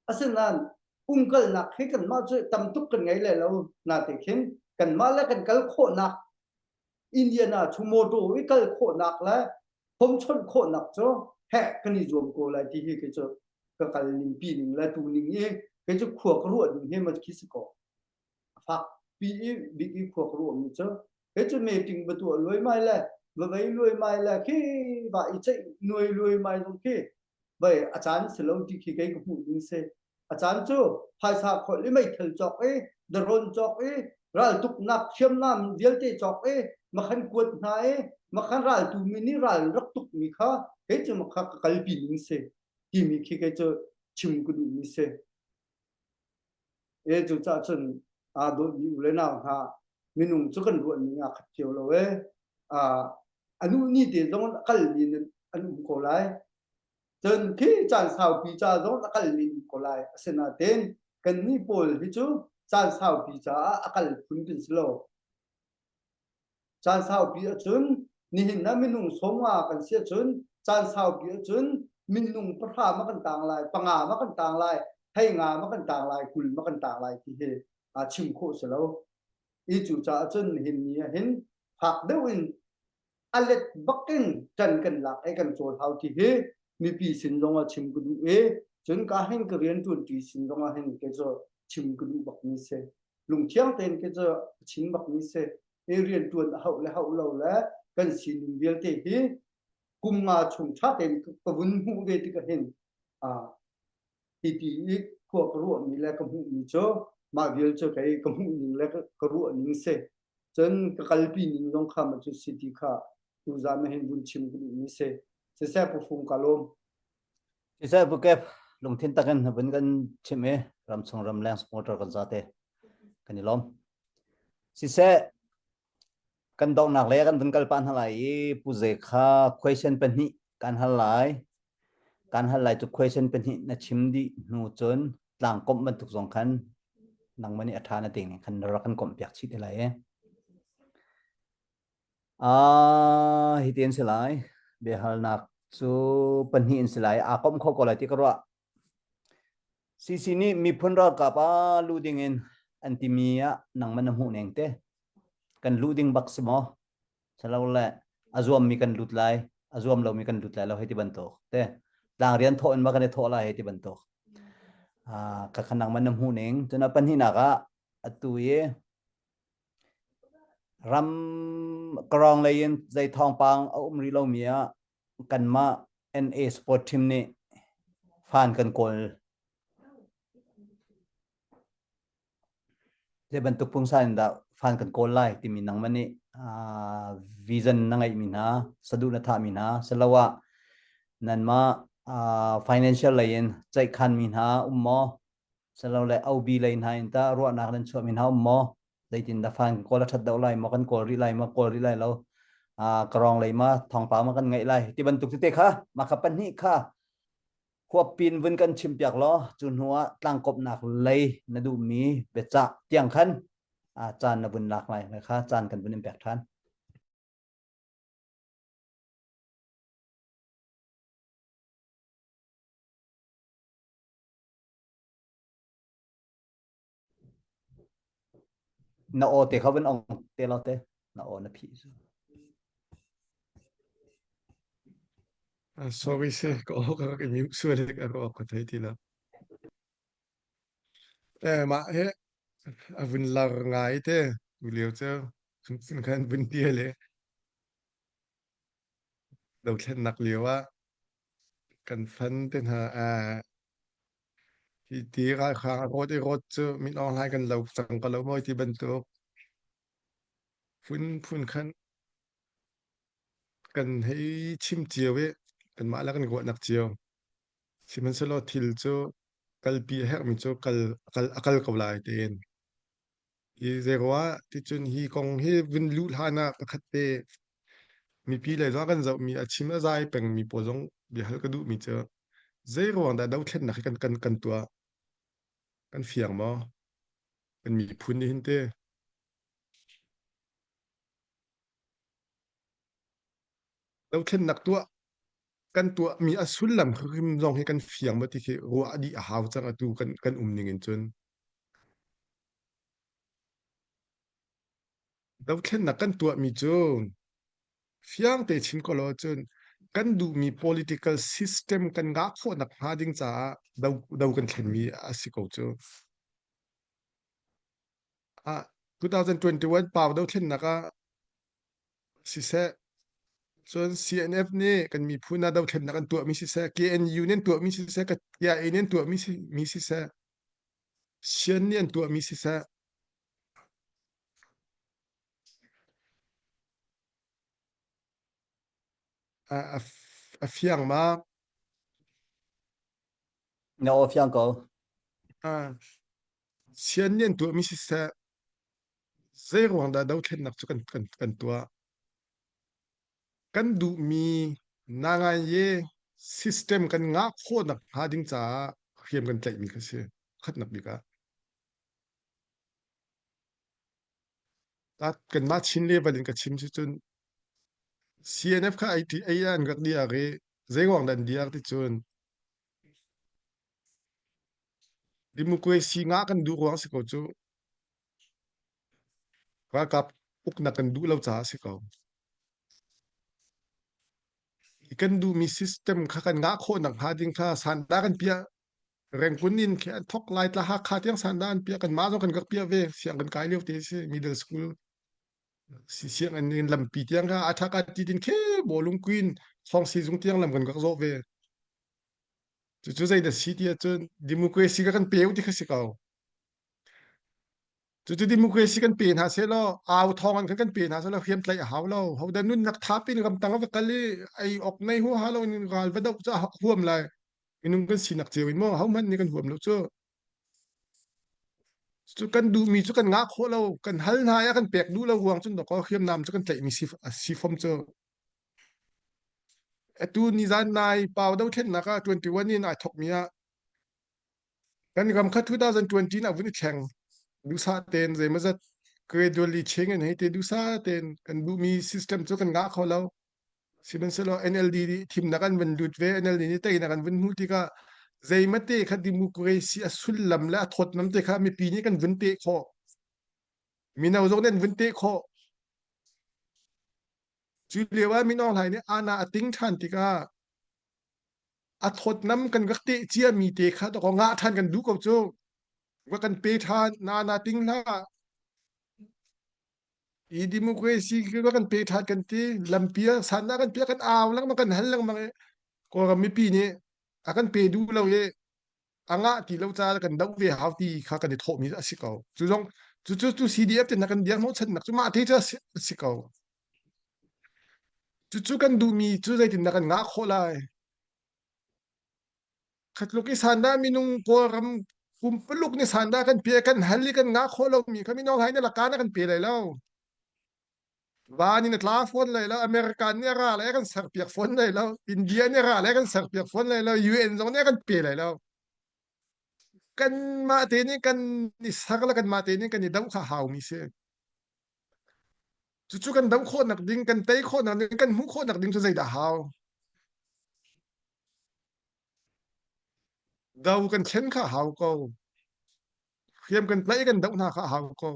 Asinain umkalnak hi kanmah cu tam tuk kan ngei lai lo nate khin kanmah le kan kal khawhnak Indiana chu motor i kal khawhnak le phomchonh khawhnak cu heh kan i zuam ko lai ti hi kei cu ka kal ning pi ning le tu ning i kei cu khua ka ruah ding hi ma khi si ko a fak pi i bik i khua ka ruah mi cu kei cu meeting va tuah luai mai le va vei luai mai le khi va i ceih nuai luai mai zong khi vei a caan si lo ti khi kei ka hmuh ding si a caan cu phaisa kholh i meithal cawk i daron cawk i raltuknak hriamnam vialte cawk i makhan kuat hna i makhan raltu mi nih ral rak tuk mi kha kei cu makha ka kalpi ning si timi khi kei cu chim ka duh mi si e cu cah cun aa dawt mi u le nau hna minung cu kan ruah ning aa khat cio lo e anu ni te zong a kal mi an um ko lai cun khi caan saupi ca zong a kal mi um ko lai asinain kannih pawl hi cu caan saupi caah a kal phun kan si lo. Caan saupi ahcun nihin ah minung 50 kan si ahcun caan saupi ahcun minung pahra ma kan tang lai, panga ma kan tang lai, hei nga ma kan tang lai, 20 ma kan tang lai ti hi chim khawh si lo. I cu caah cun nihin ni ah hin fak deuh in a let bak in ṭan kan lak i kan cawl hau ti hi mipi sin zong ah chim ka duh i cun ka hin ka rian ṭuanṭi sin zong ah hin kei cu chim ka duh bak mi si. Lungthiang tein kei cu ka chim bak mi si. I rian ṭuan a hauh le hauh lo le kan sining vialte hi kum nga chung ṭha tein ka vun hmuh ve tikah hin hi ti i khua ka ruahmi le ka hmuhmi cu mah vial cu kei ka hmuhning le ka ruahning si. Cun ka kalpi ning zong kha ma cu si ti kha tuzaan na hin vun chim ka duhmi si. Siseh Pu Fung ka lawm.
Siseh Pu Kep, lungthin takin na vun kan chim i ramchung ramleng supporter kan zate kan i lawm. Siseh kan donghnak le kan vun kal pah hna lai i Pu Ze kha question pahnih kan hal lai. Kan hal lai cu question pahnih na chim dih hnu cun tlangkomh bantuk zong khan nangmah nih a ṭha na ti ning khan na rak kan komh piak chih te lai e. Ah, hi ti an si lai. Biahalnak cu pahnih in si lai. Aa komh kho ko lai ti ka ruah. CC nih miphun ralkap ah lu ding in an timi ah nangmah na hmuh ning te. Kan lu ding bak si maw? Salole a zuammi kan lut lai, a zuam lomi kan lut lai lo hei ti bantuk te. Tlang rian thawh in ma kan i thawh lai hei ti bantuk. Ah, ka khanang man na hmuh ning. Cun a pahnihnak ah atu i ram karong lei in zei thawngpang a um rih lomi ah kanmah NA sport team nih fan kan kawl Zei bantuk pungsan in dah fan kan kawl lai timi nangmah nih uh, vision na ngeihmi hna, saduh na thahmi hna, siloah nanmah uh, financial lei in ceihkhanmi hna um maw? Silole OB lei hna in tah ruahnak nan chuahmi hna um maw? Zeitin dah fan kan kawl a ṭhat deuh lai maw? Kan kawl rih lai maw? Kawl rih lai lo. Uh, karong lei ma thawngpang ma kan ngeih lai ti bantuk tete kha mah kha pahnih kha Khuapin vun kan chimpiak law cu hnu ah tlangkawmhnak lei na duhmi biacah tiang khan caan na vun lak lai kha caan kan vun in pek ṭhan. Na aw te kha vun ong te lo te na aw na phih cu.
Uh, sorry se ka aw ka rak i mute sual hek a rawk ka thei ti lo. Eh mah he a vun lar ngai te tu lio cu sun khan vun tia le dothlennak lio ah kan fan te hna eh Hi ti ralhrang a rawt i rawt cu Min Aung Hlaing kan lo cang ko lo maw ti bantuk phunphun khan kan hei chim cio i kanmah le kan ruahnak cio. Sihmanhsehlaw thil cu kalpi a herhmi cu kal, kal, a kal ko lai tiin. Hi zeiruah ticun hi kong hi vun luh hlan ah pakhat te mipi lei zong kan zohmi a chim a zai pengmi pawl zong biahal ka duhmi cu zeiruang dah dothlennak hi kan kan kan tuah kan fiang maw kan miphun nih hin te dothlennak tuah kan tuahmi a sullam hrim zong hi kan fiang maw ti khi ruah dih a hau cang atu kan kan um ning in cun Dothlennak kan tuahmi cu fiang te chim ko law cun kan duhmi political system kan ngah khawh nak hnga ding caah do, do kan thlenmi a si ko cu. Ah, 2021 pau dothlennak ah siseh, cun CNF nih kan miphun ah dothlennak an tuahmi siseh, KNU nih an tuahmi siseh, KIA nih an tuahmi mi siseh, Sian nih an tuahmi siseh, a, a, a fiang ma?
Na aw fiang ko.
Ah, sian nih an tuahmi siseh, zei ruang dah dothlennak cu kan, kan, kan tuah? Kan duhmi nangaye system kan ngah khawh nak hnga ding caah hriam kan tlaihmi kha si. Khatnak bik ah. Kanmah Chin level in ka chim si cun CNF kha ei an rak diak i zeiruang dah an diak ti cun democracy ngah kan duh ruang si ko cu. Ralkap uknak kan duh lo caah si ko. Kan duhmi system kha kan ngah khawh nakhnga ding kha sandah kan piah. Rengkun in khi an thok lai tla Hakha tiang sandah an piah. Kanmah zong kan rak piah ve. Siang kan kai lio te si middle school. Si sianginn in lampi tiang kha a thak a ti tin khe bawlung queen thong sizung tiang lam kan rak zawh ve. Cucu zei dah si ti ahcun democracy kha kan peu ti kha si ko. Cucu democracy kan pe hna sehlaw au thawng in khan kan pe hna sehlaw hriamtlaih a hau lo. Hodah nunnak thap in ramtang a va kal i ei awk nei huaha lo in ral va doh cu a huam lai. Minung kan sinak cio in maw hohmanh nih kan huam lo cu. Cu kan duhmi cu kan ngah khawh lo. Kan hal hna i a kan pek duh lo ruang cun dawkaw hriamnam cu kan tlaihmi si, si fom cu. Atu nizan nai pau dothlennak ah 21 in ai thokmi ah Kan ram kha 2020 in a vun i thleng. Duhsah tein zeimawzat gradually change in hei te duhsah tein kan duhmi system cu kan ngah kho lo. Sihmanhsehlaw NLD nih thimnak an vun lut ve, NLD nih teinak an vun hmuh tikah zeimate kha democracy a sullam le a thawtnam te kha mipi nih kan vun teh khawh. Mino zong nih an vun teh khawh. Cu lio ah Min Aung Hlaing nih ana a ting ṭhan tikah a thawtnam kan rak teh ciami te kha dawkaw ngah ṭhan kan duh ko cu. Va kan pe ṭhan na na ting hlah. I democracy va kan pe ṭhan kan ti lampi ah sannak kan piah kan au lengmang kan hal lengmang i Kawlram mipi nih a kan pe duh lo i a ngah ti lo caah kan doh ve hau ti kha kan i thawhmi a si ko. Cu zong cu cu cu CDF te na kan dirhhnawh channak cu mah te cu a si, a si ko. Cucu kan duhmi cu zeitindah kan ngah khawh lai? Khatluk i sandah minung Kawlram pumpuluk nih sandah kan pe kan hal i kan ngah khawh lomi kha minung hai na laka na kan pe lai lo. Van in a tla fawn lai lo, American nih a ra lai kan serpiak fawn lai lo, India nih a ra lai kan serpiak fawn lai lo, UN zong nih a kan pe lai lo. Kanmah te nih kan i ser le kanmah te nih kan i doh kha haumi si. Cucu kan doh khawhnak ding, kan tei khawhnak ding, kan hmuh khawhnak ding cu zeidah hau? Do kan thlen kha hau ko. Hriam kan tlaih kan doh hna kha hau ko.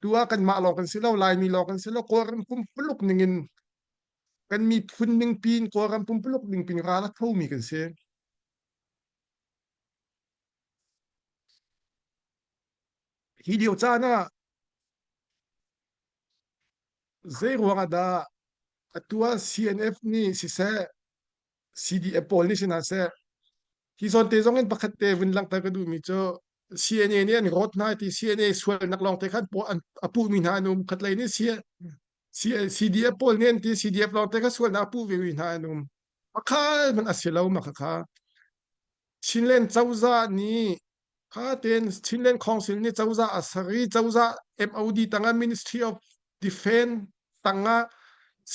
Tu ah kanmah lawng kan si lo, Laimi lawng kan si lo, Kawlram pumpuluk ningin kan miphun ning pin Kawlram pumpuluk ning pin ral a thomi kan si. Hi lio caan ah zei ruang ah dah atu ah CNF nih siseh CDF pawl nih si hna seh hi zawn te zong in pakhat te vun langhter ka duhmi cu CNA nih an rawt hna ti CNA sualnak lawng te khan a puhmi hna an um khatlei nih CDF pawl nih an ti CDF lawng te kha sualnak a puh ve mi hna an um pakhat hmanh a si lo ma kha Chinland cozah nih kha ten Chinland Council nih cozah a ser i cozah MOD tangah Ministry of Defence tangah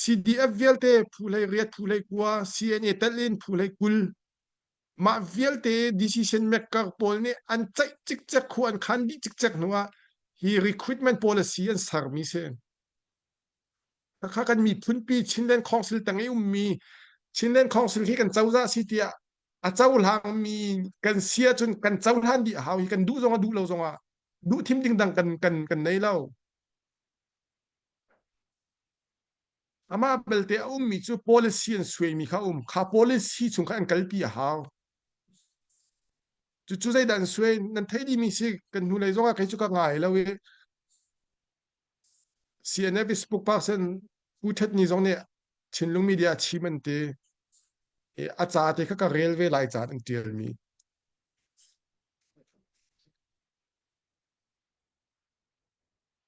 CDF vialte phu hlei riat phu hlei kua CNA tel in phu hlei 20 mah vialte decision maker pawl nih an ceih cikcek khu an khan dih cikcek hnu ah hi recruitment policy an sermi si. Khakha kan miphunpi Chinland Council tang i ummi Chinland Council hi kan cozah si tiah a cohlangmi kan si ahcun kan cohlan dih a hau hi kan duh zong ah duh lo zong ah duh thim ding dang kan kan kan nei lo. Amah belte a ummi cu policy an suaimi kha um. Kha policy chung kha an kalpi a hau. Cucu zeidah an suai nan theih dihmi si kan hnulei zong ah kei cu ka ngai lo i CNF spokesperson Pu Htet Ni zong nih Chinlung Media chim an ti. I a ca te kha ka rel ve lai caan an ṭialmi.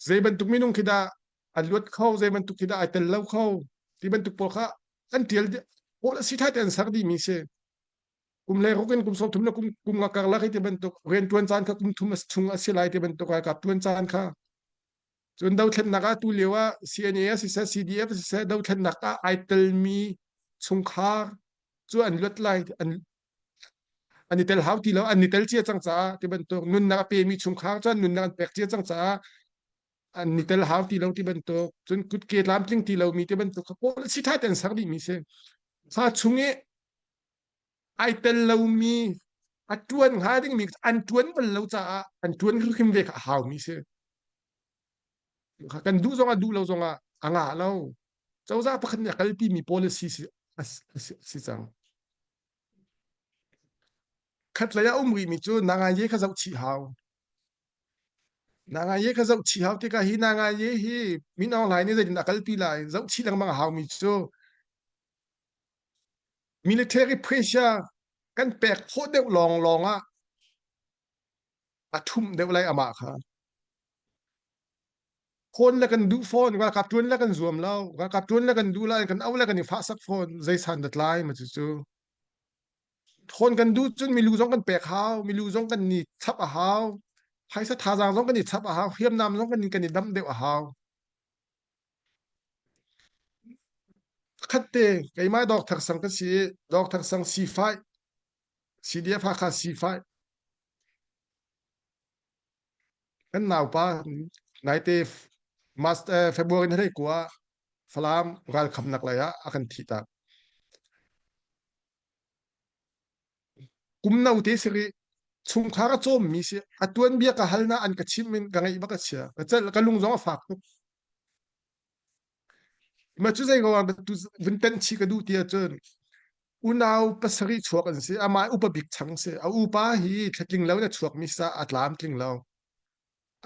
Zei bantuk minung khi dah a luat kho, zei bantuk khi dah ai tel lo kho, ti bantuk pawl kha an ṭial pawl a si ṭha te an ser dihmi si. Kum le ruk in kum 30 le kum kum nga karlak hi ti bantuk rianṭuan caan kha kum thum chung a si lai ti bantuk ralkap ṭuan caan kha Cun dothlennak ah tu lio ah CNA siseh CDF siseh dothlennak ah ai telmi chungkhar cu an luat lai an an i tel hau ti lo an i tel cia cang caah ti bantuk nunnak a pemi chungkhar cu an nunnak an pek cia cang caah. An ni tel hau ti lo ti bantuk, cun kutke tlamtling ti lomi ti bantuk kha policy ṭha tein ser dihmi si. Kha chung i ai tel lomi a ṭuan hnga dingmi an ṭuan bal lo caah an ṭuan hrimhrim ve kha a haumi si. Kan duh zongah duh lo zongah a ngah lo. Cozah pakhat nih a kalpimi policy si, a si cang. Khatlei ah um rihmi cu nangaye kha zoh chih hau. Nangaye kha zoh chih hau tikah hi nangaye hi Min Aung Hlaing nih zeitin a kalpi lai zoh chih lengmang a haumi cu military pressure kan pek khawh deuh lawnglawng ah a ṭhumh deuh lai amah kha. Phone le kan duh fawn, ralkap ṭuan le kan zuam lo, ralkap ṭuan le kan duh lai, kan au le kan i fahsak fawn, zei san dah tlai ma cucu. Phone kan duh cun milu zong kan pek hau, milu zong kan ni chap a hau, phaisa thazaang zong kan i chap a hau, hriamnam zong kan kan i damh deuh a hau. Khat te, keimah Dr. Sang ka si i, Dr. Sang C5, CDF Hakha C5, Kan naupa naite Master February ni 19 ah Falam ralkhamnak lei ah a kan thih tak. Kum no te si rih. Chungkhar a cawmmi si. A tuanbia ka hal na an ka chimh in ka ngaih bak a chia. Ka celh ka lung zong a fak tuk. Ma cu zei ruang dah tu vun tenh chih ka duh ti ahcun unau pasarih chuak an si. Amah upa bik chang si. A upa hi thlatling lo in a chuakmi sa a tlamtling lo.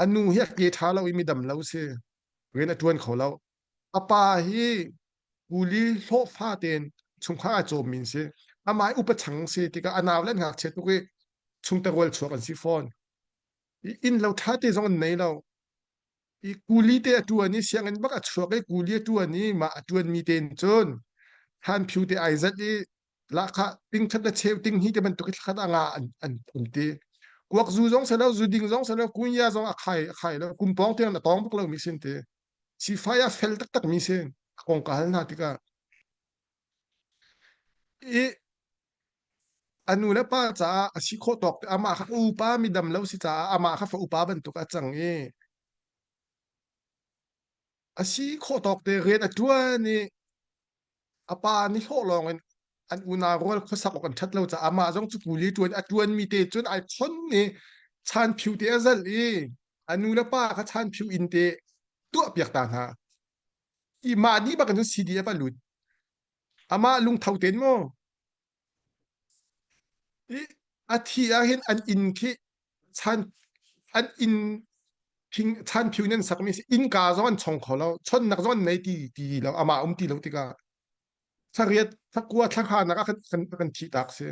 A nu hi a ke ṭha lo i midam lo si. Rian a ṭuan kho lo. A pa hi kuli hlawhfa tein chungkhar a cawmmi an si. Amah upa chang si tikah a nau le an ngakchia tuk i chungterual chuak an si fawn. Inn lo ṭha te zong an nei lo. I kuli te a ṭuan i sianginn bak a chuak i kuli a ṭuan i mah a ṭuanmi tein cun thanphiu te ai zat i lahkhah ting khat le cheu ting hi te bantuk i thlakhat a nga an, an, an ti. Kuak zu zong selo, zu ding zong selo, kunya zong a khai a khai lo, kum pawng tiang a tawng bak lo mi sin ti. Sifai a fel taktak mi sin. A kong ka hal hna tikah i a nu le pa caah a si khawh tawk amah kha upa midam lo si caah amah kha fa upa bantuk a cang i a si khawh tawk te rian a ṭuan i a pa nih hlawh lawng in an unau rual khuasak awk an ṭhat lo caah amah zong cu kuli ṭuan a ṭuanmi te cun ai khon i chanphiu te a zalh i a nu le pa kha chanphiu inn te tuah piak ta hna i mah dih bak in cun CDF a lut amah lungtho tein maw i a thi ah hin an inn khi chan an inn thing chan phiu in an sakmi si innka zong an chong kho lo chonnak zong an nei ti ti lo amah um ti lo tikah thariat thakua thlakha nak ah kan kan kan thih tak si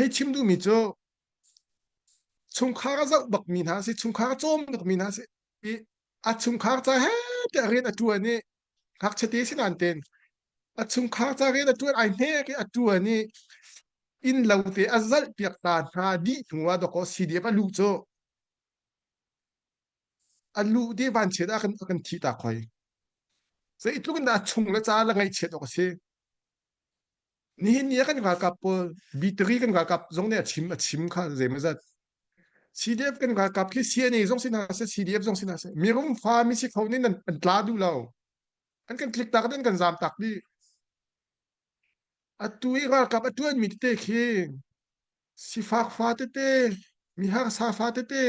hei chim duhmi cu chungkhar a zoh bakmi hna si chungkhar a cawm bakmi hna si i a chungkhar ca he tiah rian a ṭuan i ngakchia te si nain ten a chungkhar ca rian a ṭuan ai hnek i a ṭuan i inn lo te a zalh piak ta hna dih hnu ah dawkaw CDF a luh cu a luh di vanchiat ah kan kan thih ta khoi zeitluk in dah a chung le ca le ngaihchiat awk a si Nihin ni ah kan ralkap pawl B3 kan ralkap zong nih a chim a chim kha zeimawzat. CDF kan ralkap khi CNA zong si hna seh CDF zong si hna seh mirum fa mi si kho nih an, an tla duh lo. An kan tlik tak an kan zam tak dih. Atu i ralkap a ṭuanmi tete khi sifak fa tete, mi harsa fa tete,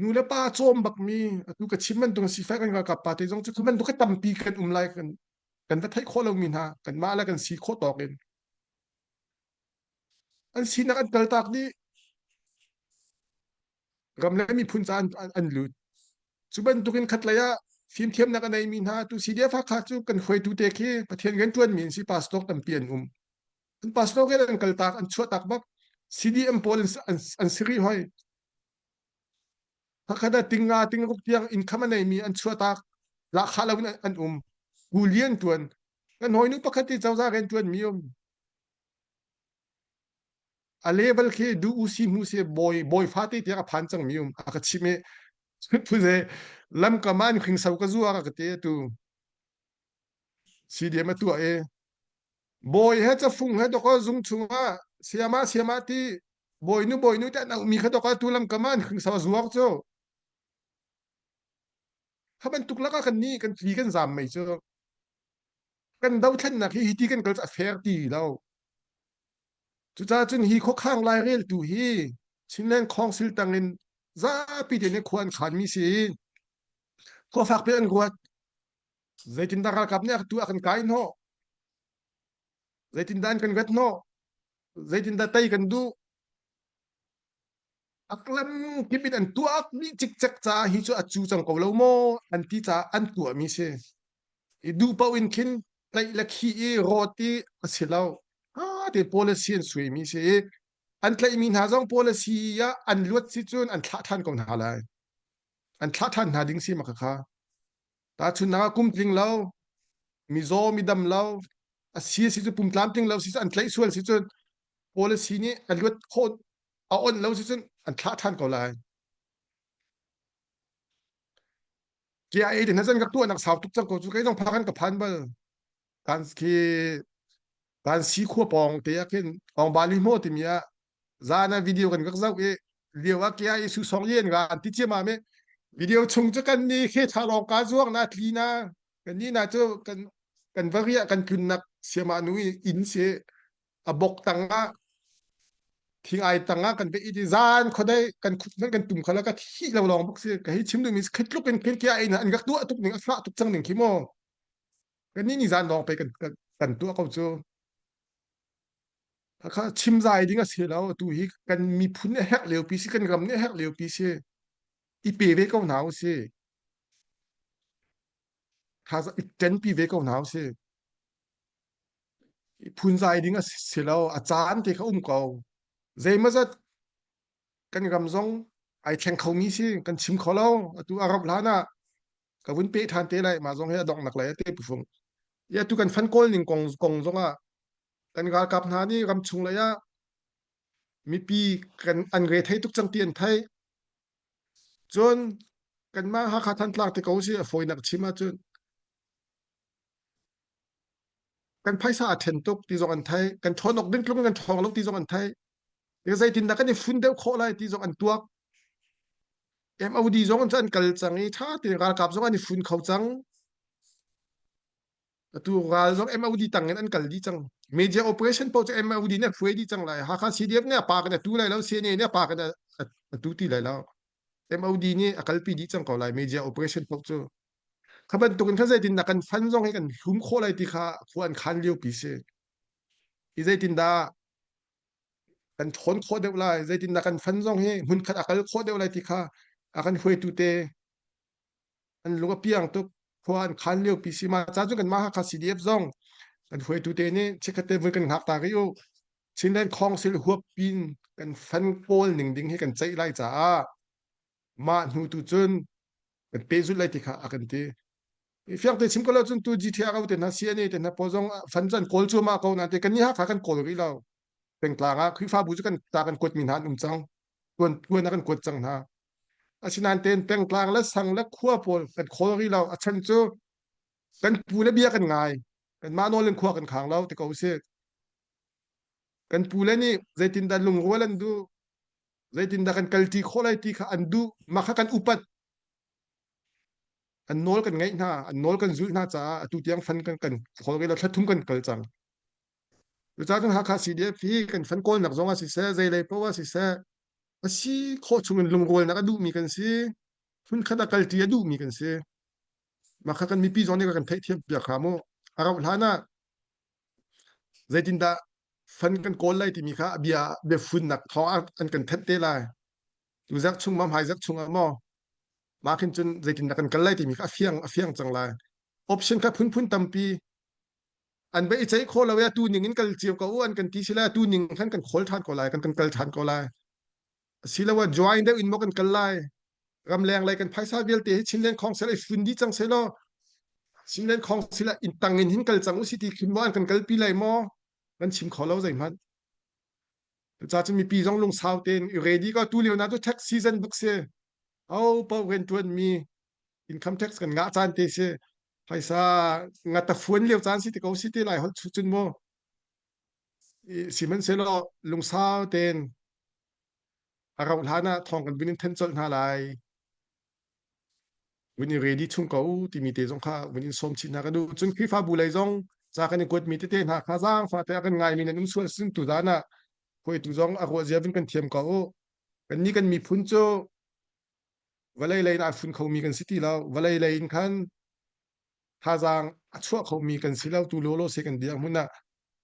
nu le pa cawm bakmi atu ka chim bantuk sifak kan ralkap pa te zong cu bantuk kha tampi kan um lai kan kan va theih khawh lomi hna kanmah le kan si khawh tawk in an sinak an kaltak dih ram le miphun ca an, an lut cu bantukin khatlei ah fimthiamnak a neimi hna tu CDF Hakha cu kan hruaitu te khi Pathian rian ṭuanmi an si pastor tampi an um an pastor rian an kaltak an chuahtak bak CDM pawl an, an, an si rih hoi Pakhat ah ting nga ting ruk tiang income a neimi an chuahtak lahkhah lo in an um. Kuli an ṭuan. Kan hawinu pakhat i cozah rian ṭuanmi um. A level khi du u si hmu si bawi bawi fate tiang a phan cangmi um. A ka chimh i phuze lamkam ah an hringso ka zuar a ka ti atu. CDM a tuah i bawi he cafung he dawkaw zung chungah siama siama ti bawinu bawinu te an auhmi kha dawkaw tu lamkam ah an hringso a zuar cu. Kha bantuk lakah kan nih kan tli kan zaam mei cu kan dothlennak hi hiti kan kal cu a fair ti lo. Cucaah cun hi khuakhang laireltu hi Chinland Council tangin zapi te nih khua an khanmi si. Khua fakpi an ruat. Zeitindah ralkap nih a tu a kan kai hnawh? Zeitindah an kan rat hnawh? Zeitindah tei kan duh? A lam kip in an tuak dih cikcek caah hi cu a cu cang ko lo maw an ti caah an tuahmi si. I duh paoh in khin tlaih le khih i rawt i a si lo. Ha te policy an suaimi si i an tlaihmi hna zong policy ah an luat si cun an thlah ṭhan ko hna lai. An thlah ṭhan hna ding si ma khakha. Tahchunhnak ah kum tling lo, mizaw midam lo, a si a si cu pum tlamtling lo si cu an tlaih sual si cun policy nih a luat khawh a onh lo si cun an thlah ṭhan ko lai. KIA te hna zan ka tuahnak sau tuk cang ko cu kei zong phak an ka phan bal. Kan khi kan si khua pawng te ah khin ong bali hmo timi ah zan ah video kan rak zoh i lio ah KIA su song yen ga an ti ciam me video chung cu kan ni khe tha lawng ka zuang na tli na kan ni na cu kan kan va riah kan tlunnak siama nu i inn si a bok tang ah thing ai tang ah kan ve i zan khodai kan khut nan kan tum khala ka thi lo lawng bak si ka hi chim duhmi khi tluk in khin kia in an rak tuah tuk ning a fah tuk cang ning khi mo kan ni ni zan lawng pe kan kan tuah ko cu kha chim zai ding a si lo tu hi kan miphun nih herh lio pi si kan ram nih herh lio pi si i pe ve ko hna u si tha i ṭen pi ve ko hna u si phunzai ding a si lo a caan te kha um ko zeimawzat kan ram zong ai thleng khomi si kan chim kho lo atu a rauh hlan ah ka vun pe ṭhan te lai mah zong hi a donghnak lei te pufung ya tu kan fan kawl ning kong kong zong ah kan ralkap hna nih ram chung lei ah mipi kan an re thei tuk cang ti an thei cun kanmah Hakha Thantlang te ko si a fawinak chim ahcun kan phaisa a ṭhen tuk ti zong an thei kan ṭhawn awk ding tluk in kan ṭhawng lo ti zong an thei zeitindah kan i fun deuh khawh lai ti zong an tuak MOD zong an kal cang i ṭha tein ralkap zong an i fun kho cang atu ral zong MOD tang in an kal dih cang media operation paoh cu MOD nih a hruai dih cang lai Hakha CDF nih a pa kan a tu lai lo CNA nih a pa kan a tu ti lai lo MOD nih a kalpi dih cang ko lai media operation paoh cu Kha bantukin khan zeitindah kan fan zong hi kan hlum khawh lai ti kha khua an khan liopi si. Hi zeitindah kan ṭhawn khawh deuh lai, zeitindah kan fan zong hi hmunkhat a kal khawh deuh lai ti kha a kan hruaitu te an lung a piang tuk. Khua an khan liopi si. Mah ca cu kanmah Hakha CDF zong kan hruaitu te nih chikkhat te vui kan hngak ta rih u. Chinland Council huap pin kan fan kawl ning ding hi kan ceih lai caah mah hnu tu cun kan pehzulh lai ti kha a kan ti. Fiang te chim ko lo cun tu GTRO te hna CNA te hna pawl zong fan cu an kawl cuahmah ko nain te kan nih Hakha kan kawl rih lo. Pengtlang ah Khrihfabu cu kan ta kan kuatmi hna an um cang. Tuan tuan ah kan kuat cang hna. Asinain ten pengtlang le sang le khua pawl kan khawl rih lo. A chan cu kan pu le bia kan ngai. Kanmah nawl in khua kan khang lo ti ko usih. Kan pu le nih zeitindah lungrual an duh zeitindah kan kalṭi khawh lai ti kha an duh mah kha kan upat an nawl kan ngaih hna an nawl kan zulh hna caah atu tiang fan kan kan khawl rih lo thla thum kan kal cang cucaah cun Hakha CDF hi kan fan kawlnak zong ah siseh zeilei paoh ah siseh a si khawh chung in lungrualnak a duhmi kan si hmunkhat ah kalṭi a duhmi kan si mah kha kan mipi zong nih kan theihthiam piak hram u a rauh hlan ah Zeitindah fan kan kawl lai timi kha a bia biafunnak thawng an kan thanh te lai. Tuzarh chung ma hmaizarh chung ah maw mah khin cun zeitindah kan kal lai timi kha a fiang a fiang cang lai. Option kha phunphun tampi an va i ceih khawh lo i atu ning in kal cio ko u an kan ti si lai atu ning khan kan khawl ṭhan ko lai kan kan kal ṭhan ko lai. Asiloah join deuh in maw kan kal lai. Ramleng lei kan phaisa vialte hi Chinland Council i fun dih cang sehlaw Chinland Council ah inn tang in hin kal cang usih ti khin maw an kan kalpi lai maw? Kan chim kho lo zeihmanh. Cucaah cun mipi zong lungsau tein i ready ko tu lio na cu tax season bak si. Ho paoh riantuan mi income tax kan ngah caan te si. Phaisa ngata fuan lio caan si te ko si te lai holh chu cun mu. Sihmanhsehlaw lungsau tein a rauh hlan ah thawng kan vun in thanh colh hna lai. Vun i ready chung ko timi te zong kha vun in sawm chih hna ka duh. Cun Khrihfabu lei zong ca kan i kuatmi tete hna kha zaangfah te a kan ngaimi nan um sual sin tuzaan ah hruaitu zong a ruah zia vun kan thiam ko u. Kannih kan miphun cu vawlei lei in aa fun khomi kan si ti lo. Vawlei lei in khan thazaang a chuah khomi kan si lo tu lawlaw se kan dirhmun ah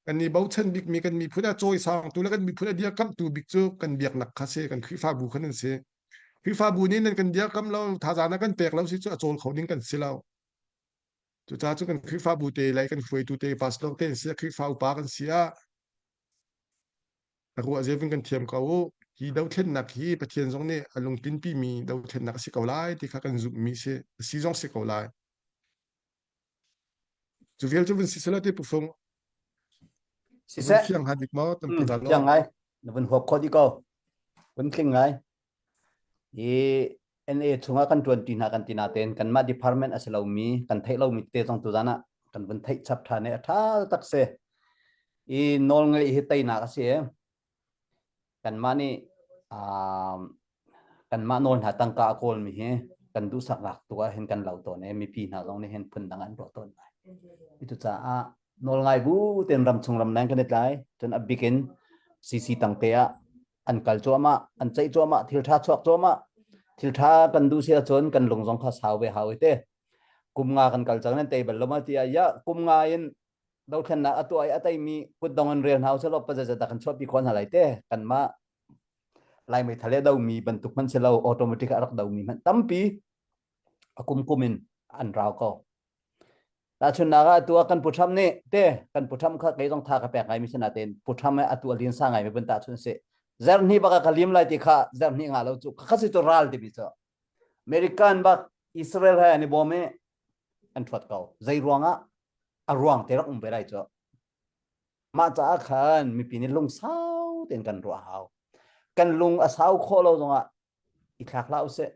kan i bochan bikmi kan miphun a cawisangtu le kan miphun a dirkamhtu bik cu kan biaknak kha si kan Khrihfabu khan an si. Khrihfabu nih nan kan dirkamh lo thazaang na kan pek lo si cu a cawl kho ding kan si lo. Cucaah cu kan Khrihfabu te le kan hruaitu te pastor te an si ah Khrihfa upa kan si ah a ruah zia vun kan thiam ko u. Hi dothlennak hi Pathian zong nih a lungtlinpi mi dothlennak a si ko lai ti kha kan zumhmi si a si zong si ko lai. Cu vial cu vun si sela ti pufung.
Siseh.
Vun fiang ha dik maw tampi ta lo.
Fiang ngai. Na vun huap kho di ko. Vun tling ngai. I NA chungah kan tuan ti hna kan ti natein kanmah department a si lomi kan theih lomi te zong tuzan ah kan vun theih chap ṭhan i a ṭha tak si. I nawl ngeih hi teinak a si i kanmah nih um, kanmah nawl hna tangka a kawlmi hi kan duhsaknak tu ah hin kan lo tawn i mipi hna zong nih hin phundang an ruah tawn lai. Cucaah nawl ngai bu tein ramchung ramleng kan i tlai cun a bik in CC tangte ah an kal cuahmah an ceih cuahmah thil ṭha chuak cuahmah thil ṭha kan duh si ahcun kan lung zong kha sau ve hau i te kum nga kan kal cang nan tei bal lo ma tiah ya kum nga in dothlennak a tuah i a teimi kutdong in rel hna usih pa zeizat dah kan chuahpi khawh hna lai te kanmah lai meithal le domi bantuk hmanh si lo automatic a rak domi hmanh tampi a kum kum in an rau ko Tahchunhnak ah atu ah kan Pu Trump nih te kan Pu Trump kha kei zong tha ka pek ngai mi si natein Pu Trump atu a lin sa ngai mi bun tahchun si. Zerhni bak ah ka lim lai ti kha zerhni nga lo cu kha si cu ral timi cu. American bak Israel he an i bawm i an thuat ko. Zei ruangah a ruang te rak um ve lai cu. Mah caah khan mipi nih lungsau tein kan ruah hau. Kan lung a sau khawh lo zongah i thlak hlah usih.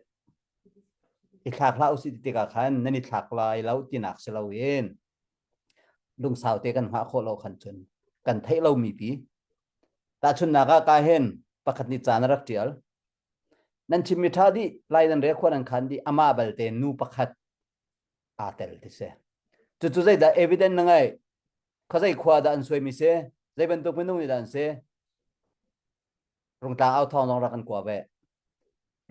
I thlak hlah usih ti tikah khan nan i thlak lai lo tinak si loin lungsau te kan hngah khawh lo khan cun kan theih lomi pi. Tahchunhnak ah ka hin pakhat nih ca na rak ṭial. Nan chimmi ṭha dih, lai nan rel khua nan khan dih, amah balte nu pakhat aa tel ti si. Cucu zeidah evidence na ngeih? Khuazei khua dah an suaimi si? Zei bantuk minung nih dah an si? Rungtlang au thawng zong rak kan kua ve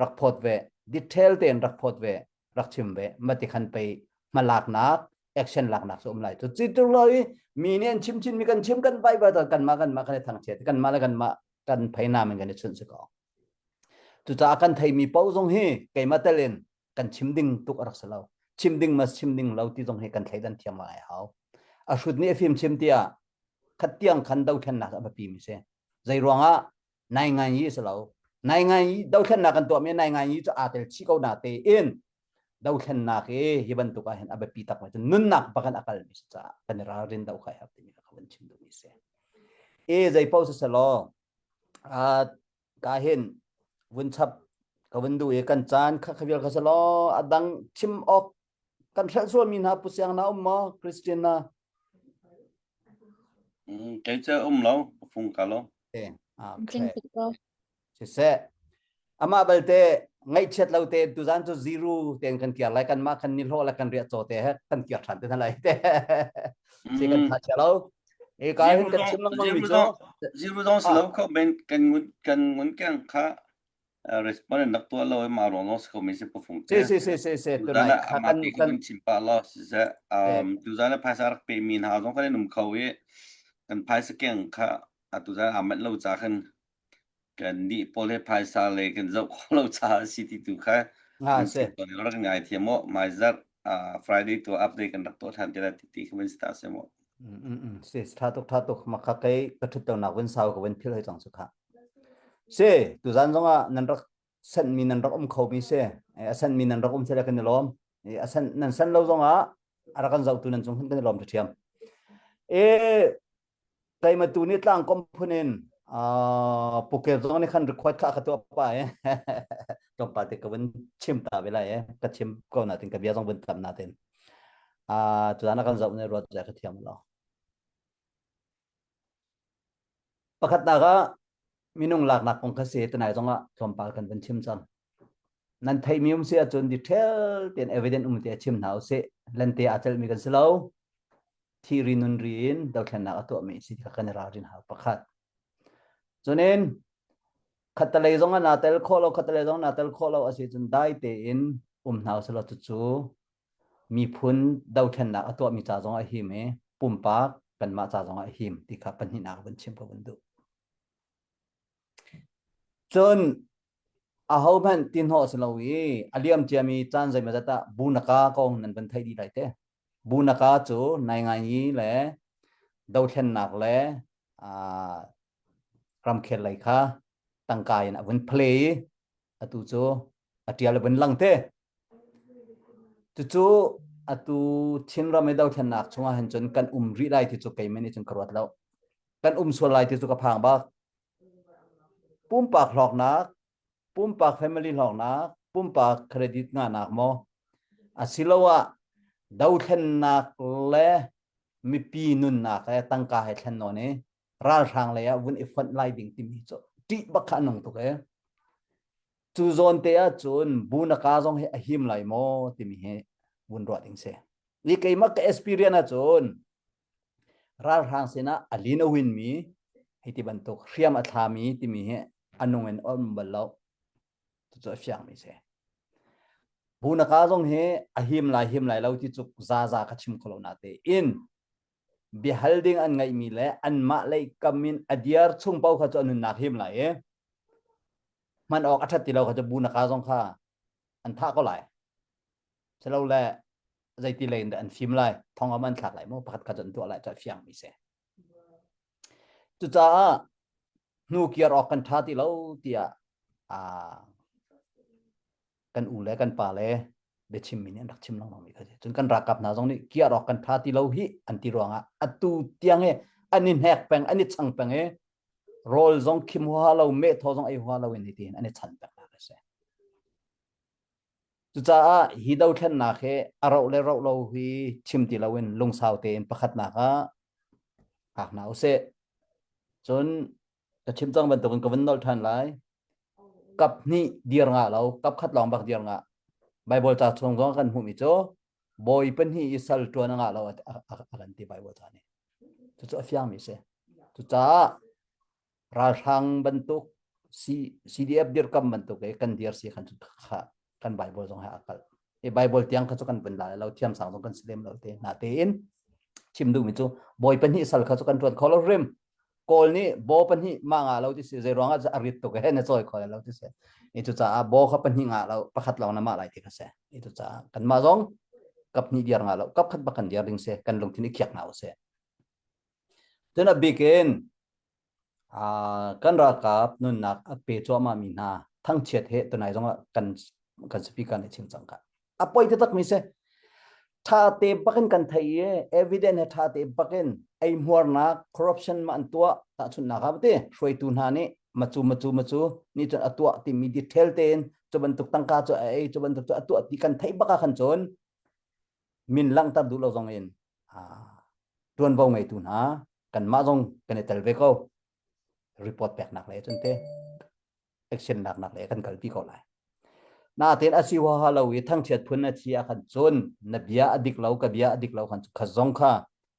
rak phawt ve detail tein rak phawt ve rak chim ve mati khan pei hmalaknak action laknak cu um lai cu ci tu lo i mi nih an chim chin mi kan chim kan vai vai kan mah kan mah kan i thangchiat kan mah le kan mah kan pheina men kan i chunh si ko cucaah kan theimi paoh zong hi keimah tel in kan chim ding tuk a rak si lo chim ding mas chim ding lo ti zong hi kan thleidan thiam ngai hau a hrut nih a fim chim tiah khat tiang khan dothlennak a biapi mi si Zei ruangah nai ngai yi si lo. Nai ngai yi dothlennak kan tuahmi nai ngai yi cu aa tel chih ko na tein dothlennak i hi bantuk ah hin a biapi tak mi cu nunnak bakan a kalmi si caah kan i ralrin do khai hap timi ka van chim duhmi si. E zei paoh si selaw ka hin vun chap ka vun duh i kan caan kha kha vial kha selaw a dang chim awk kan hrelh sualmi hna pu siang na um maw Christian na
Kei cu um lo, fung ka lo.
Eh, okay. Siseh. Amah balte ngaihchiat lo te tuzan cu zero ten kan kiar lai kan mah kan ni hlawh le kan riah caw te he kan kiar than te hna lai te. Si kan tha chia lo. E ka hin kan chim lengmang mi cu.
Zero dong si lo kho ben kan ngun kan ngun keng kha respond nak tuah lo ma rong lo ko mi si pufung
te si si si si
tunai kan kan chim pa lo si se um tu zan phaisa rak pe mi hna zong kan um kho i kan phaisa keng kha atu zan amat lo cha khan kan ni pawl he phaisa le kan zoh kho lo cha si ti tu kha
ha se
rak ngai thiam mo mai zar Friday to update kan rak to than te la ti ti kha sta se mo
si tha tuk tha tuk ma kha kai ka thut to nak wen sau ka wen phil hoi chang su kha Si, tuzan zongah nan rak senhmi nan rak um khomi si. A senhmi nan rak um sile kan i lawm. A sen, nan sen lo zongah a rak kan zohtu nan cung kan i lawm ṭhiam. E, keima tu nih tlang kom phun in uh, pukel zong nih khan record kha ka tuah pa e. Tlawmpal te ka vun chim ta ve lai e. Ka chim ko na tin ka bia zong vun tam na tin. Uh, tuzan a kan zoh ne ruat zai ka thiam lo. Pakhatnak ah minung laknak kong kha si tunai zongah tlawmpal kan van chim cang. Nan theihmi um si ahcun detail tein evidence um te chim hna usih. Lente aa celhmi kan si lo. Thi ri nun ri in dothlennak a tuahmi si kha kan i ralrin hau pakhat. Cunin khattalei zong ah naa tel khawh lo khattalei zong naa tel khawh lo a si cun dai tein um hna usih law cucu miphun dothlennak a tuahmi ca zong a him i pumpak kanmah ca zong ah a him ti kha pahnihnak vun chim ka vun duh. Cun ahohmanh ti hnawh si lo i a liam ciami caan zeimawzat ah bunaka kong nan van theih dih lai te. Bunaka cu nainganyi le dothlennak le uh, ramkhel lei kha tangka in a vun play i atu cu a ṭial a vun lang te. Cucu atu Chinram i dothlennak chungah hin cun kan um rih lai ti cu keimah nih cun ka ruat lo. Kan um sual lai ti cu ka phang bak. Pumpak hlawknak, pumpak family hlawknak, pumpak credit ngahnak maw asiloah dothlennak le mipi nunnak he tangka he thlen nawn i ralhrang lei ah vun i fonh lai ding timi cu ṭih bak kha a nung tuk ee. Cu zawn te ah cun bunaka zong hi a him lai maw timi hi vun ruah ding si. Ni keimah ka experience ahcun ralhrang sinah a lin a win mi hei ti bantuk hriam a thlami timi hi a nung in um bal lo. Cucu a fiang mi si. Bunaka zong hi a him lai him lai lo ti cu zaza ka chim kho lo na te in biahal ding an ngeihmi le anmah lei kam in a diar chung paoh kha cu a nunnak him lai i hman awk a ṭhat ti lo kha cu bunaka zong kha an thah ko lai. Silole zeiti lei in dah an fim lai, thong am an thlak lai maw pakhat kha cu an tuah lai cu a fiang mi si. Cucaah hnu kiar awk kan ṭha ti lo tiah kan u le kan pa le biachimmi nih an rak chim lengmang mi kha si. Cun kan ralkap hna zong nih kiar awk kan ṭha ti lo hi an ti ruangah atu tiang i an i hnek peng, an i chang peng i rawl zong khim huaha lo, meh thaw zong ei huaha lo in hitin an i chan peng nak a si. Cucaah hi dothlennak hi a roh le roh lo hi chim ti loin lungsau tein pakhatnak ah hngak hna usih. Cun ka chim cang bantukin ka vun nolh ṭhan lai. Kap hnih dir ngah lo, kap khat lawng bak dir ngah. Bible ca chung zong kan hmuhmi cu bawi pahnih i sal ṭuan a ngah lo a, a, a, a kan ti Bible ca nih. Cucu a fiangmi si. Cucaah ralhrang bantuk C, CDF dirkam bantuk i kan dir si khan kha kan Bible zong he a kal. I Bible tiang kha cu kan vun la lo thiam sang zong kan si lem lo te na tein chim duhmi cu bawi pahnih sal kha cu kan tuan kho lo rim kawl nih bo pahnih ma nga lo ti si zei ruangah a rit tuk he na cawi kho lo ti si i cu caah bo kha pahnih nga lo pakhat lawng na mah lai ti kha si i cu caah kan mah zong kap hnih diar nga lo kap khat bak kan diar ding si kan lungthin i khiak hna u si cun a bik in kan ralkap nunnak a pe cuahmah mi hna thangchiat he tunai zongah kan kan speaker nih chim cang ka a poi taktak mi si tha te bakin kan thei i evidence he tha te bakin eihmuarnak corruption ma an tuah tahchunhnak ah ti hruaitu hna nih macu macu macu ni cun a tuah timi detail tein cu bantuk tangka cu a ei cu bantuk cu a tuah ti kan theih bak ah khan cun min langhter duh lo zong in tuanvo ngeitu hna kanmah zong kan i tel ve ko report peknak le cun te action laknak le kan kalpi ko lai natein a si huaha lo i thangchiat phun a thi ah khan cun na bia a dik lo ka bia a dik lo khan kha zong kha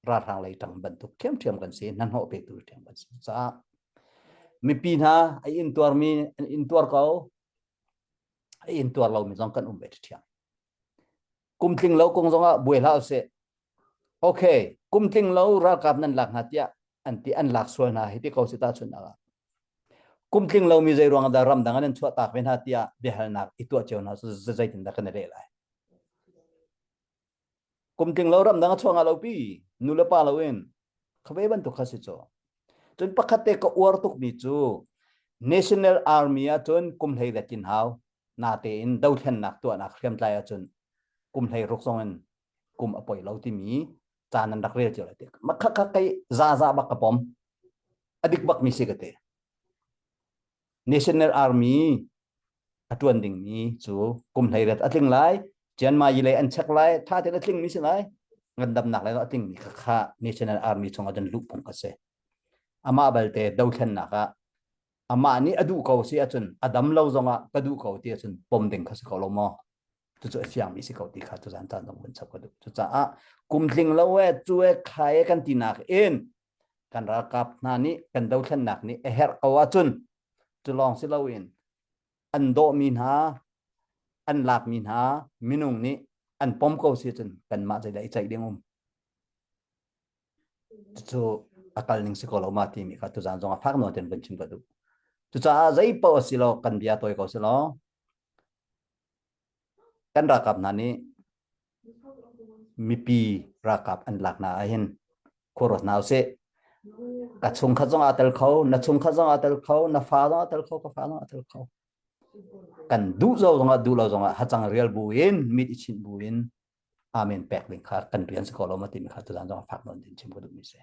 ralhrang lei ṭang bantuk ṭhiamṭhiam kan si hnahnawh petu ṭhiam kan si caah mipi hna a intuarmi an intuar ko a intuar lomi zong kan um ve ṭhiam kum tling lo kong zongah buai hlah usih okay kum tling lo ralkap nan lak hna tiah an ti an lak sual hna hi ti ko si ta chun ah kum tling lo mi zei ruang dah ramdang an chuah tak ve hna tiah biahalnak i tuah cio hna zeitin dah kan i leh lai kum tling lo ramdang a chuah nga lo pi nu le pa lo in khabe bantuk kha si cho cun pakhat te ka uar tuk mi cu national army ah cun kum hlei le tin hau natein dothlennak tuahnak hriamtlai ahcun kum hlei ruk zong in kum a poi lo timi ca nan rak rel cio lai ti ma kha kha kei za za bak ka pom a dik bak mi si ka te national army a tuan ding mi cu kum hlei ret a tling lai Chianma yi lei an check lai tha tein a tling mi si lai ngandamnak lei a tling mi kha kha national army chung ah luh phung ka si amah balte dothlennak ah. Amah nih a duh ko si ahcun a dam lo zongah ka duh ko ti ahcun pom ding kha si ko lo maw? Cucu a fiangmi si ko ti kha tuzan caan zong vun chap ka duh. Cucaah kum tling lo e cu e khai e kan tinak in kan ralkap hna nih kan dothlennak nih a herh ko ahcun cu lawng si loin an dawhmi hna an lakmi hna minung nih an pom ko si cun kanmah zeidah i ceih ding um Cucu a kal ning si ko lo ma timi kha tuzaan zong ah fak nawn tein vun chim ka duh. Cucaah zei paoh a si lo kan bia tawi ko si law kan ralkap hna nih mipi ralkap an lak hna ahhin khuaruat hna usih. Ka chungkhat zong aa tel kho, na chungkhat zong aa tel kho, na fa zong aa tel kho, ka fa zong aa tel kho. Kan duh zo zongah duh lo zongah hacang rial bu in mit i chinh bu in amen pek ding kha kan rian si ko lo ma timi kha tuzan zong fak nawn din chim ka duhmi si.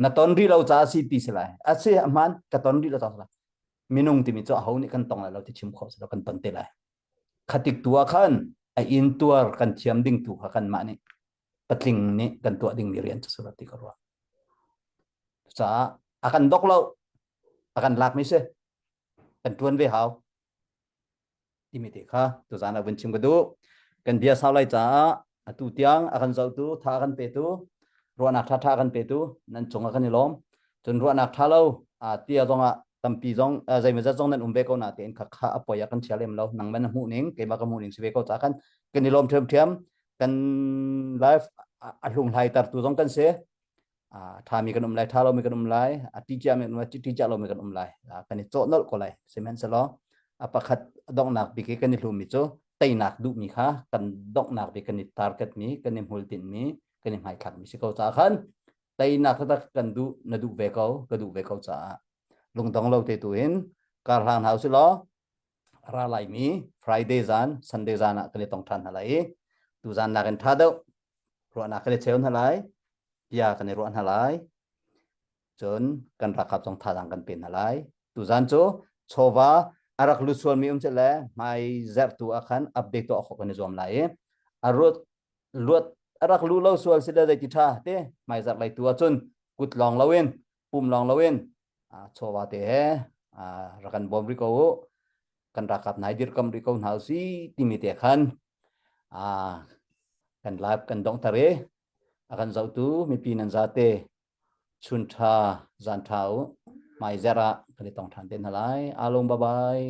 Na ton rih lo caah si ti si lai. A si a hmaan ka ton rih lo caah si lai. Minung timi cu aho nih kan tong lai lo ti chim khawh si lo kan ton te lai. Khatik tu ah khan a in tuar kan thiam ding tu kha kanmah nih patling nih kan tuah dingmi rian cu si ti ka ruah. Caah a kan dok lo a kan lak mi si kan tuan ve hau. Timi te kha tuzaan ah vun chim ka duh. Kan bia sau lai caah atu tiang a kan zohtu, tha a kan petu, ruahnak ṭhaṭha a kan petu nan cung ah kan i lawm. Cun ruahnak ṭha lo tia zong ah tampi zong zeimawzat zong nan um ve ko na tein kha kha a poi ah kan chia lem lo. Nangmah na hmuh ning, keimah ka hmuh ning si ve ko caah khan kan i lawm ṭhiamṭhiam. Kan life a hlunghlai tertu zong kan si. Ṭhami kan um lai, ṭha lomi kan um lai, a ṭi ciami kan um lai, ṭi cia lomi kan um lai. Kan i cawh nolh ko lai. Sihmanhsehlaw a pakhat donghnak bik i kan i hlumi cu teinak duhmi kha kan donghnak bik kan i target mi, kan i hmultinhmi, kan i hmaithlakmi si ko caah khan teinak taktak kan duh, na duh ve ko, ka duh ve ko caah lungdong lo te tu in kar hlang hna usih law ra laimi Friday zan, Sunday zan ah kan i tong ṭhan hna lai i tu zan nakin ṭha deuh ruahnak kan i cheu hna lai bia kan i ruah hna lai cun kan ralkap zong thazaang kan pe hna lai tuzan cu chawva a rak lut sualmi um le hmai zerhtu ah khan update tuah khawh kan i zuam lai i a ruat luat a rak lu lo sual si le zeiti tha te hmai zarh lei tu ahcun kut lawng loin pum lawng loin chawva te he rak kan bawm rih ko u kan ralkap nai dirkam rih ko hna si timi te khan kan live kan donghter i a kan zohtu mipi nan zate chun ṭha zan ṭha u hmai zer ah kan i tong ṭhan te hna lai alung bye bye.